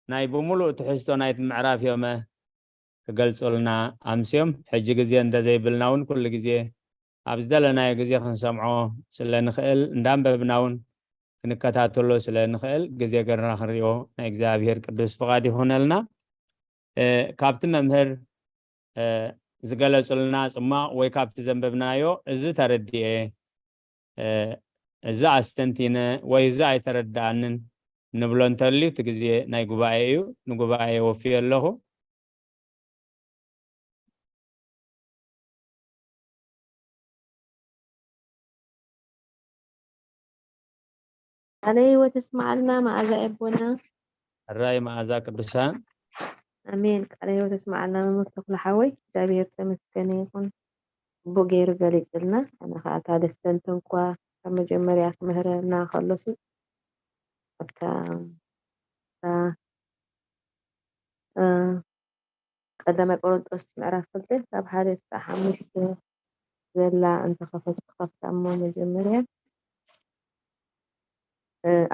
ናይ ብምሉእ ትሕዝቶ ናይቲ ምዕራፍ እዮመ ክገልጹልና ኣምስዮም። ሕጂ ግዜ እንተዘይብልና እውን ኩሉ ግዜ ኣብ ዝደለናዮ ግዜ ክንሰምዖ ስለ ንኽእል፣ እንዳንበብና እውን ክንከታተሎ ስለ ንኽእል፣ ግዜ ገርና ክንሪኦ ናይ እግዚኣብሔር ቅዱስ ፍቓድ ይኹነልና። እ፣ ካብቲ መምህር፣ እ፣ ዝገለጹልና ጽማቕ ወይ ካብቲ ዘንበብናዮ፣ እዚ ተረዲኤ፣ እ፣ እዚ ኣስተንቲነ ወይ እዚ ኣይተረድኣንን ንብሎ እንተልዩ፣ እቲ ግዜ ናይ ጉባኤ እዩ። ንጉባኤ ወፍዮ ኣለኹ። ቃለ ህይወት የስምዓልና መኣዛ ኣቦና። ሕራይ መኣዛ ቅዱሳን። ኣሜን። ቃለ ህይወት የስምዓልና መምህር ተኽለ ሓወይ፣ እግዚኣብሔር ተመስገነ ይኹን። ጽቡቕ ገይሩ ገሊጽልና። ኣነ ኸዓ እታ ደስተንተ እንኳ ካብ መጀመርያ ክምህረና ከሎሲ ኣብታ፣ እታ፣ እ፣ ቀዳማይ ቆሮንጦስ ምዕራፍ ክልተ ካብ ሓደ እስካብ ሓሙሽተ ዘላ እንተኸፈት ክኸፍታ እሞ መጀመርያ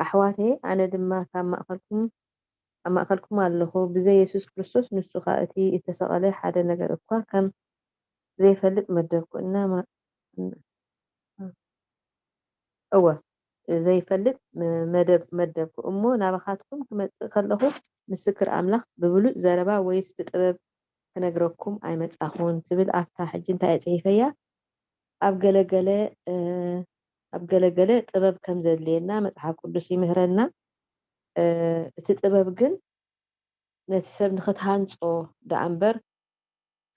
ኣሕዋተየ፣ ኣነ ድማ ካብ ማእከልኩም ኣብ ማእከልኩም ኣለኹ። ብዘይ የሱስ ክርስቶስ፣ ንሱ ኸኣ እቲ እተሰቐለ ሓደ ነገር እኳ ከም ዘይፈልጥ መደብኩ። እና እወ፣ ዘይፈልጥ መደብ መደብኩ እሞ፣ ናባኻትኩም ክመጽእ ከለኹ፣ ምስክር ኣምላኽ ብብሉጽ ዘረባ ወይስ ብጥበብ ክነግረኩም ኣይመጻኹን ትብል። ኣብታ ሕጂ እንታይ እየ ጽሒፈያ? ኣብ ገለገለ ኣብ ገለገለ ጥበብ ከም ዘድልየና መጽሓፍ ቅዱስ ይምህረና። እቲ ጥበብ ግን ነቲ ሰብ ንኽትሃንጾ ደኣ እምበር፣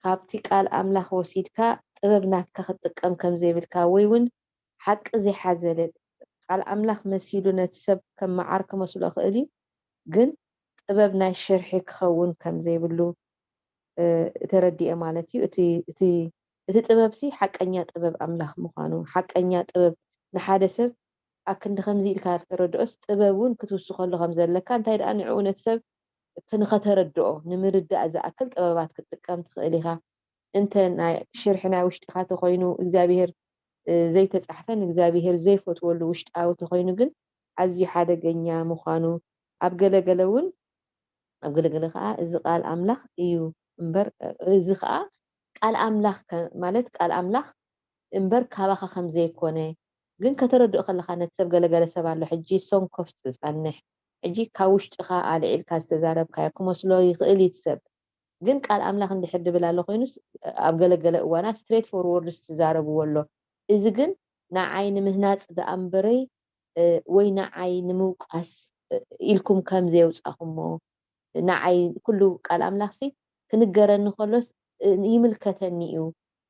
ካብቲ ቃል ኣምላኽ ወሲድካ ጥበብ ናትካ ክትጥቀም ከም ዘይብልካ፣ ወይ እውን ሓቂ ዘይሓዘለ፣ ቃል ኣምላኽ መሲሉ ነቲ ሰብ ከም መዓር ክመስሎ ይኽእል እዩ፣ ግን ጥበብ ናይ ሽርሒ ክኸውን ከም ዘይብሉ ተረዲኤ ማለት እዩ። እቲ ጥበብሲ ሓቀኛ ጥበብ ኣምላኽ ምዃኑ፣ ሓቀኛ ጥበብ ንሓደ ሰብ ኣክንዲ ከምዚ ኢልካ ተረድኦስ፣ ጥበብ እውን ክትውስኸሉ ከም ዘለካ፣ እንታይ ደኣ ንዕኡ ነቲ ሰብ ክንኸተረድኦ ንምርዳእ ዝኣክል ጥበባት ክትጥቀም ትኽእል ኢኻ። እንተ ናይ ሽርሒ ናይ ውሽጥኻ ተኾይኑ እግዚኣብሄር ዘይተጻሕፈን እግዚኣብሄር ዘይፈትወሉ ውሽጣዊ ተኾይኑ ግን ኣዝዩ ሓደገኛ ምዃኑ፣ ኣብ ገለገለ እውን ኣብ ገለገለ ከኣ እዚ ቃል ኣምላኽ እዩ እምበር፣ እዚ ከኣ ቃል ኣምላኽ ማለት ቃል ኣምላኽ እምበር ካባኻ ከም ዘይኮነ ግን ከተረድኦ ከለኻ፣ ነቲ ሰብ ገለገለ ሰብ ኣሎ ሕጂ ሶንኮፍ ዝጸንሕ፣ ሕጂ ካብ ውሽጥኻ ኣልዒልካ ዝተዛረብካዮ ክመስሎ ይኽእል እዩ እቲ ሰብ። ግን ቃል ኣምላኽ እንድሕር ድብል ኣሎ ኮይኑስ፣ ኣብ ገለገለ እዋናት ስትሬት ፎርወርድ ዝዛረብዎ ኣሎ። እዚ ግን ንዓይ ንምህናጽ ደኣ እምበረይ፣ ወይ ንዓይ ንምውቃስ ኢልኩም ከም ዘየውጻኹሞ፣ ንዓይ ኩሉ ቃል ኣምላኽሲ ክንገረኒ ከሎስ ይምልከተኒ እዩ።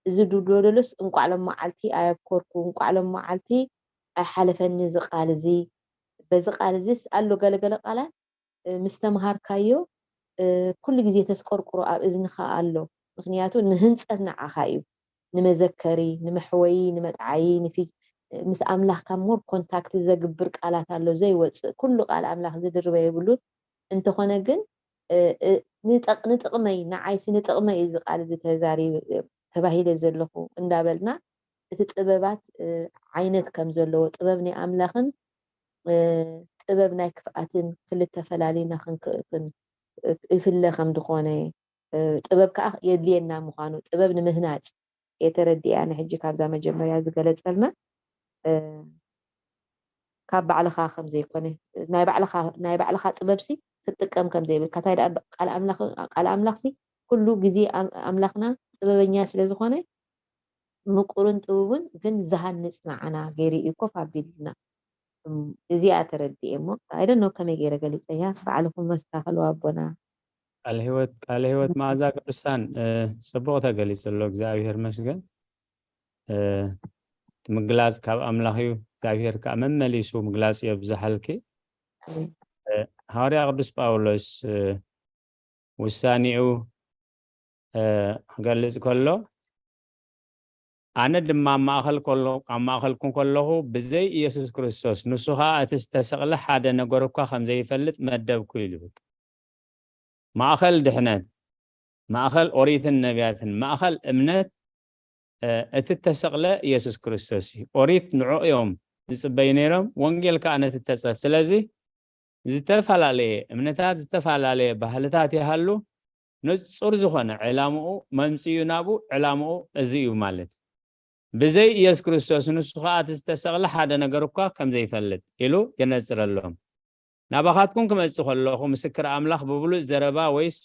እዚ ድብሎ ደሎስ እንቋዕ ሎም መዓልቲ ኣየብኮርኩ፣ እንቋዕ ሎም መዓልቲ ኣይሓለፈኒ እዚ ቃል እዚ። በዚ ቃል እዚስ ኣሎ ገለገለ ቃላት ምስ ተምሃርካዮ ኩሉ ግዜ ተስቆርቁሮ ኣብ እዝንኻ ኣሎ። ምኽንያቱ ንህንጸት ንዓኻ እዩ። ንመዘከሪ፣ ንመሕወዪ፣ ንመጥዓዪ፣ ንፊ ምስ ኣምላኽካ ሞር ኮንታክት ዘግብር ቃላት ኣሎ ዘይወጽእ። ኩሉ ቃል ኣምላኽ ዝድርበ የብሉን። እንተኾነ ግን ንጠቕ ንጥቕመይ፣ ንዓይሲ ንጥቕመይ እዚ ቃል እዚ ተዛሪ ተባሂለ ዘለኹ እንዳበልና እቲ ጥበባት ዓይነት ከም ዘለዎ፣ ጥበብ ናይ ኣምላኽን ጥበብ ናይ ክፍኣትን ክልተ ፈላሊና ክንክእክን ይፍለ ከም ዝኾነ፣ ጥበብ ከኣ የድልየና ምዃኑ፣ ጥበብ ንምህናጽ እየ ተረዲኣ። ንሕጂ ካብዛ መጀመርያ ዝገለጸልና፣ ካብ ባዕልኻ ከም ዘይኮነ፣ ናይ ባዕልኻ፣ ናይ ባዕልኻ ጥበብሲ ክትጥቀም ከም ዘይብልካ፣ እንታይ ደኣ ቃል ኣምላኽ፣ ቃል ኣምላኽሲ ኩሉ ግዜ ኣም-፣ ኣምላኽና ጥበበኛ ስለ ዝኾነ፣ ምቁርን ጥቡብን ግን ዝሃንጽ ንዓና ገይሩ እዩ ኮፍ ኣቢሉና። እም፣ እዚኣ ተረዲኤ እሞ፣ I don't know ከመይ ገይረ ገሊጸያ፣ ባዕልኹም መስተኻኸሉ ኣቦና። ቃለ ህይወት፣ ቃለ ህይወት መዓዛ ቅዱሳን፣ እ፣ ጽቡቕ ተገሊጹ ኣሎ። እግዚኣብሔር መስገን። እ፣ እቲ ምግላጽ ካብ ኣምላኽ እዩ። እግዚኣብሔር ከኣ መመሊሱ ምግላጽ የብዝሓልኪ። ኣሜን። እ፣ ሃዋርያ ቅዱስ ጳውሎስ፣ እ፣ ውሳኔኡ፣ እ፣ ክገልጽ ከሎ፣ ኣነ ድማ ኣብ ማእከል ከሎ-፣ ኣብ ማእከልኩም ከለኹ ብዘይ ኢየሱስ ክርስቶስ፣ ንሱ ኸኣ እቲ ዝተሰቕለ ሓደ ነገር እኳ ከም ዘይፈልጥ መደብኩ ኢሉ። ማእከል ድሕነት፣ ማእከል ኦሪትን ነቢያትን፣ ማእከል እምነት፣ እ፣ እቲ እተሰቕለ ኢየሱስ ክርስቶስ እዩ። ኦሪት ንዕኡ እዮም ዝጽበዩ ነይሮም፣ ወንጌል ከኣ ነቲ እተጸ-፣ ስለዚ ዝተፈላለየ እምነታት፣ ዝተፈላለየ ባህልታት ይሃሉ፣ ንጹር ዝኾነ ዕላምኡ፣ መምጽኡ ናብኡ፣ ዕላምኡ እዚ እዩ ማለት እዩ። ብዘይ ኢየሱስ ክርስቶስ፣ ንሱ ኸኣ እቲ ዝተሰቕለ ሓደ ነገር እኳ ከም ዘይፈልጥ ኢሉ የነጽረሎም። ናባኻትኩም ክመጽእ ከለኹ፣ ምስክር ኣምላኽ ብብሉጽ ዘረባ ወይስ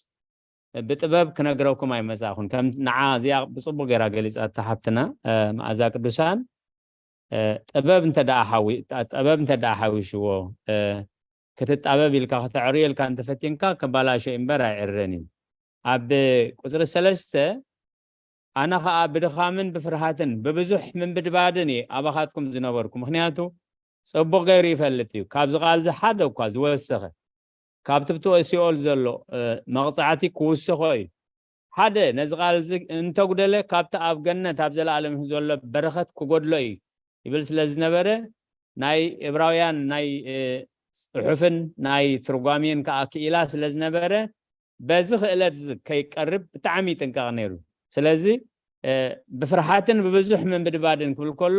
ብጥበብ ክነግረኩም ኣይመጻእኹን። ከም ንዓ እዚኣ ብጽቡቕ ገይራ ገሊጻታ ሓብትና፣ እ፣ መኣዛ ቅዱሳን፣ እ፣ ጥበብ እንተ ደኣ ሓዊ-፣ ጣ-፣ ጥበብ እንተ ደኣ ሓዊሽዎ፣ እ፣ ክትጣበብ ኢልካ፣ ከተዕርዮ ኢልካ እንተፈቲንካ፣ ከባላሾ እምበር ኣይዕረን እዩ። ኣብ ቁጽሪ ሰለስተ፣ ኣነ ኸኣ ብድኻምን ብፍርሃትን ብብዙሕ ምንብድባድን እየ ኣባኻትኩም ዝነበርኩ። ምኽንያቱ፣ ጽቡቕ ገይሩ ይፈልጥ እዩ። ካብዚ ቃል እዚ ሓደ እኳ ዝወሰኸ፣ ካብቲ ብትወ ሲኦል ዘሎ፣ እ፣ መቕጻዕቲ ክውስኾ እዩ። ሓደ፣ ነዚ ቃል እዚ እንተጉደለ፣ ካብቲ ኣብ ገነት ኣብ ዘለኣለም ዘሎ በረኸት ክጎድሎ እዩ ይብል ስለ ዝነበረ፣ ናይ ዕብራውያን ናይ፣ እ፣ ጽሑፍን ናይ ትርጓሜን ከኣ ክኢላ ስለ ዝነበረ፣ በዚ ክእለት እዚ ከይቀርብ ብጣዕሚ ይጥንቀቕ ነይሩ። ስለዚ፣ እ፣ ብፍርሓትን ብብዙሕ ምንብድባድን ክብል ከሎ፣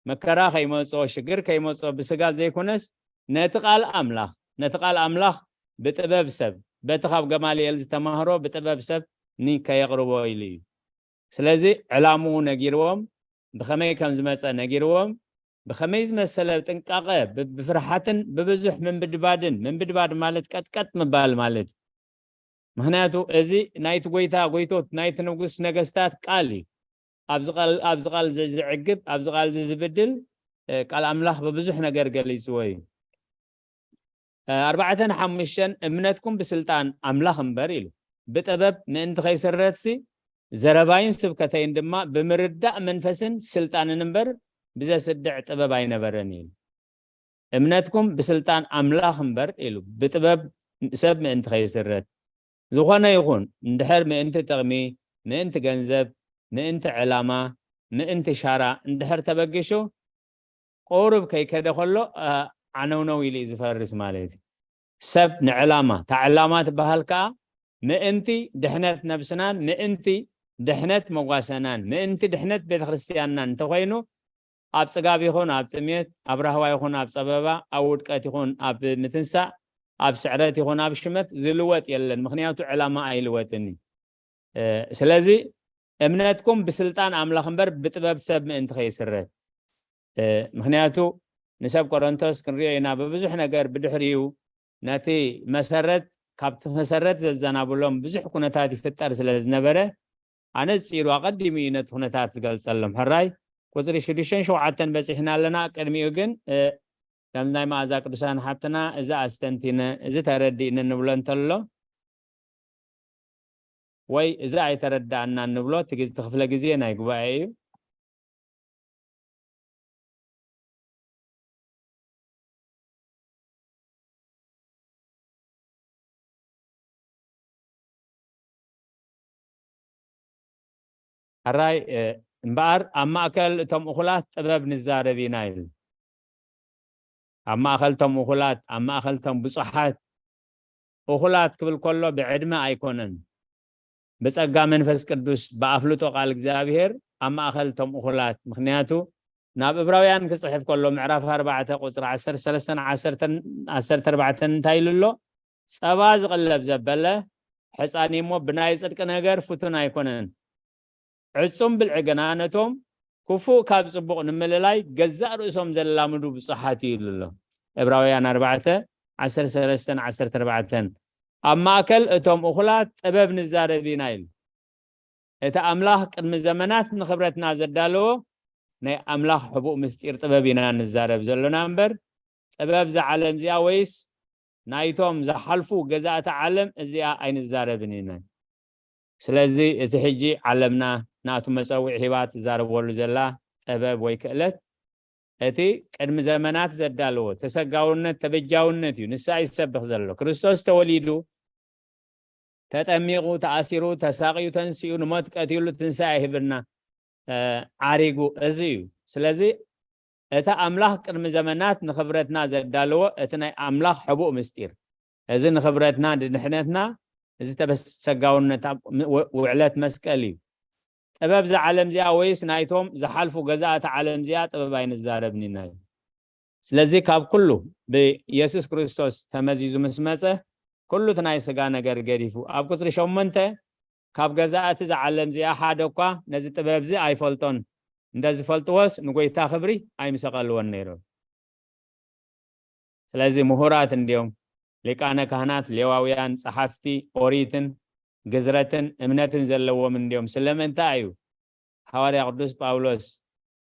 መከራ ከይመጾ፣ ሽግር ከይመጾ ብስጋ ዘይኮነስ፣ ነቲ ቃል ኣምላኽ ነቲ ቃል ኣምላኽ ብጥበብ ሰብ በቲ ካብ ገማልኤል ዝተማህሮ ብጥበብ ሰብ ንከየቕርቦ ኢሉ እዩ። ስለዚ ዕላምኡ ነጊርዎም፣ ብኸመይ ከም ዝመጸ ነጊርዎም፣ ብኸመይ ዝመሰለ ጥንቃቐ ብ- ብፍርሓትን ብብዙሕ ምንብድባድን፣ ምንብድባድ ማለት ቀጥቀጥ ምባል ማለት እዩ። ምኽንያቱ እዚ ናይቲ ጎይታ ጎይቶት ናይቲ ንጉስ ነገስታት ቃል እዩ። ኣብዚ ቃል ኣብዚ ቃል እዚ ዝዕግብ ኣብዚ ቃል እዚ ዝብድል እ፣ ቃል ኣምላኽ ብብዙሕ ነገር ገሊጽዎ እዩ። ኣርባዕተን ሓሙሽተን እምነትኩም ብስልጣን ኣምላኽ እምበር ኢሉ ብጥበብ ምእንቲ ከይስረትሲ ዘረባይን ስብከተይን ድማ ብምርዳእ መንፈስን ስልጣንን እምበር ብዘስድዕ ጥበብ ኣይነበረን ኢሉ። እምነትኩም ብስልጣን ኣምላኽ እምበር ኢሉ ብጥበብ ሰብ ምእንቲ ከይስረት ዝኾነ ይኹን እንድሕር ምእንቲ ጥቕሚ፣ ምእንቲ ገንዘብ፣ ምእንቲ ዕላማ፣ ምእንቲ ሻራ እንድሕር ተበጊሹ ቁሩብ ከይከደ ከሎ ዓነውነው ኢሉ እዩ ዝፈርስ ማለት እዩ። ሰብ ንዕላማ እታ ዕላማ ትበሃል ከዓ ምእንቲ ድሕነት ነብስናን ምእንቲ ድሕነት መጓሰናን ምእንቲ ድሕነት ቤተክርስትያንና እንተኮይኑ ኣብ ጽጋብ ይኹን ኣብ ጥሜት ኣብ ራህዋ ይኹን ኣብ ጸበባ ኣብ ውድቀት ይኹን ኣብ ምትንሳእ ኣብ ስዕረት ይኹን ኣብ ሽመት ዝልወጥ የለን። ምክንያቱ ዕላማ ኣይልወጥን እዩ። ስለዚ እምነትኩም ብስልጣን ኣምላኽ እምበር ብጥበብ ሰብ ምእንቲ ከይስረት። ምክንያቱ ንሰብ ቆሮንቶስ ክንሪኦ ኢና ብብዙሕ ነገር ብድሕሪኡ ነቲ መሰረት ካብቲ መሰረት ዘዘናብሎም ብዙሕ ኩነታት ይፍጠር ስለ ዝነበረ ኣነጺሩ ኣቐዲሙ እዩ ነቲ ኩነታት ዝገልጸሎም። ሕራይ ቁፅሪ ሽዱሽተን ሸውዓተን በፂሕና ኣለና። ቅድሚኡ ግን ከምዚ ናይ መኣዛ ቅዱሳን ሓብትና እዚ ኣስተንቲነ እዚ ተረዲእኒ ንብሎ እንተሎ ወይ እዚ ኣይተረዳእናን ንብሎ እቲ ግዜ ክፍለ ግዜ ናይ ጉባኤ እዩ። ሕራይ እምበኣር ኣብ ማእከል እቶም እኹላት ጥበብ ንዛረብ ኢና ኢሉ። ኣብ ማእከል እቶም እኹላት ኣብ ማእከል እቶም ብጹሓት እኹላት ክብል ከሎ ብዕድመ ኣይኮነን፣ ብጸጋ መንፈስ ቅዱስ ብኣፍልጦ ቃል እግዚኣብሔር ኣብ ማእከል እቶም እኹላት። ምኽንያቱ ናብ እብራውያን ክጽሕፍ ከሎ ምዕራፍ ኣርባዕተ ቁጽሪ ዓሰርተ ሰለስተን ዓሰርተ ኣርባዕተን እንታይ ኢሉ ኣሎ? ጸባ ዝቕለብ ዘበለ ሕጻን እሞ ብናይ ጽድቂ ነገር ፍቱን ኣይኮነን። ዕጹም ብልዒ ግና ነቶም ክፉእ ካብ ጽቡቕ ንምልላይ ገዛእ ርእሶም ዘላምዱ ብጹሓት እዩ ኢሉ ኣሎ። ዕብራውያን ኣርባዕተ ዓሰርተ ሰለስተን ዓሰርተ ኣርባዕተን ኣብ ማእከል እቶም እኹላት ጥበብ ንዛረብ ኢና ኢሉ። እቲ ኣምላኽ ቅድሚ ዘመናት ንኽብረትና ዘዳለዎ ናይ ኣምላኽ ሕቡእ ምስጢር ጥበብ ኢና ንዛረብ ዘሎና እምበር ጥበብ እዛ ዓለም እዚኣ ወይስ ናይቶም ዝሓልፉ ገዛእቲ ዓለም እዚኣ ኣይንዛረብን ኢና። ስለዚ እቲ ሕጂ ዓለምና ናቱ መጸውዒ ሂባ ትዛረበሉ ዘላ ጥበብ ወይ ክእለት እቲ ቅድሚ ዘመናት ዘዳለዎ ተሰጋውነት ተበጃውነት እዩ። ንሳ ይሰብኽ ዘሎ ክርስቶስ ተወሊዱ ተጠሚቑ ተኣሲሩ ተሳቕዩ ተንሲኡ ንሞት ቀቲሉ ትንሳኤ ሂብና ዓሪጉ እዚ እዩ። ስለዚ እቲ ኣምላኽ ቅድሚ ዘመናት ንኽብረትና ዘዳለዎ እቲ ናይ ኣምላኽ ሕቡእ ምስጢር እዚ ንኽብረትና ንድሕነትና እዚ ተበሰጋውነት ውዕለት መስቀል እዩ። ጥበብ እዛ ዓለም እዚኣ ወይስ ናይቶም ዝሓልፉ ገዛእቲ ዓለም እዚኣ ጥበብ ኣይንዛረብን ኢና እዩ። ስለዚ ካብ ኩሉ ብየሱስ ክርስቶስ ተመዚዙ ምስ መጸ ኩሉ እቲ ናይ ስጋ ነገር ገዲፉ ኣብ ቁፅሪ ሸሞንተ ካብ ገዛእቲ እዛ ዓለም እዚኣ ሓደ እኳ ነዚ ጥበብ እዚ ኣይፈልጦን፣ እንተዝፈልጥዎስ ንጎይታ ክብሪ ኣይምሰቐልዎን ነይሮም። ስለዚ ምሁራት እንዲዮም፣ ሊቃነ ካህናት፣ ሌዋውያን፣ ጸሓፍቲ ኦሪትን ግዝረትን እምነትን ዘለዎም እንዲዮም። ስለምንታይ እዩ ሓዋርያ ቅዱስ ጳውሎስ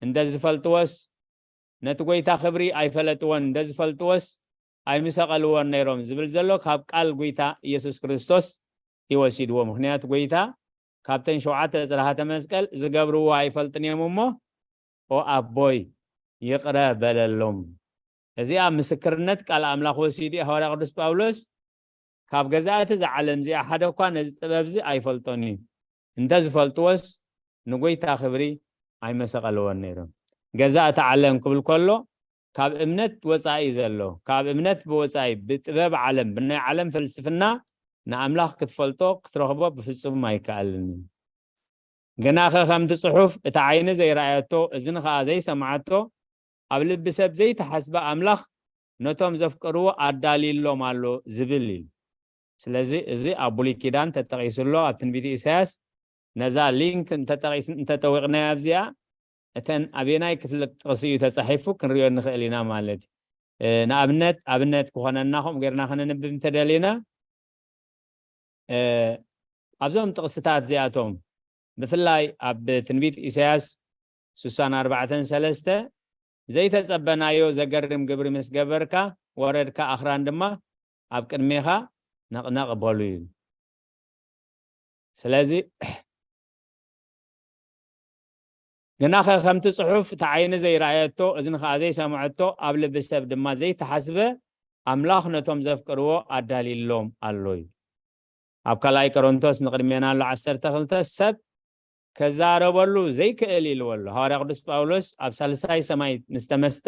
እንተዝፈልጥዎስ ነቲ ጎይታ ክብሪ ኣይፈለጥዎን፣ እንተዝፈልጥዎስ ኣይምሰቐልዎን ነይሮም ዝብል ዘሎ ካብ ቃል ጎይታ ኢየሱስ ክርስቶስ ይወሲድዎ። ምክንያቱ ጎይታ ካብተን ሸውዓተ ጽርሃተ መስቀል ዝገብርዎ ኣይፈልጥን እዮም እሞ ኦ ኣቦይ ይቕረ በለሎም። እዚኣ ምስክርነት ቃል ኣምላኽ ወሲዱ እዩ ሓዋርያ ቅዱስ ጳውሎስ ካብ ገዛእቲ እዛ ዓለም እዚኣ ሓደ እኳ ነዚ ጥበብ እዚ ኣይፈልጦን እዩ። እንተ ዝፈልጥዎስ ንጎይታ ክብሪ ኣይመሰቐልዎን ነይሮም። ገዛእቲ ዓለም ክብል ከሎ ካብ እምነት ወፃኢ ዘሎ፣ ካብ እምነት ብወፃኢ ብጥበብ ዓለም ብናይ ዓለም ፍልስፍና ንኣምላኽ ክትፈልጦ ክትረኽቦ ብፍጹም ኣይከኣልን እዩ። ግናኸ ከምቲ ጽሑፍ እታ ዓይኒ ዘይረኣየቶ እዝኒ ኸኣ ዘይሰምዓቶ ኣብ ልቢ ሰብ ዘይተሓስበ ኣምላኽ ነቶም ዘፍቅርዎ ኣዳልይሎም ኣሎ ዝብል እዩ። ስለዚ እዚ ኣብ ብሉይ ኪዳን ተጠቒሱ ኣሎ፣ ኣብ ትንቢት ኢሳያስ። ነዛ ሊንክ እንተጠቒስ-፣ እንተጠዊቕናያ ኣብዚኣ፣ እተን ኣበየናይ ክፍሊ ጥቕሲ እዩ ተጻሒፉ ክንሪኦ ንኽእል ኢና ማለት እዩ። እ፣ ንኣብነት፣ ኣብነት ክኾነና ከምኡ ጌርና ከነንብብ እንተደሊና፣ እ፣ ኣብዞም ጥቕስታት እዚኣቶም፣ ብፍላይ ኣብ ትንቢት ኢሳያስ ስሳን ኣርባዕተን ሰለስተ፣ "ዘይተጸበናዮ ዘገርም ግብሪ ምስ ገበርካ፣ ወረድካ፣ ኣኽራን ድማ ኣብ ቅድሜኻ ነቕነቕ በሉ" እዩ። ስለዚ፣ ግናኸ ከምቲ ጽሑፍ፣ እቲ ዓይኒ ዘይረኣየቶ፣ እዝኒ ኸኣ ዘይሰምዐቶ፣ ኣብ ልቢ ሰብ ድማ ዘይተሓስበ፣ ኣምላኽ ነቶም ዘፍቅርዎ ኣዳልይሎም ኣሎ እዩ። ኣብ ካልኣይ ቆሮንቶስ ንቕድሜና ኣሎ ዓሰርተ ክልተ፣ ሰብ ከዛረበሉ ዘይክእል ኢልዎ ኣሎ። ሃዋርያ ቅዱስ ጳውሎስ ኣብ ሳልሳይ ሰማይ ምስ ተመስጠ፣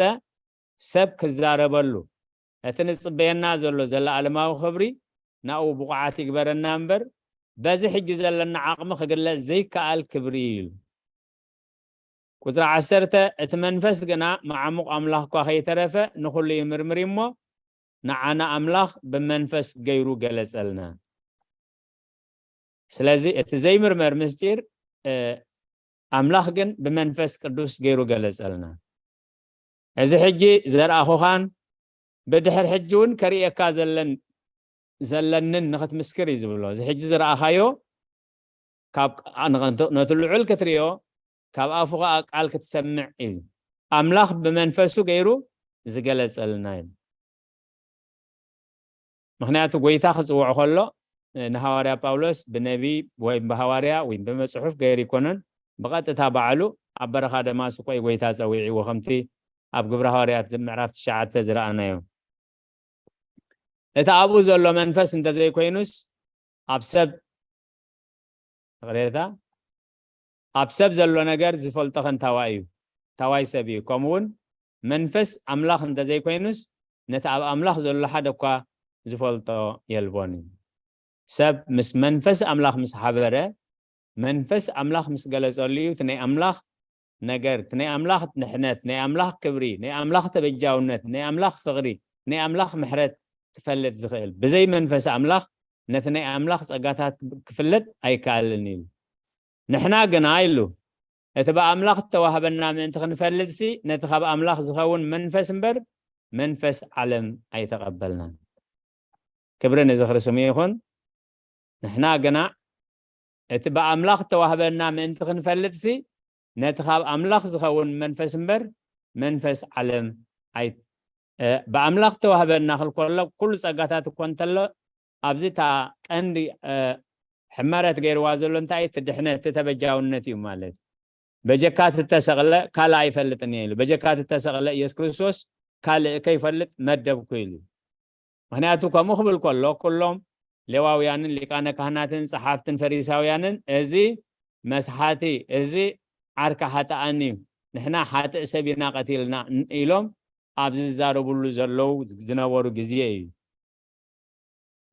ሰብ ክዛረበሉ፣ እቲ ንጽበየና ዘሎ ዘለኣለማዊ ክብሪ ናብኡ ብቑዓት ይግበረና እምበር፣ በዚ ሕጂ ዘለና ዓቕሚ ክግለጽ ዘይከኣል ክብሪ እዩ ኢሉ። ቁጽሪ ዓሰርተ፣ እቲ መንፈስ ግና መዓሙቕ ኣምላኽ እኳ ከይተረፈ ንኹሉ ይምርምር እዩ እሞ፣ ንዓና ኣምላኽ ብመንፈስ ገይሩ ገለጸልና። ስለዚ እቲ ዘይምርመር ምስጢር፣ እ፣ ኣምላኽ ግን ብመንፈስ ቅዱስ ገይሩ ገለጸልና። እዚ ሕጂ ዘርኣኹኻን ብድሕር ሕጂ እውን ከርእየካ ዘለን-፣ ዘለንን ንኽትምስክር እዩ ዝብሎ። እዚ ሕጂ ዝረኣኻዮ ካብ ቃ-፣ ነቲ ልዑል ክትርእዮ፣ ካብ ኣፉ ኸኣ ቃል ክትሰምዕ እዩ። ኣምላኽ ብመንፈሱ ገይሩ ዝገለጸልና እዩ። ምኽንያቱ፣ ጎይታ ክጽውዖ ከሎ፣ ንሃዋርያ ጳውሎስ ብነቢይ ወይ ብሃዋርያ ወይ ብመጽሑፍ ገይሩ ኣይኮነን፣ ብቐጥታ ባዕሉ ኣብ በረኻ ደማስቆ እዩ ጎይታ ጸዊዕዎ፣ ከምቲ ኣብ ግብረ ሃዋርያት ምዕራፍ ትሽዓተ ዝረኣናዮ። እቲ ኣብኡ ዘሎ መንፈስ እንተዘይኮይኑስ፣ ኣብ ሰብ፣ ይቕሬታ፣ ኣብ ሰብ ዘሎ ነገር ዝፈልጦ ከ እንታዋይ እዩ? እንታዋይ ሰብ እዩ? ከምኡ እውን መንፈስ ኣምላኽ እንተዘይኮይኑስ፣ ነቲ ኣብ ኣምላኽ ዘሎ ሓደ እኳ ዝፈልጦ የልቦን እዩ። ሰብ ምስ መንፈስ ኣምላኽ ምስ ሓበረ፣ መንፈስ ኣምላኽ ምስ ገለጸሉ እዩ፣ እቲ ናይ ኣምላኽ ነገር፣ እቲ ናይ ኣምላኽ ድሕነት፣ ናይ ኣምላኽ ክብሪ፣ ናይ ኣምላኽ ተበጃውነት፣ ናይ ኣምላኽ ፍቕሪ፣ ናይ ኣምላኽ ምሕረት ክፈልጥ ዝኽእል። ብዘይ መንፈስ ኣምላኽ ነቲ ናይ ኣምላኽ ጸጋታት ክፍለጥ ኣይከኣልን ኢሉ። ንሕና ግና ኢሉ፣ እቲ ብኣምላኽ እተዋህበና ምእንቲ ክንፈልጥሲ፣ ነቲ ካብ ኣምላኽ ዝኸውን መንፈስ እምበር፣ መንፈስ ዓለም ኣይተቐበልናን። ክብሪ ንዝኽሪ ስሙ ይኹን። ንሕና ግና፣ እቲ ብኣምላኽ እተዋህበና ምእንቲ ክንፈልጥሲ፣ ነቲ ካብ ኣምላኽ ዝኸውን መንፈስ እምበር፣ መንፈስ ዓለም ኣይ-፣ እ፣ ብኣምላኽ እተዋህበና ክል ከሎ፣ ኩሉ ጸጋታት እኮ እንተሎ፣ ኣብዚ እታ ቀንዲ፣ እ፣ ሕመረት ገይርዋ ዘሎ እንታይ እዩ? እቲ ድሕነት፣ እቲ ተበጃውነት እዩ ማለት። በጀካ እቲ እተሰቕለ ካልእ ኣይፈልጥን እየ ኢሉ። በጀካ እቲ እተሰቕለ ኢየሱስ ክርስቶስ ካልእ ከይፈልጥ መደብኩ ኢሉ። ምኽንያቱ ከምኡ ክብል ከሎ፣ ኩሎም ሌዋውያንን ሊቃነ ካህናትን ጸሓፍትን ፈሪሳውያንን፣ "እዚ መስሓቲ፣ እዚ ዓርኪ ሓጥኣን እዩ፣ ንሕና ሓጥእ ሰብ ኢና ቀቲልና" ኢሎም ኣብ ዝዛረብሉ ዘለዉ ዝነበሩ ግዜ እዩ።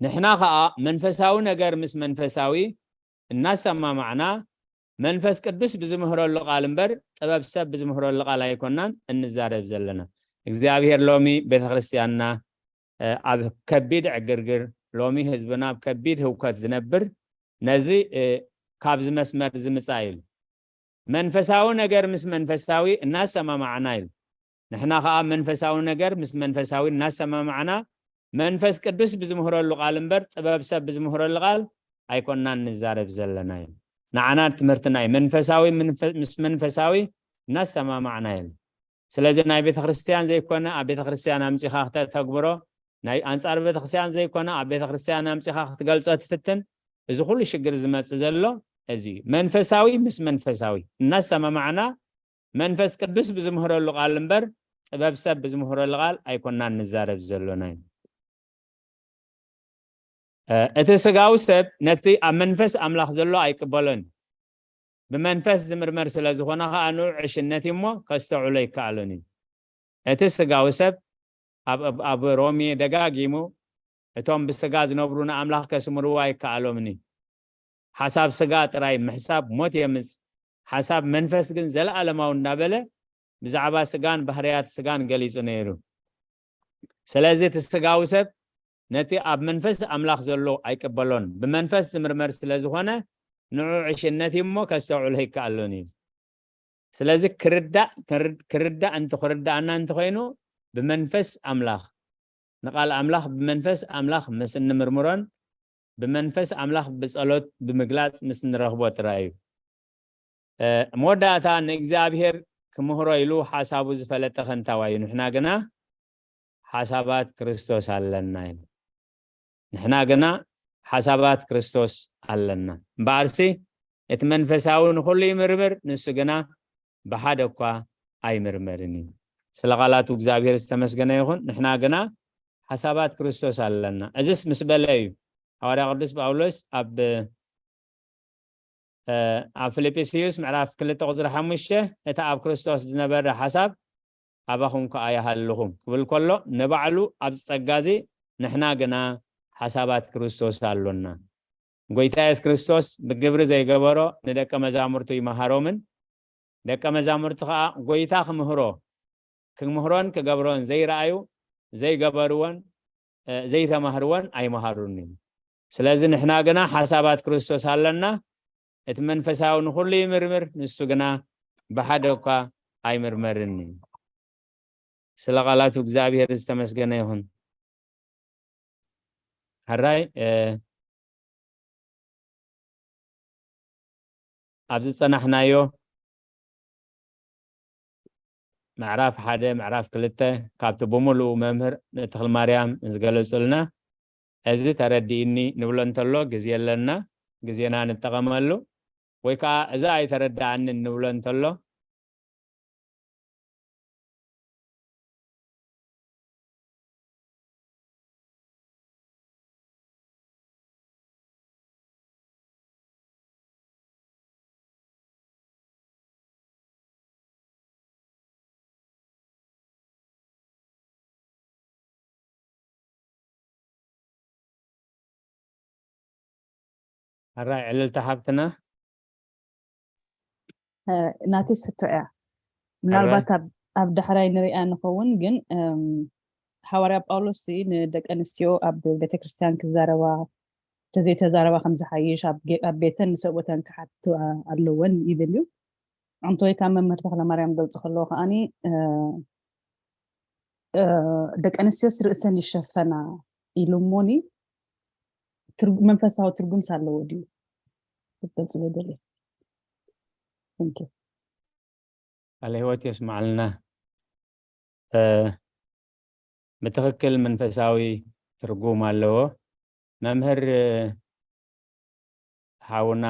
ንሕና ኸኣ መንፈሳዊ ነገር ምስ መንፈሳዊ እናሰማማዕና፣ መንፈስ ቅዱስ ብዝምህረሉ ቃል እምበር፣ ጥበብ ሰብ ብዝምህረሉ ቃል ኣይኮናን እንዛረብ ዘለና። እግዚኣብሔር ሎሚ ቤተ ክርስቲያንና፣ እ፣ ኣብ ከቢድ ዕግርግር፣ ሎሚ ህዝብና ኣብ ከቢድ ህውከት ዝነብር፣ ነዚ፣ እ፣ ካብዚ መስመር ዝምጻእ ኢሉ። መንፈሳዊ ነገር ምስ መንፈሳዊ እናሰማማዕና ኢሉ። ንሕና ኸኣ መንፈሳዊ ነገር ምስ መንፈሳዊ እናሰማማዕና፣ መንፈስ ቅዱስ ብዝምህረሉ ቃል እምበር፣ ጥበብ ሰብ ብዝምህረሉ ቃል ኣይኮናን ንዛረብ ዘለና ኢሉ። ንዓና ትምህርትና እዩ። መንፈሳዊ ምንፈ-፣ ምስ መንፈሳዊ እናሰማማዕና ኢሉ። ስለዚ ናይ ቤተ ክርስቲያን ዘይኮነ ኣብ ቤተ ክርስቲያን ኣምጺኻ ክተተግብሮ፣ ናይ ኣንጻር ቤተ ክርስቲያን ዘይኮነ ኣብ ቤተ ክርስቲያን ኣምጺኻ ክትገልጾ ትፍትን፣ እዚ ኩሉ ሽግር ዝመጽእ ዘሎ እዚ እዩ። መንፈሳዊ ምስ መንፈሳዊ እናሰማማዕና፣ መንፈስ ቅዱስ ብዝምህረሉ ቃል እምበር፣ ጥበብ ሰብ ብዝምህረሉ ቃል ኣይኮናን ንዛረብ ዘሎና እዩ። እ፣ እቲ ስጋዊ ሰብ ነቲ ኣብ መንፈስ ኣምላኽ ዘሎ ኣይቅበሎን። ብመንፈስ ዝምርመር ስለ ዝኾነ ኸኣ ንዑ ዕሽነት እዩ እሞ ከስተውዕሎ ኣይከኣሎን እዩ። እቲ ስጋዊ ሰብ ኣብ፣ ኣብ፣ ኣብ ሮሜ ደጋጊሙ፣ "እቶም ብስጋ ዝነብሩ ንኣምላኽ ከስምርዎ ኣይከኣሎምን እዩ። ሓሳብ ስጋ ጥራይ ምሕሳብ ሞት የምጽእ፣ ሓሳብ መንፈስ ግን ዘለኣለማዊ" እንዳበለ ብዛዕባ ስጋን ባህርያት ስጋን ገሊጹ ነይሩ። ስለዚ እቲ ስጋዊ ሰብ ነቲ ኣብ መንፈስ ኣምላኽ ዘሎ ኣይቅበሎን። ብመንፈስ ዝምርመር ስለ ዝኾነ ንዑ ዕሽነት እዩ እሞ ከስተውዕሎ ኣይከኣሎን እዩ። ስለዚ ክርዳእ ክርዳእ እንተ ክርዳእና እንተኮይኑ ብመንፈስ ኣምላኽ ንቃል ኣምላኽ ብመንፈስ ኣምላኽ ምስ እንምርምሮን ብመንፈስ ኣምላኽ ብጸሎት ብምግላጽ ምስ እንረኽቦ ጥራይ እዩ። መወዳእታ ንእግዚኣብሔር ክምህሮ ኢሉ ሓሳቡ ዝፈለጠ ከንታዋይ እዩ። ንሕና ግና ሓሳባት ክርስቶስ ኣለና እዩ። ንሕና ግና ሓሳባት ክርስቶስ ኣለና። እምበኣርሲ እቲ መንፈሳዊ ንኹሉ ይምርምር፣ ንሱ ግና ብሓደ እኳ ኣይምርመርን እዩ። ስለ ቃላቱ እግዚኣብሔር ዝተመስገነ ይኹን። ንሕና ግና ሓሳባት ክርስቶስ ኣለና። እዝስ ምስ በለ እዩ። ሃዋርያ ቅዱስ ጳውሎስ ኣብ ኣብ ፊልጵስዩስ ምዕራፍ ክልተ ቁፅሪ ሓሙሽተ፣ እቲ ኣብ ክርስቶስ ዝነበረ ሓሳብ ኣባኹም ከኣ ይሃልኹም ክብል ከሎ ንባዕሉ ኣብዚ ጸጋ እዚ ንሕና ግና ሓሳባት ክርስቶስ ኣሎና። ጎይታ የሱስ ክርስቶስ ብግብሪ ዘይገበሮ ንደቀ መዛሙርቱ ይመሃሮምን ደቀ መዛሙርቱ ከኣ ጎይታ ክምህሮ ክምህሮን ክገብሮን ዘይረኣዩ ዘይገበርዎን ዘይተማህርዎን ኣይመሃሩን እዩ። ስለዚ ንሕና ግና ሓሳባት ክርስቶስ ኣለና። እቲ መንፈሳዊ ንኹሉ ይምርምር፣ ንሱ ግና ብሓደ እኳ ኣይምርመርን እዩ። ስለ ቃላቱ እግዚኣብሔር ዝተመስገነ ይኹን። ሕራይ ኣብዚ ዝጸናሕናዮ ምዕራፍ ሓደ ምዕራፍ ክልተ ካብቲ ብምሉኡ መምህር ንተኽሊ ማርያም ዝገለጹልና፣ እዚ ተረዲእኒ ንብሎ እንተሎ ግዜ ኣለና፣ ግዜና ንጠቐመሉ፣ ወይ ከዓ እዚ ኣይተረዳኣንን ንብሎ እንተሎ ሕራይ ዕልልቲ ሓብትና ናቲስ ሕቶ እያ። ምናልባት ኣብ ዳሕራይ ንሪኣ ንኸውን፣ ግን ሃዋርያ ጳውሎስ ንደቂ ኣንስትዮ ኣብ ቤተክርስትያን ክዛረባ ተዘይተዛረባ ከምዝሓይሽ ኣብ ቤተን ንሰብኡተን ክሓትቱ ኣለወን ይብል እዩ። ኣንቶይ ካብ መምህር ተክለማርያም ገልፂ ከለዎ ከዓኒ ደቂ ኣንስትዮስ ርእሰን ይሸፈና ኢሉ እሞኒ መንፈሳዊ ትርጉምስ ኣለዎ ድዩ? ክትገልፅለይ ደልየ። ቃለ ህይወት የስማዕልና። ብትኽክል መንፈሳዊ ትርጉም ኣለዎ። መምህር ሓውና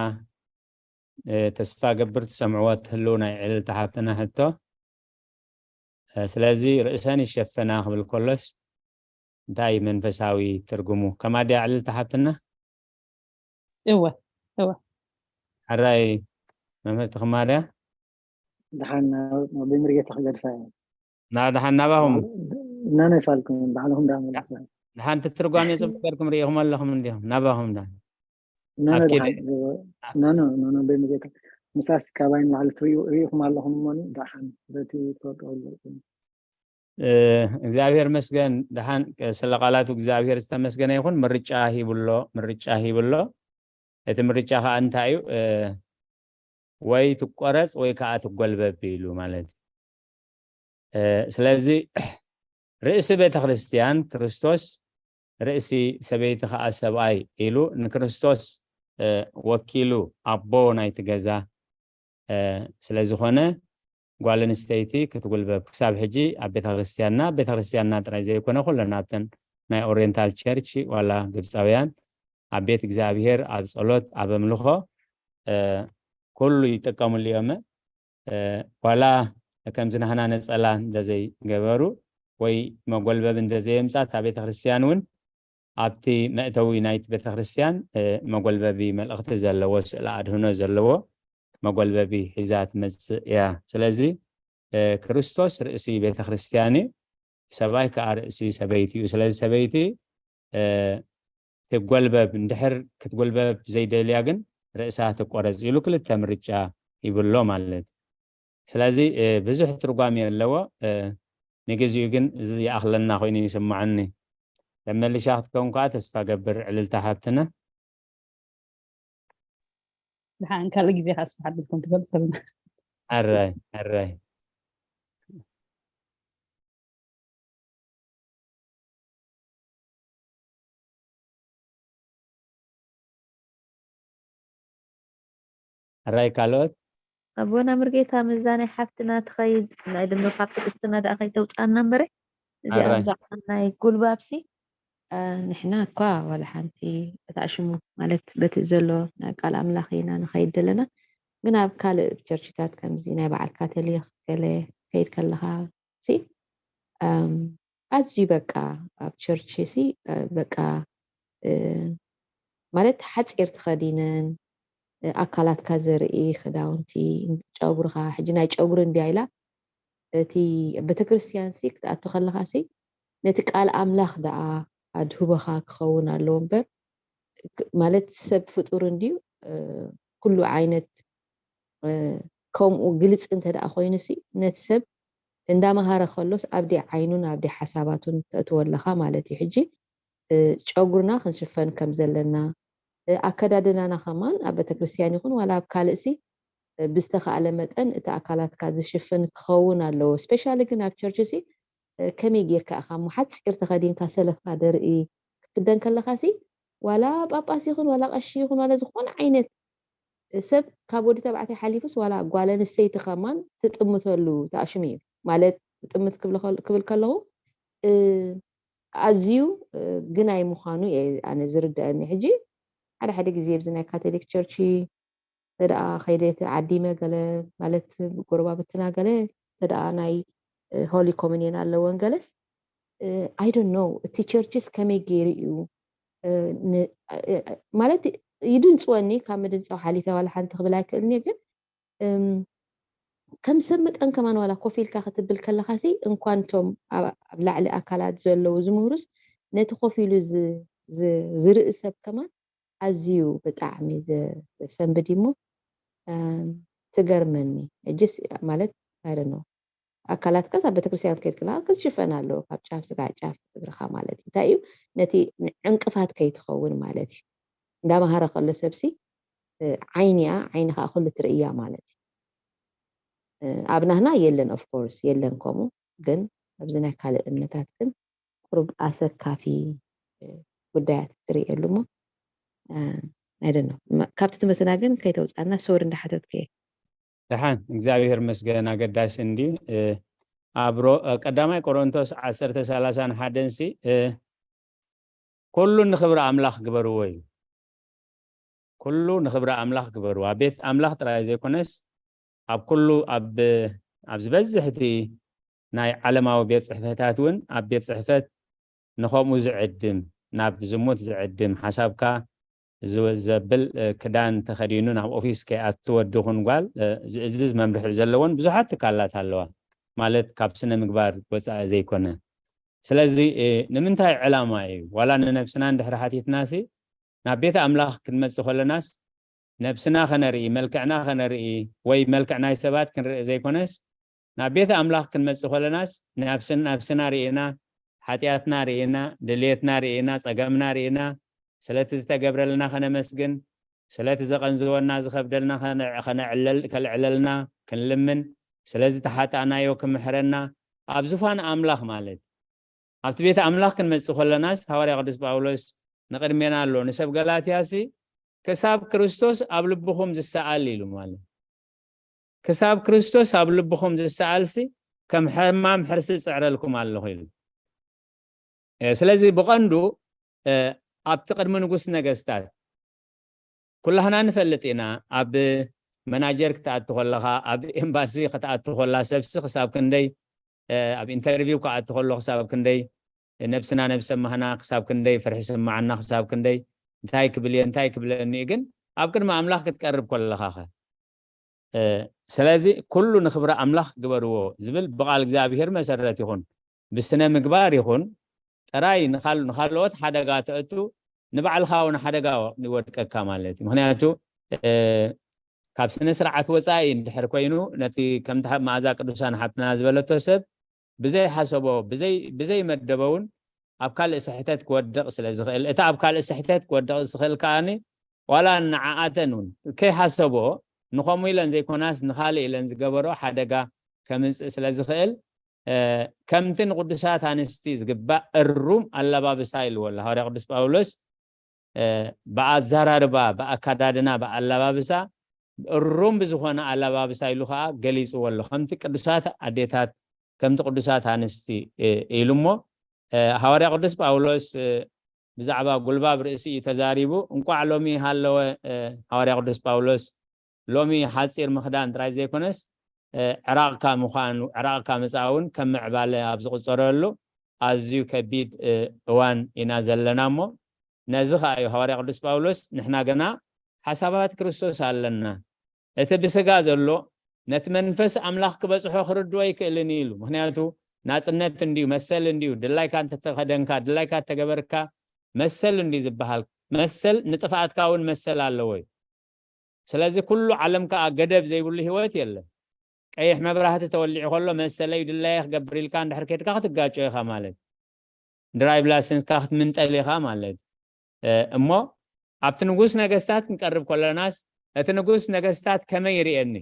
ተስፋ ገብር ትሰምዕዎ ትህልው ናይ ዕልልቲ ሓብትና ሕቶ። ስለዚ ርእሰን ይሸፈና ክብል ከሎስ እንታይ መንፈሳዊ ትርጉሙ? ከማድያ ዕልልቲ ሓብትና? እወ እወ። ሕራይ መምህር ተኽማድያ? ደሓን ብመርጌታ ክገድፋ እየ። ና ደሓን ናባኹም ናናይ ፋልኩም ባዕልኹም ደኣ መለስና። ደሓን ትትርጓሜ ጽቡቅ ገርኩም ርኢኹም ኣለኹም እንዲኹም ናባኹም ዳ ናና ኣፍኪደ። ደሓን ኖ ኖ ኖ ኖ በምጌታ ምሳስ ካባይ ንላዕሊ ትርእዩ ርኢኹም ኣለኹም እሞኒ ደሓን በቲ ትፈልጡ ኣለኹም። እ፣ እግዚኣብሔር መስገን ደሓን ስለ ቃላቱ እግዚኣብሔር ዝተመስገነ ይኹን። ምርጫ ሂብሎ ምርጫ ሂብሎ። እቲ ምርጫ ከዓ እንታይ እዩ? እ፣ ወይ ትቆረፅ ወይ ከዓ ትጎልበብ ኢሉ ማለት እዩ። ስለዚ ርእሲ ቤተ ክርስቲያን ክርስቶስ፣ ርእሲ ሰበይቲ ከዓ ሰብኣይ ኢሉ ንክርስቶስ ወኪሉ ኣቦ ናይቲ ገዛ ስለዝኾነ ጓል ኣንስተይቲ ክትጉልበብ ክሳብ ሕጂ ኣብ ቤተ ክርስቲያንና፣ ቤተ ክርስቲያንና ጥራይ ዘይኮነ ኩለን ኣብተን ናይ ኦሪየንታል ቸርች ዋላ ግብፃውያን ኣብ ቤት እግዚኣብሔር ኣብ ጸሎት ኣብ ኣምልኾ ኩሉ ይጥቀምሉ እዮም። ዋላ ከምዚ ናህና ነጸላ እንተዘይገበሩ ወይ መጎልበቢ እንተዘየምጻ እታ ቤተክርስትያን እውን ኣብቲ መእተዊ ናይቲ ቤተክርስትያን መጎልበቢ መልእኽቲ ዘለዎ ስእለ ኣድህኖ ዘለዎ መጎልበቢ ሒዛ ትመጽእ እያ። ስለዚ ክርስቶስ ርእሲ ቤተክርስትያን እዩ፣ ሰብኣይ ከዓ ርእሲ ሰበይቲ እዩ። ስለዚ ሰበይቲ ትጎልበብ፣ እንድሕር ክትጉልበብ ዘይደልያ ግን ርእሳ ትቆረፅ ኢሉ ክልተ ምርጫ ይብሎ ማለት። ስለዚ ብዙሕ ትርጓሜ ኣለዎ። ንግዚኡ ግን እዚ ይኣኽለና ኮይኑ ይስምዓኒ። ተመሊሻ ክትከውን ከኣ ተስፋ ገብር ዕልልታ ሓብትና። ድሓን ካልእ ግዜ ከኣ ስፍሕ ኣቢልኩም ትገልጸልና። ኣራይ ኣራይ ኣራይ ካልኦት ኣቦና ምርጌታ ምዛ ናይ ሓፍትና ትኸይድ ናይ ድኖ ካብ ትዕስትና ደኣ ከይተውፅኣና እምበረ እዚኣ ኣራይ። ብዛዕባ ናይ ጉልባብሲ እ፣ ንሕና እኳ ዋላ ሓንቲ እታ ሽሙ ማለት በቲ ዘሎ ናይ ቃል ኣምላኽ ኢና ንኸይድ ዘለና ግን ኣብ ካልእ ቸርችታት ከምዚ ናይ በዓል ካቶሊክ ገለ ከይድ ከለኻ ሲ ኣም፣ ኣዝዩ በቃ ኣብ ቸርች ሲ እ፣ በቃ እ፣ ማለት ሓፂር ተኸዲነን እ፣ ኣካላትካ ዘርኢ ክዳውንቲ ጨጉርኻ ሕጂ ናይ ጨጉሪ እንድያ ኢላ እቲ ቤተክርስትያን ሲ ክትኣቱ ከለኻ ሲ ነቲ ቃል ኣምላኽ ደኣ ኣድህቦኻ ክኸውን ኣለዎ እምበር ክ- ማለት ሰብ ፍጡር እንድዩ እ፣ ኩሉ ዓይነት እ፣ ከምኡ ግልፂ እንተ ደኣ ኮይኑ ሲ ነቲ ሰብ እንዳመሃረ ከሎስ ኣብ ደ ዓይኑን ኣብ ደ ሓሳባቱን ተእትወለኻ ማለት እዩ። ሕጂ እ፣ ጨጉርና ክንሽፈን ከም ዘለና እ፣ ኣከዳድናና ከማን ኣብ ቤተክርስትያን ይኹን ዋላ ኣብ ካልእ ሲ እ፣ ብዝተኻእለ መጠን እቲ ኣካላትካ ዝሽፍን ክኸውን ኣለዎ። ስፔሻሊ ግን ኣብ ቸርች ሲ እ፣ ከመይ ጌርካ ኢኻ እሞ ሓፂር ተኸዲንካ ሰለፍካ ደርኢ ክትክደን ከለኻ ሲ ዋላ ጳጳስ ይኹን ዋላ ቀሺ ይኹን ዋላ ዝኾነ ዓይነት ሰብ ካብ ወዲ ተባዕታይ ሓሊፉስ ዋላ ጓል ኣንስተይቲ ከማን ትጥምተሉ ተኣሽሙ እዩ ማለት ትጥምት ክብል ከል- ክብል ከለኹ እ፣ ኣዝዩ እ፣ ግናይ ምዃኑ እየ ኣነ ዝርድኣኒ። ሕጂ ሓደ ሓደ ግዜ ኣብዚ ናይ ካቶሊክ ቸርች ተደኣ ከይደ ዓዲመ ገለ ማለት ጎረባብትና ገለ ተደኣ ናይ ሆሊ ኮሚኒየን ኣለወን ገለስ I don't know እቲ ቸርችስ ከመይ ገይሩ እዩ እ፣ ን- እ፣ እ፣ ማለት ይድንፅወኒ ካብ ምድንፃው ሓሊፈ ዋላ ሓንቲ ክብል ኣይክእልን እየ ግን እም፣ ከም ሰብ መጠን ከማን ዋላ ኮፍ ኢልካ ክትብል ከለኻ ሲ እንኳን ቶም ኣብ ኣብ ላዕሊ ኣካላት ዘለዉ ዝምህሩስ ነቲ ኮፍ ኢሉ ዝ- ዝ- ዝርኢ ሰብ ከማን ኣዝዩ ብጣዕሚ ዘ- ዘሰንብድ እሞ እም፣ ትገርመኒ እጅስ ማለት ኣይደኖ ኣካላትካስ ኣብ ቤተክርስትያን ከይድ ከለካ ክትሽፈን ኣለዎ ካብ ጫፍ ስጋዕ ጫፍ እግርኻ ማለት እዩ እንታይ እዩ ነቲ ዕንቅፋት ከይትኸውን ማለት እዩ እንዳመሃረ ከሎ ሰብሲ ዓይኒ እያ ዓይኒ ከዓ ኩሉ ትርኢ እያ ማለት እዩ ኣብ ናህና የለን of course የለን ከምኡ ግን ኣብዚ ናይ ካልእ እምነታት ግን ቁሩብ ኣሰካፊ ጉዳያት ትርእየሉ እሞ I don't know ካብቲ ትምህርትና ግን ከይተውፃና ሶሪ እንዳሓተትኩ እየ ደሓን እግዚኣብሔር መስገን ኣገዳሲ እንዲ ኣብ ሮ- ቀዳማይ ቆሮንቶስ ዓሰርተ ሰላሳን ሓደን ሲ ኩሉ ንክብሪ ኣምላኽ ግበርዎ እዩ ኩሉ ንክብሪ ኣምላኽ ግበርዎ ኣብ ቤት ኣምላኽ ጥራይ ዘይኮነስ ኣብ ኩሉ ኣብ ኣብ ዝበዝሕ እቲ ናይ ዓለማዊ ቤት ፅሕፈታት እውን ኣብ ቤት ፅሕፈት ንኸምኡ ዝዕድም ናብ ዝሙት ዝዕድም ሓሳብካ ዘብል ክዳን ተኸዲኑ ናብ ኦፊስ ከይኣቱ ወዲ ኹን ጓል ዝእዝዝ መምርሒ ዘለዎን ብዙሓት ትካላት ኣለዋ ማለት ካብ ስነ ምግባር ወፃኢ ዘይኮነ ስለዚ ንምንታይ ዕላማ እዩ ዋላ ንነብስና እንድሕሪ ሓቲትናሲ ናብ ቤት ኣምላኽ ክንመፅእ ከለናስ ነብስና ከነርኢ መልክዕና ከነርኢ ወይ መልክዕ ናይ ሰባት ክንርኢ ዘይኮነስ ናብ ቤት ኣምላኽ ክንመፅእ ከለናስ ነብስና ርኢና ሓጢኣትና ርኢና ድልየትና ርኢና ፀገምና ርኢና ስለቲ ዝተገብረልና ከነመስግን ስለቲ ዘቐንዝወና ዝኸብደልና ከነዕለልና ክንልምን ስለዚ ተሓጣእናዮ ክምሕረና ኣብ ዙፋን ኣምላኽ ማለት ኣብቲ ቤት ኣምላኽ ክንመፅእ ከለናስ ሃዋርያ ቅዱስ ጳውሎስ ንቕድሜና ኣሎ ንሰብ ገላትያሲ ክሳብ ክርስቶስ ኣብ ልብኹም ዝሰኣል ኢሉ ማለት ክሳብ ክርስቶስ ኣብ ልብኹም ዝሰኣልሲ ከም ሕማም ሕርሲ ዝፅዕረልኩም ኣለኹ ኢሉ ስለዚ ብቐንዱ ኣብቲ ቅድሚ ንጉስ ነገስታት ኩላህና ንፈልጥ ኢና ኣብ መናጀር ክትኣቱ ከለኻ ኣብ ኤምባሲ ክትኣቱ ከላ ሰብሲ ክሳብ ክንደይ ኣብ ኢንተርቪው ክኣቱ ከሎ ክሳብ ክንደይ ነብስና ነብሰ ማህና ክሳብ ክንደይ ፍርሒ ስምዓና ክሳብ ክንደይ እንታይ ክብል እየ እንታይ ክብለኒ ግን ኣብ ቅድሚ ኣምላኽ ክትቀርብ ከለኻ ኸ ስለዚ ኩሉ ንክብሪ ኣምላኽ ግበርዎ ዝብል ብቓል እግዚኣብሄር መሰረት ይኹን ብስነ ምግባር ይኹን ጥራይ ንኻልኦት ሓደጋ ተእቱ ንባዕልኻ እውን ሓደጋ ይወድቀካ ማለት እዩ ምክንያቱ ካብ ስነ ስርዓት ወፃኢ እንድሕር ኮይኑ ነቲ ከምቲ መኣዛ ቅዱሳን ሓብትና ዝበለቶ ሰብ ብዘይሓሰቦ፣ ብዘይ ብዘይመደቦ እውን ኣብ ካልእ ስሕተት ክወድቕ ስለ ዝኽእል፣ እቲ ኣብ ካልእ ስሕተት ክወድቕ ዝኽእል ከኣኒ ዋላ ንዓኣተን እውን ከይሓሰብኦ ንኸምኡ ኢለን ዘይኮናስ ንኻልእ ኢለን ዝገበርኦ ሓደጋ ከምጽእ ስለ ዝኽእል፣ ከምቲ ንቅዱሳት ኣንስቲ ዝግባእ እሩም ኣለባብሳ ኢልዎ ኣሎ ሃዋርያ ቅዱስ ጳውሎስ። ብኣዘራርባ፣ ብኣከዳድና፣ ብኣለባብሳ እሩም ብዝኾነ ኣለባብሳ ኢሉ ከዓ ገሊፅዎ ኣሎ። ከምቲ ቅዱሳት ኣዴታት፣ ከምቲ ቅዱሳት ኣንስቲ ኢሉ እሞ፣ ሃዋርያ ቅዱስ ጳውሎስ ብዛዕባ ጉልባብ ርእሲ እዩ ተዛሪቡ። እንቋዕ ሎሚ ሃለወ ሃዋርያ ቅዱስ ጳውሎስ ሎሚ ሓፂር ምኽዳን ጥራይ ዘይኮነስ፣ ዕራቕካ ምዃኑ፣ ዕራቕካ ምፃእ እውን ከም ምዕባለ ኣብ ዝቕፀረሉ ኣዝዩ ከቢድ እዋን ኢና ዘለና እሞ፣ ነዚ ኸዓ እዩ ሃዋርያ ቅዱስ ጳውሎስ ንሕና ግና ሓሳባት ክርስቶስ ኣለና፣ እቲ ብስጋ ዘሎ ነቲ መንፈስ ኣምላኽ ክበጽሖ ክርድኦ ኣይክእልን እዩ ኢሉ። ምኽንያቱ ናጽነት እንድዩ፣ መሰል እንድዩ፣ ድላይካ እንተተኸደንካ፣ ድላይካ እተገበርካ መሰል እንድዩ ዝበሃል። መሰል ንጥፍኣትካ እውን መሰል ኣለዎ እዩ። ስለዚ ኩሉ ዓለም ከኣ ገደብ ዘይብሉ ህይወት የለን። ቀይሕ መብራህቲ ተወሊዑ ከሎ መሰለይ ድላየ ክገብር ኢልካ እንድሕር ኬድካ ክትጋጮ ኢኻ ማለት። ድራይቭ ላይሰንስካ ክትምንጠል ኢኻ ማለት። እሞ ኣብቲ ንጉስ ነገስታት ክንቀርብ ከለናስ እቲ ንጉስ ነገስታት ከመይ ይርእየኒ?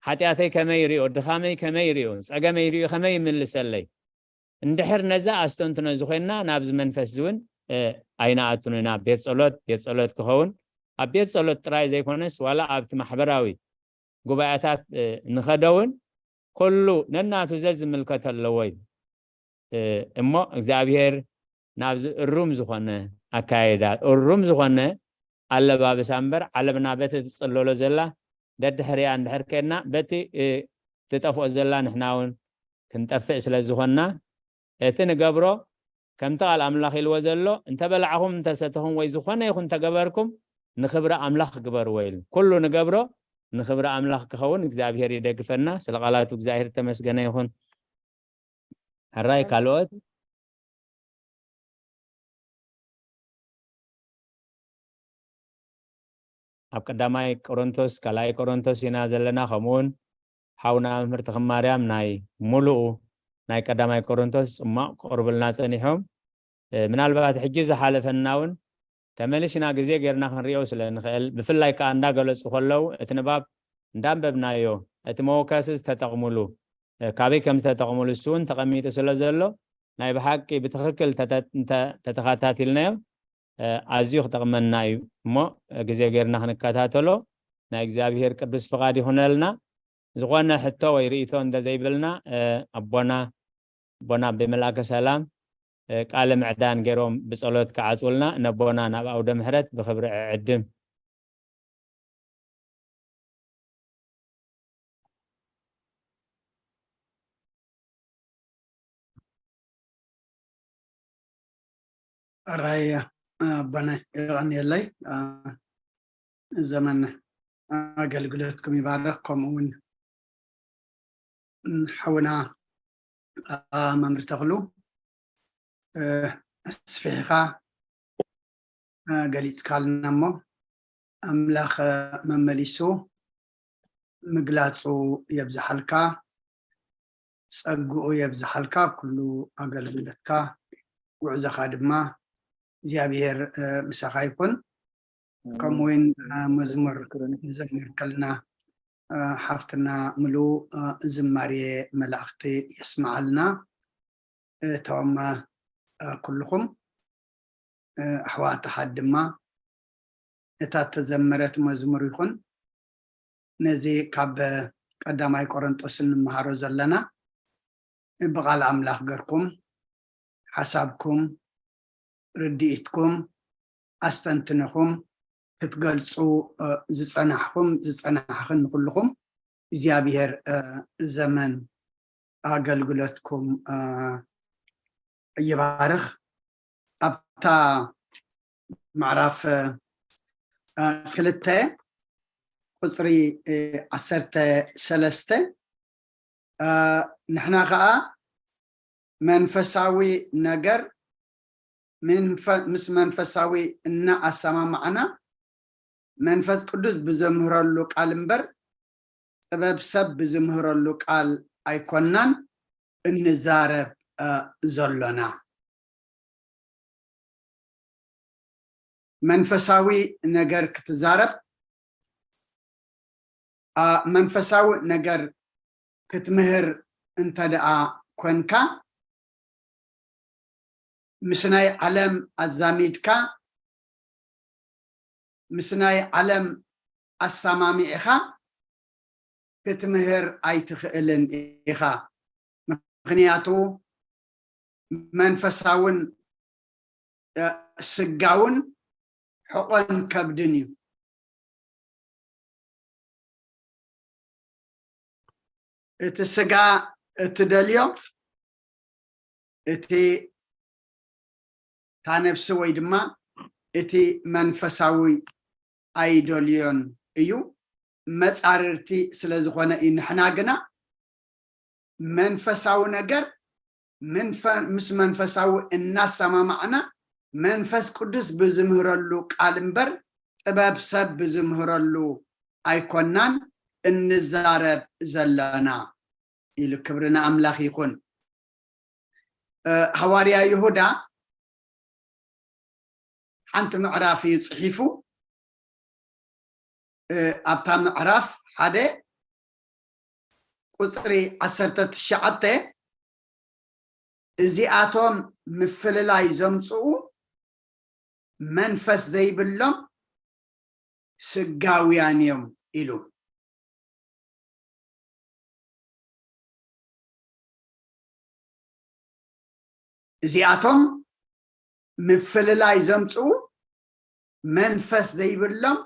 ሓጢኣተይ ከመይ ይርእዮ? ድኻመይ ከመይ ይርእዮ? ጸገመይ ይርእዮ? ከመይ ይምልሰለይ? እንድሕር ነዛ ኣስተንትኖ እዚ ኮይንና ናብዚ መንፈስ እዚ እውን ኣይንኣቱን ኢና። ቤት ጸሎት ቤት ጸሎት ክኸውን ኣብ ቤት ጸሎት ጥራይ ዘይኮነስ ዋላ ኣብቲ ማሕበራዊ ጉባኤታት ንኸደውን ኩሉ ነናቱ ዘዝምልከት ኣለዎ እዩ። እሞ እግዚኣብሔር ናብዚ እሩም ዝኾነ ኣካይዳ፣ እሩም ዝኾነ ኣለባብሳ እምበር፣ ዓለምና በቲ ትጽለሎ ዘላ ደድሕሪያ እንድሕር ከድና በቲ ትጠፍኦ ዘላ ንሕና እውን ክንጠፍእ ስለ ዝኾንና፣ እቲ ንገብሮ ከምቲ ቃል ኣምላኽ ኢልዎ ዘሎ፣ እንተበላዕኹም እንተሰተኹም ወይ ዝኾነ ይኹን ተገበርኩም ንኽብሪ ኣምላኽ ግበርዎ ኢሉ። ኩሉ ንገብሮ ንኽብሪ ኣምላኽ ክኸውን እግዚኣብሔር ይደግፈና። ስለ ቃላቱ እግዚኣብሔር ተመስገነ ይኹን። ሕራይ ካልኦት ኣብ ቀዳማይ ቆሮንቶስ ካልኣይ ቆሮንቶስ ኢና ዘለና። ከምኡውን ሓውና መምህር ተኽማርያም ናይ ሙሉኡ ናይ ቀዳማይ ቆሮንቶስ ጽማቕ ክቕርቡልና ጸኒሖም። ምናልባት ሕጂ ዝሓለፈና እውን ተመልሽና ግዜ ጌርና ክንሪኦ ስለ ንኽእል፣ ብፍላይ ከዓ እንዳገለጹ ከለዉ እቲ ንባብ እንዳንበብናዮ እቲ መወከሲ ዝተጠቕሙሉ ካበይ ከም ዝተጠቕሙሉ እሱ እውን ተቐሚጡ ስለ ዘሎ ናይ ብሓቂ ብትኽክል ተተኸታቲልናዮ ኣዝዩ ክጠቕመና እዩ እሞ ግዜ ጌርና ክንከታተሎ ናይ እግዚኣብሔር ቅዱስ ፍቓድ ይኹነልና። ዝኾነ ሕቶ ወይ ርእይቶ እንተዘይብልና ኣቦና ኣቦና ኣቤ መልኣከ ሰላም ቃለ ምዕዳን ገይሮም ብጸሎት ክዓጽውልና ነቦና ናብ ኣውደ ምሕረት ብኽብሪ ዕዕድም። ኣራይ ኣቦና የቐንየለይ። ዘመን ኣገልግሎትኩም ይባረኽ። ከምኡ እውን ሓውና መምህር ተኽሉ ኣስፊሕኻ ገሊፅካልና እሞ ኣምላኽ መመሊሱ ምግላፁ የብዝሓልካ፣ ፀግኡ የብዝሓልካ ኩሉ ኣገልግሎትካ ጉዕዞኻ ድማ እግዚኣብሔር ምሳኻ ይኩን። ከምኡ እውን መዝሙር ዘምር ከልና ሓፍትና ምሉ ዝማሬ መላእክቲ የስምዓልና። እቶም ኩልኹም ኣሕዋት ኣሓት ድማ እታ ተዘመረት መዝሙር ይኹን ነዚ ካብ ቀዳማይ ቆሮንጦስ እንመሃሮ ዘለና ብቓል ኣምላኽ ገርኩም ሓሳብኩም ርድኢትኩም ኣስተንትንኹም ክትገልፁ ዝፀናሕኹም ዝፀናሕኽን ንኩልኹም እግዚኣብሔር ዘመን ኣገልግሎትኩም ይባርኽ። ኣብታ ምዕራፍ ክልተ ቁፅሪ ዓሰርተ ሰለስተ ንሕና ከዓ መንፈሳዊ ነገር ምስ መንፈሳዊ እናኣሰማማዕና መንፈስ ቅዱስ ብዘምህረሉ ቃል እምበር ጥበብ ሰብ ብዝምህረሉ ቃል ኣይኮንናን እንዛረብ ዘሎና። መንፈሳዊ ነገር ክትዛረብ፣ መንፈሳዊ ነገር ክትምህር እንተ ደኣ ኮንካ፣ ምስ ናይ ዓለም ኣዛሚድካ፣ ምስ ናይ ዓለም ኣሰማሚዕኻ ክትምህር ኣይትኽእልን ኢኻ። ምኽንያቱ መንፈሳውን ስጋውን ሕቖን ከብድን እዩ። እቲ ስጋ እትደልዮ፣ እቲ፣ እታ ነብሲ ወይ ድማ እቲ መንፈሳዊ ኣይደልዮን እዩ። መጻርርቲ ስለ ዝኾነ እዩ። ንሕና ግና መንፈሳዊ ነገር ምስ መንፈሳዊ እናሰማማዕና፣ መንፈስ ቅዱስ ብዝምህረሉ ቃል እምበር ጥበብ ሰብ ብዝምህረሉ ኣይኮናን እንዛረብ ዘለና ኢሉ። ክብሪ ንኣምላኽ ይኹን። ሃዋርያ ይሁዳ ሓንቲ ምዕራፍ እዩ ጽሒፉ። ኣብታ ምዕራፍ ሓደ ቁጽሪ ዓሰርተ ትሽዓተ፣ እዚኣቶም ምፍልላይ ዘምጽኡ መንፈስ ዘይብሎም ስጋውያን እዮም ኢሉ። እዚኣቶም ምፍልላይ ዘምጽኡ መንፈስ ዘይብሎም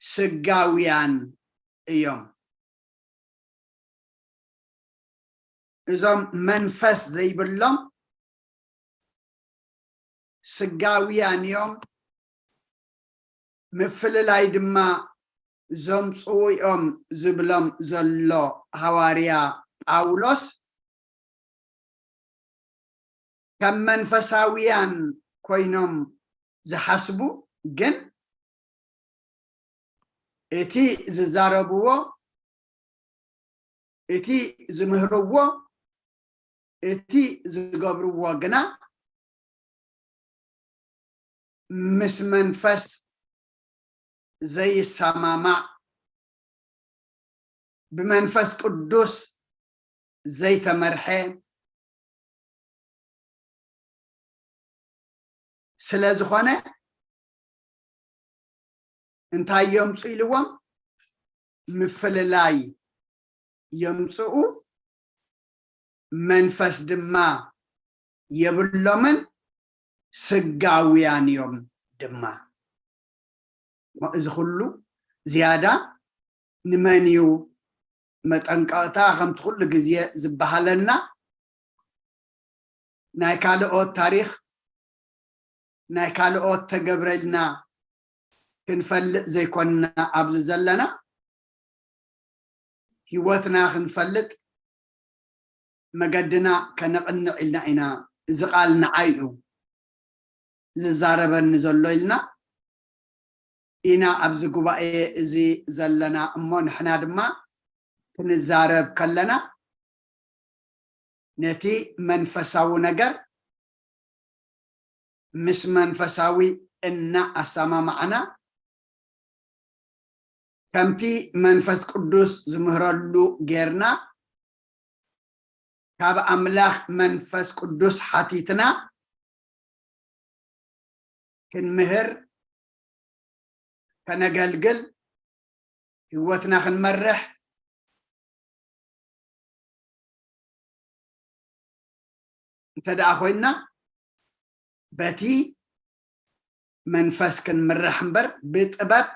ስጋውያን እዮም። እዞም መንፈስ ዘይብሎም ስጋውያን እዮም። ምፍልላይ ድማ ዘምጽኡ እዮም ዝብሎም ዘሎ ሃዋርያ ጳውሎስ፣ ከም መንፈሳውያን ኮይኖም ዝሓስቡ ግን እቲ ዝዛረብዎ፣ እቲ ዝምህርዎ፣ እቲ ዝገብርዎ ግና ምስ መንፈስ ዘይሰማማዕ፣ ብመንፈስ ቅዱስ ዘይተመርሐ ስለ ዝኾነ፣ እንታይ የምፁ ኢልዎም? ምፍልላይ የምፅኡ፣ መንፈስ ድማ የብሎምን፣ ስጋውያን እዮም ድማ። እዚ ኩሉ ዝያዳ ንመን እዩ መጠንቀቕታ? ከምቲ ኩሉ ግዜ ዝበሃለና፣ ናይ ካልኦት ታሪኽ፣ ናይ ካልኦት ተገብረ ኢልና ክንፈልጥ ዘይኮንና ኣብዚ ዘለና፣ ህይወትና ክንፈልጥ፣ መገድና ከነቕንዕ ኢልና ኢና። እዚ ቃል ንዓይ እዩ ዝዛረበኒ ዘሎ ኢልና ኢና ኣብዚ ጉባኤ እዚ ዘለና እሞ፣ ንሕና ድማ ክንዛረብ ከለና፣ ነቲ መንፈሳዊ ነገር ምስ መንፈሳዊ እና ኣሰማማዕና፣ ከምቲ መንፈስ ቅዱስ ዝምህረሉ ጌርና፣ ካብ ኣምላኽ መንፈስ ቅዱስ ሓቲትና ክንምህር፣ ከነገልግል፣ ህይወትና ክንመርሕ እንተ ደኣ ኮይንና፣ በቲ መንፈስ ክንምራሕ እምበር፣ ብጥበብ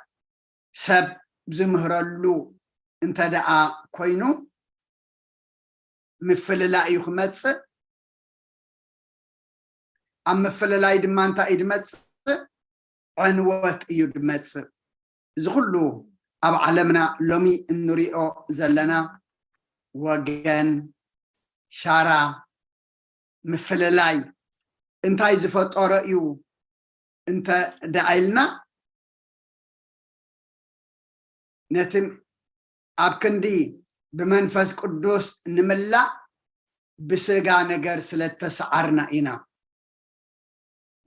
ሰብ ዝምህረሉ እንተ ደኣ ኮይኑ፣ ምፍልላይ እዩ ክመጽእ። ኣብ ምፍልላይ ድማ እንታይ እዩ ዝመጽእ? ዕንወት እዩ ዝመጽእ። እዚ ኩሉ ኣብ ዓለምና ሎሚ እንሪኦ ዘለና ወገን፣ ሻራ፣ ምፍልላይ እንታይ ዝፈጠሮ እዩ እንተ ደኣ ኢልና፣ ነቲ ኣብ ክንዲ ብመንፈስ ቅዱስ ንምላእ፣ ብስጋ ነገር ስለ እተሰዓርና ኢና።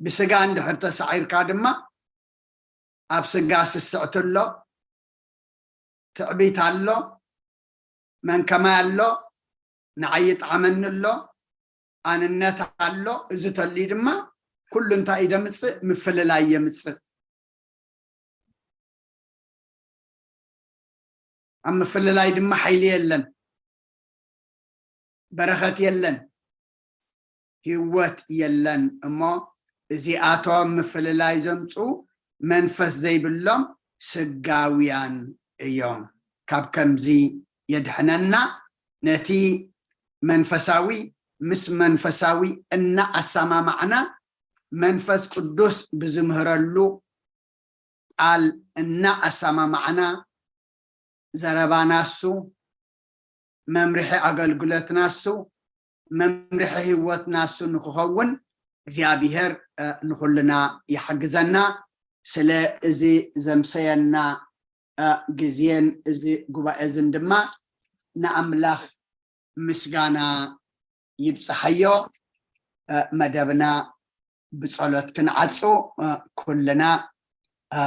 ብስጋ እንድሕር ተሳዒርካ ድማ ኣብ ስጋ ስስዕቲ ኣሎ፣ ትዕቢት ኣሎ፣ መን ከማይ ኣሎ፣ ንዓይ ይጥዓመኒ ኣሎ፣ ኣንነት ኣሎ። እዚ ተልዩ ድማ ኩሉ እንታይ እዩ ደምፅእ? ምፍልላይ የምፅእ። ኣብ ምፍልላይ ድማ ሓይሊ የለን፣ በረኸት የለን፣ ህይወት የለን። እሞ እዚኣቶም ምፍልላይ ዘምፁ መንፈስ ዘይብሎም ስጋውያን እዮም። ካብ ከምዚ የድሕነና። ነቲ መንፈሳዊ ምስ መንፈሳዊ እናኣሰማማዕና መንፈስ ቅዱስ ብዝምህረሉ ቃል እናኣሰማማዕና ዘረባና እሱ፣ መምርሒ ኣገልግሎትና እሱ፣ መምርሒ ህይወትና እሱ ንክኸውን እግዚኣብሔር እ፣ ንኹልና ይሓግዘና። ስለ እዚ ዘምሰየና እ፣ ግዜን እዚ ጉባኤ እዝን ድማ ንኣምላኽ ምስጋና ይብጽሓዮ። እ፣ መደብና ብጸሎት ክንዓጹ እ፣ ኩልና እ፣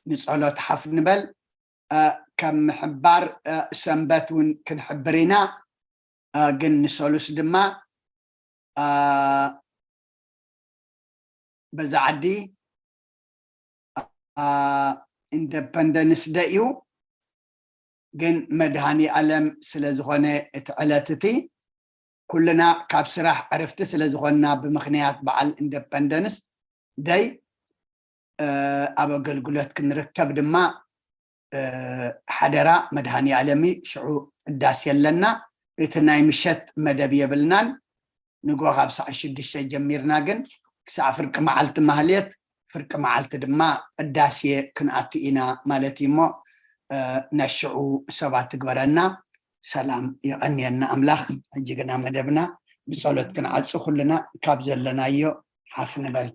ንጸሎት ሓፍ ንበል። እ፣ ከም ምሕባር እ፣ ሰንበት እውን ክንሕብር ኢና። እ፣ ግን ንሰሉስ ድማ እ፣ በዛ ዓዲ እ፣ ኢንደፐንደንስ ደይ እዩ። ግን መድሃኒ ኣለም ስለ ዝኾነ እቲ ዕለት እቲ ኩልና ካብ ስራሕ ዕርፍቲ ስለ ዝኾንና ብምኽንያት በዓል ኢንደፐንደንስ ደይ እ፣ ኣብ ኣገልግሎት ክንርከብ ድማ እ፣ ሓደራ መድሃኒ ኣለም እዩ። ሽዑ ቅዳሴ ኣለና። እቲ ናይ ምሸት መደብ የብልናን። ንጎ ካብ ሰዓት ሽዱሽተ ጀሚርና ግን ክሳዕ ፍርቂ መዓልቲ ማህሌት፣ ፍርቂ መዓልቲ ድማ ቅዳሴ ክንኣቱ ኢና ማለት እዩ። እሞ እ፣ ናይ ሽዑ ሰባት ትግበረና። ሰላም የቐንየና ኣምላኽ። ሕጂ ግና መደብና ብጸሎት ክንዓጹ ኩልና ካብ ዘለናዮ ሓፍ ንበል።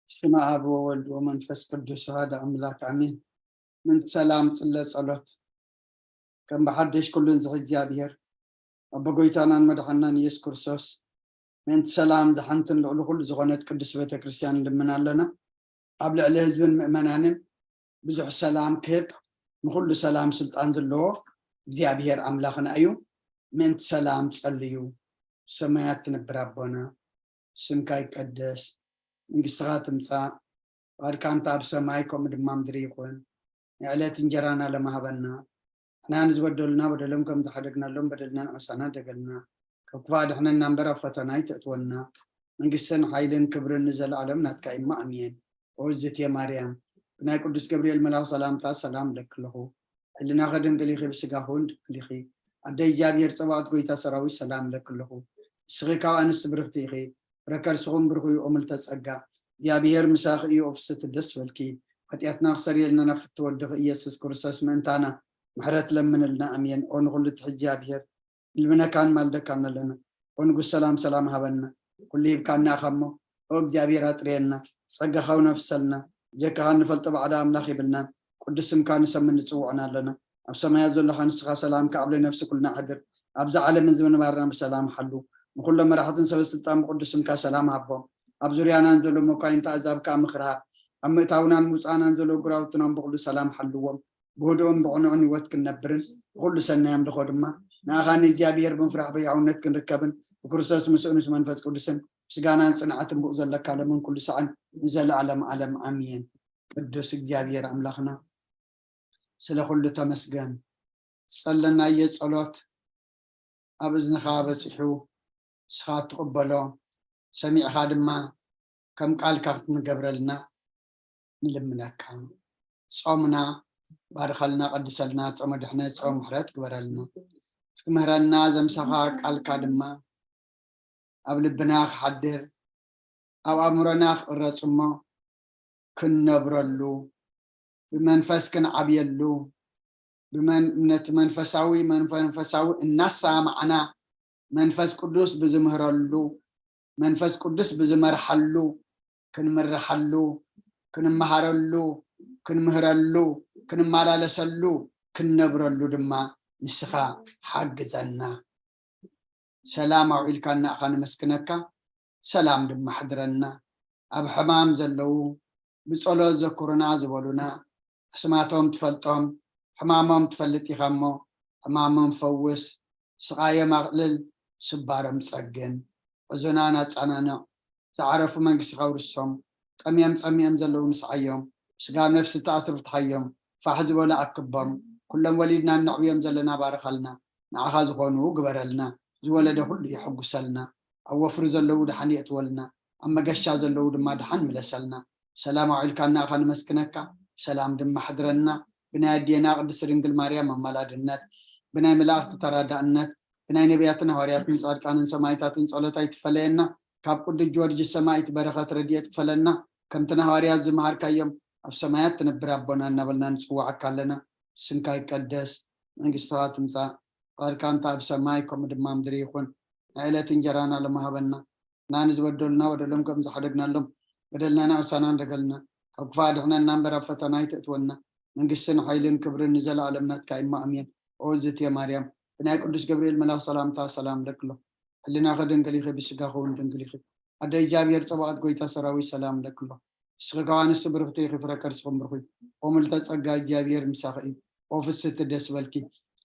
ስመ ኣብ ወወልድ ወመንፈስ ቅዱስ ኣሃደ ኣምላክ ኣሜን። ምንቲ ሰላም ጽለ ጸሎት ከም ብሓደሽ ኩሉን ዝኽእሊ እግዚኣብሔር ኣቦ ጎይታናን መድሓናን ኢየሱስ ክርስቶስ ምንቲ ሰላም ዝሓንትን ልዕሊ ኩሉ ዝኾነት ቅዱስ ቤተ ክርስቲያን ንልምን ኣለና። ኣብ ልዕሊ ህዝብን ምእመናንን ብዙሕ ሰላም ክህብ ንኩሉ ሰላም ስልጣን ዘለዎ እግዚኣብሔር ኣምላኽና እዩ። ምንቲ ሰላም ጸልዩ። ሰማያት ትነብር ኣቦና ስምካ ይቀደስ፣ መንግስትኻ ትምጻእ፣ ፍቓድካ እንተ ኣብ ሰማይ ከምኡ ድማ ምድሪ ይኹን። ንዕለት እንጀራና ለማህበና፣ ንሕና ንዝበደሉና በደሎም ከም ዝሓደግናሎም በደልና ንዕሳና ደገልና፣ ካብ ክፋእ ድሕነና እምበር ኣብ ፈተና ኣይተእትወና። መንግስትን ሓይልን ክብርን ንዘለኣለም ናትካ እሞ ኣሜን። ኦ እዝቴ ማርያም፣ ብናይ ቅዱስ ገብርኤል መልኣኽ ሰላምታ ሰላም እለኪ ኣለኹ። ሕልናኺ ድንግል ኢኺ፣ ብስጋኺ እውን ድንግል ኢኺ። ኣደ እግዚኣብሔር ጸባኦት ጎይታ ሰራዊት ሰላም እለኪ ኣለኹ። ንስኺ ካብ ኣንስቲ ብርኽቲ ኢኺ፣ ፍረ ከርስኹም ብሩኽ እዩ። ኦምልተ ጸጋ እግዚኣብሔር ምሳኺ እዩ። ኦፍስቲ ደስ በልኪ። ሓጢኣትና ክሰርየልና ፍትወ ወድኺ ኢየሱስ ክርስቶስ ምእንታና ምሕረት ለምንልና። ኣሜን። ኦ ንኹሉ ትሕጂ እግዚኣብሔር ንልምነካን ማልደካን ኣለና። ኦ ንጉስ ሰላም ሰላም ሃበና። ኩሉ ሂብካና ኢኻ እሞ ኦ እግዚኣብሔር ኣጥርየና። ጸጋኻ እውን ኣፍሰልና። ጀካኻ እንፈልጦ ባዕዳ ኣምላኽ የብልናን። ቅዱስ ስምካ ንሰምን ንጽውዖን ኣለና። ኣብ ሰማያት ዘለኻ ንስኻ ሰላም ካብ ልዕሊ ነፍሲ ኩልና ሕድር። ኣብዛ ዓለምን ዝምንባርና ብሰላም ሓሉ። ንኹሎም መራሕትን ሰበ ስልጣን ብቅዱስ ስምካ ሰላም ሃቦም። ኣብ ዙርያናን ዘሎ መኳይንቲ ኣዛብ ከዓ ምኽሪ ሃብ። ኣብ ምእታውናን ምውፃእናን ዘሎ ግራውትናን ብኩሉ ሰላም ሓልዎም። ብህድኡን ብቕኑዕን ህይወት ክንነብርን ብኩሉ ሰናይ ኣምልኾ ድማ ንኣኻ ንእግዚኣብሔር ብምፍራሕ ብሕያውነት ክንርከብን ብክርስቶስ ምስኡ ምስ መንፈስ ቅዱስን ምስጋናን ጽንዓትን ብኡ ዘለካ ለምን ኩሉ ሳዕን ንዘለኣለም ዓለም ኣሜን። ቅዱስ እግዚኣብሔር ኣምላኽና ስለ ኩሉ ተመስገን። ዝጸለናዮ ጸሎት ኣብ እዝንኻ በጺሑ ንስኻ ትቕበሎ፣ ሰሚዕኻ ድማ ከም ቃልካ ክትንገብረልና ንልምነካ። ጾምና ባርኸልና፣ ቀድሰልና፣ ጾመ ድሕነት፣ ጾመ ምሕረት ግበረልና። ክትምህረና ዘምሳኻ ቃልካ ድማ ኣብ ልብና ክሓድር፣ ኣብ ኣእምሮና ክቕረጽ እሞ ክንነብረሉ፣ ብመንፈስ ክንዓብየሉ፣ ብመን-፣ ነቲ መንፈሳዊ መንፈሳዊ እናሰማዕና መንፈስ ቅዱስ ብዝምህረሉ፣ መንፈስ ቅዱስ ብዝመርሓሉ፣ ክንምርሓሉ፣ ክንመሃረሉ፣ ክንምህረሉ፣ ክንመላለሰሉ፣ ክንነብረሉ ድማ ንስኻ ሓግዘና። ሰላም ኣውዒልካና ኢኻ ነመስግነካ፣ ሰላም ድማ ሕድረና። ኣብ ሕማም ዘለዉ ብጸሎት ዘክሩና ዝበሉና፣ ኣስማቶም ትፈልጦም፣ ሕማሞም ትፈልጥ ኢኻ እሞ፣ ሕማሞም ፈውስ፣ ስቓዮም ኣቕልል፣ ስባሮም ጸግን፣ ሕዙናን ኣጸናንዕ፣ ዝዓረፉ መንግስትኻ ኣውርሶም፣ ጠምዮም ጸሚኦም ዘለዉ ንስዓዮም፣ ስጋብ ነፍሲ ተኣስሩ ፍትሓዮም፣ ፋሕ ዝበሉ ኣክቦም፣ ኩሎም ወሊድና እነዕብዮም ዘለና ባርኸልና፣ ንዓኻ ዝኾኑ ግበረልና፣ ዝወለደ ኩሉ የሐጉሰልና፣ ኣብ ወፍሪ ዘለዉ ደሓን የእትወልና፣ ኣብ መገሻ ዘለዉ ድማ ደሓን ምለሰልና። ሰላም ኣውዒልካና ኢኻ ንመስግነካ፣ ሰላም ድማ ሕድረና። ብናይ ኣዴና ቅድስት ድንግል ማርያም ኣማላድነት፣ ብናይ መላእኽቲ ተራዳእነት፣ ብናይ ነቢያትን ሃዋርያትን ጻድቃንን ሰማዕታትን ጸሎት ኣይትፈለየና። ካብ ቅዱስ ጊዮርጊስ ሰማዕት በረኸት ረድኤት ክፈለና። ከምቲ ንሃዋርያት ዝመሃርካዮም ኣብ ሰማያት ትነብር ኣቦና እናበልና ንጽውዓካ ኣለና። ስምካ ይቀደስ፣ መንግስትኻ ትምጻእ፣ ፍቓድካ እንተ ኣብ ሰማይ ከምኡ ድማ ምድሪ ይኹን። ናይ ዕለት እንጀራና ሎሚ ሃበና። ንሕና ንዝበደሉና በደሎም ከም ዝሓደግናሎም በደልና ንዕሳና እንደገልና። ካብ ክፋእ ኣድሕነና እምበር ኣብ ፈተና ኣይተእትወና። መንግስትን ሓይልን ክብርን ንዘለኣለም ናትካ እዩ እሞ ኣሜን። ኦ ዝትየ ማርያም፣ ብናይ ቅዱስ ገብርኤል መልኣኽ ሰላምታ ሰላም እለኪ ኣለኹ። ሕልናኺ ድንግል ኢኺ፣ ብስጋኺ እውን ድንግል ኢኺ። ኣደ እግዚኣብሔር ጸባኦት ጎይታ ሰራዊት ሰላም እለኪ ኣለኹ። ንስኺ ካብ ኣንስቲ ብርኽቲ ኢኺ፣ ፍረ ከርስኽን ብሩኽ እዩ። ኦ ምልዕተ ጸጋ እግዚኣብሔር ምሳኺ እዩ። ኦ ፍስቲ ደስ በልኪ።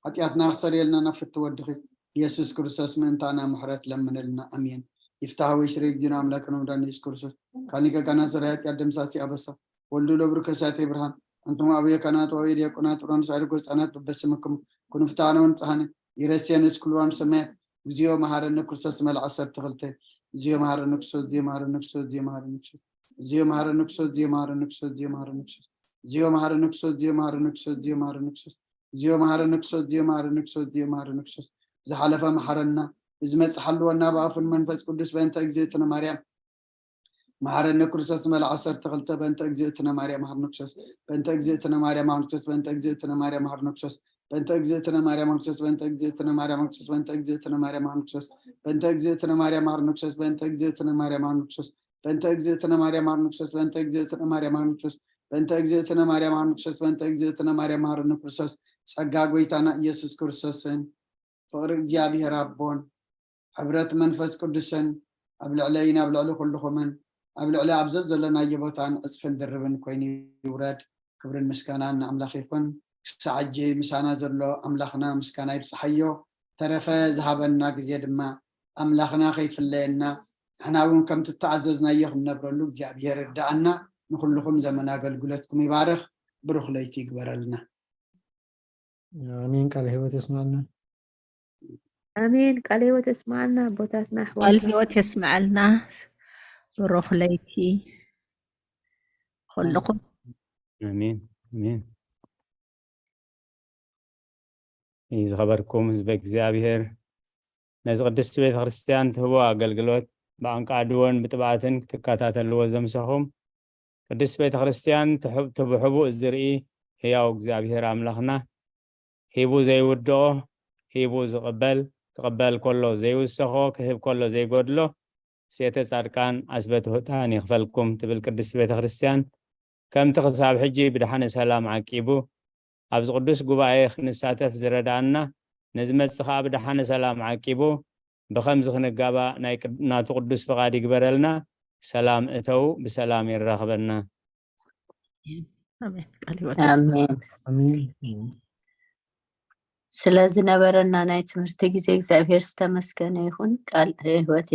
ሓጢኣትና ክሰርየልና ናብ ፍቲ ወድኺ ኢየሱስ ክርስቶስ ምእንታና ምሕረት ለምንልና። ኣሜን። ይፍታህ ወይ ስረ ጊዜና ኣምላክና መድኃኒት ኢየሱስ ክርስቶስ ካኒ ገጋና ስረ ሓጢኣት ደምሳሲ ኣበሳ ወልዱ ለብሩ ከሳቴ ብርሃን። ኣንቱም ኣበየ ካህናት ወአበየ ዲያቆናት ሮን ሳይር ጎጻናት በበስምክሙ ኩኑ ፍትሐነ ወንጽሐነ ይረሴን እስክልዋን ሰማያት። እግዚኦ መሐረነ ክርስቶስ መልዓ ዓሰርተ ክልተ። እግዚኦ መሐረነ ክርስቶስ፣ እግዚኦ መሐረነ ክርስቶስ፣ እግዚኦ መሐረነ ክርስቶስ። እግዚኦ መሐረነ ክርስቶስ፣ እግዚኦ መሐረነ ክርስቶስ፣ እግዚኦ መሐረነ ክርስቶስ። እግዚኦ መሐረነ ክርስቶስ፣ እግዚኦ መሐረነ ክርስቶስ። እግዚኦ መሐረነ ክርስቶስ፣ እግዚኦ መሐረነ ክርስቶስ፣ እግዚኦ መሐረነ ክርስቶስ። ዝሓለፈ መሐረና፣ ብዝመጽእ ሓልወና ብኣፉን መንፈስ ቅዱስ በእንተ እግዝእትነ ማርያም። መሐረነ ክርስቶስ መልዓ ዓሰርተ ክልተ በእንተ እግዝእትነ ማርያም መሐረነ ክርስቶስ። በእንተ እግዝእትነ ማርያም መሐረነ ክርስቶስ። በእንተ እግዝእትነ ማርያም መሐረነ ክርስቶስ። በእንተ እግዝእትነ ማርያም መሐረነ ክርስቶስ። በእንተ እግዝእትነ ማርያም መሐረነ ክርስቶስ። በእንተ እግዝእትነ ማርያም መሐረነ ክርስቶስ። በእንተ እግዝእትነ ማርያም መሐረነ ክርስቶስ። በእንተ እግዝእትነ ማርያም መሐረነ ክርስቶስ። በእንተ እግዝእትነ ማርያም መሐረነ ክርስቶስ። በእንተ እግዝእትነ ማርያም መሐረነ ክርስቶስ። በእንተ እግዝእትነ ማርያም መሐረነ ክርስቶስ። ጸጋ ጎይታና ኢየሱስ ክርስቶስን ፍቕሪ እግዚኣብሔር ኣቦን ሕብረት መንፈስ ቅዱስን ኣብ ልዕለይን ኣብ ልዕሊ ኩልኹምን ኣብ ልዕሊ ኣብ ዘዘለናዮ ቦታን ዕጽፍን ድርብን ኮይኑ ይውረድ። ክብርን ምስጋናን ንኣምላኽ ይኹን። ክሳዕ ሕጂ ምሳና ዘሎ ኣምላኽና ምስጋና ይብጽሓዮ። ተረፈ ዝሃበና ግዜ ድማ ኣምላኽና ከይፍለየና፣ ንሕና እውን ከምቲ እተኣዘዝናዮ ክንነብረሉ እግዚኣብሔር ይርድኣና። ንኹልኹም ዘመን ኣገልግሎትኩም ይባርኽ። ብሩኽ ለይቲ ይግበረልና። ኣሜን። ቃለ ህይወት የስማልና። ኣሜን። ቃለ ህይወት የስማልና ኣቦታትና ቃል ህይወት የስምዐልና። ብሩኽ ለይቲ ኩልኹም። ኣሜን ኣሜን። ዝኸበርኩም ህዝበ እግዚኣብሔር፣ ነዚ ቅድስቲ ቤተ ክርስቲያን ትህቦ ኣገልግሎት ብኣንቃድዎን ብጥብኣትን ክትከታተልዎ ዘምሰኹም፣ ቅድስቲ ቤተ ክርስቲያን ትብሕቡእ ዝርኢ ህያው እግዚኣብሔር ኣምላኽና፣ ሂቡ ዘይውድኦ፣ ሂቡ ዝቕበል፣ ክቕበል ከሎ ዘይውሰኾ፣ ክህብ ከሎ ዘይጎድሎ፣ ሴተ ጻድቃን ኣስበ ትሑታን ይኽፈልኩም ትብል ቅድስቲ ቤተ ክርስቲያን፣ ከምቲ ክሳብ ሕጂ ብድሓነ ሰላም ዓቂቡ ኣብዚ ቅዱስ ጉባኤ ክንሳተፍ ዝረድኣና፣ ንዝመጽእ ኸኣ ብድሓነ ሰላም ዓቂቡ ብኸምዚ ክንጋባእ ናይ ቅድ- ናቱ ቅዱስ ፍቓድ ይግበረልና። ሰላም እተው፣ ብሰላም የራኽበና። ኣሜን። ቃል ህይወት የስምዐልና። ኣሜን። ኣሜን። ስለዝነበረና ናይ ትምህርቲ ግዜ እግዚኣብሔር ዝተመስገነ ይኹን። ቃል ህይወት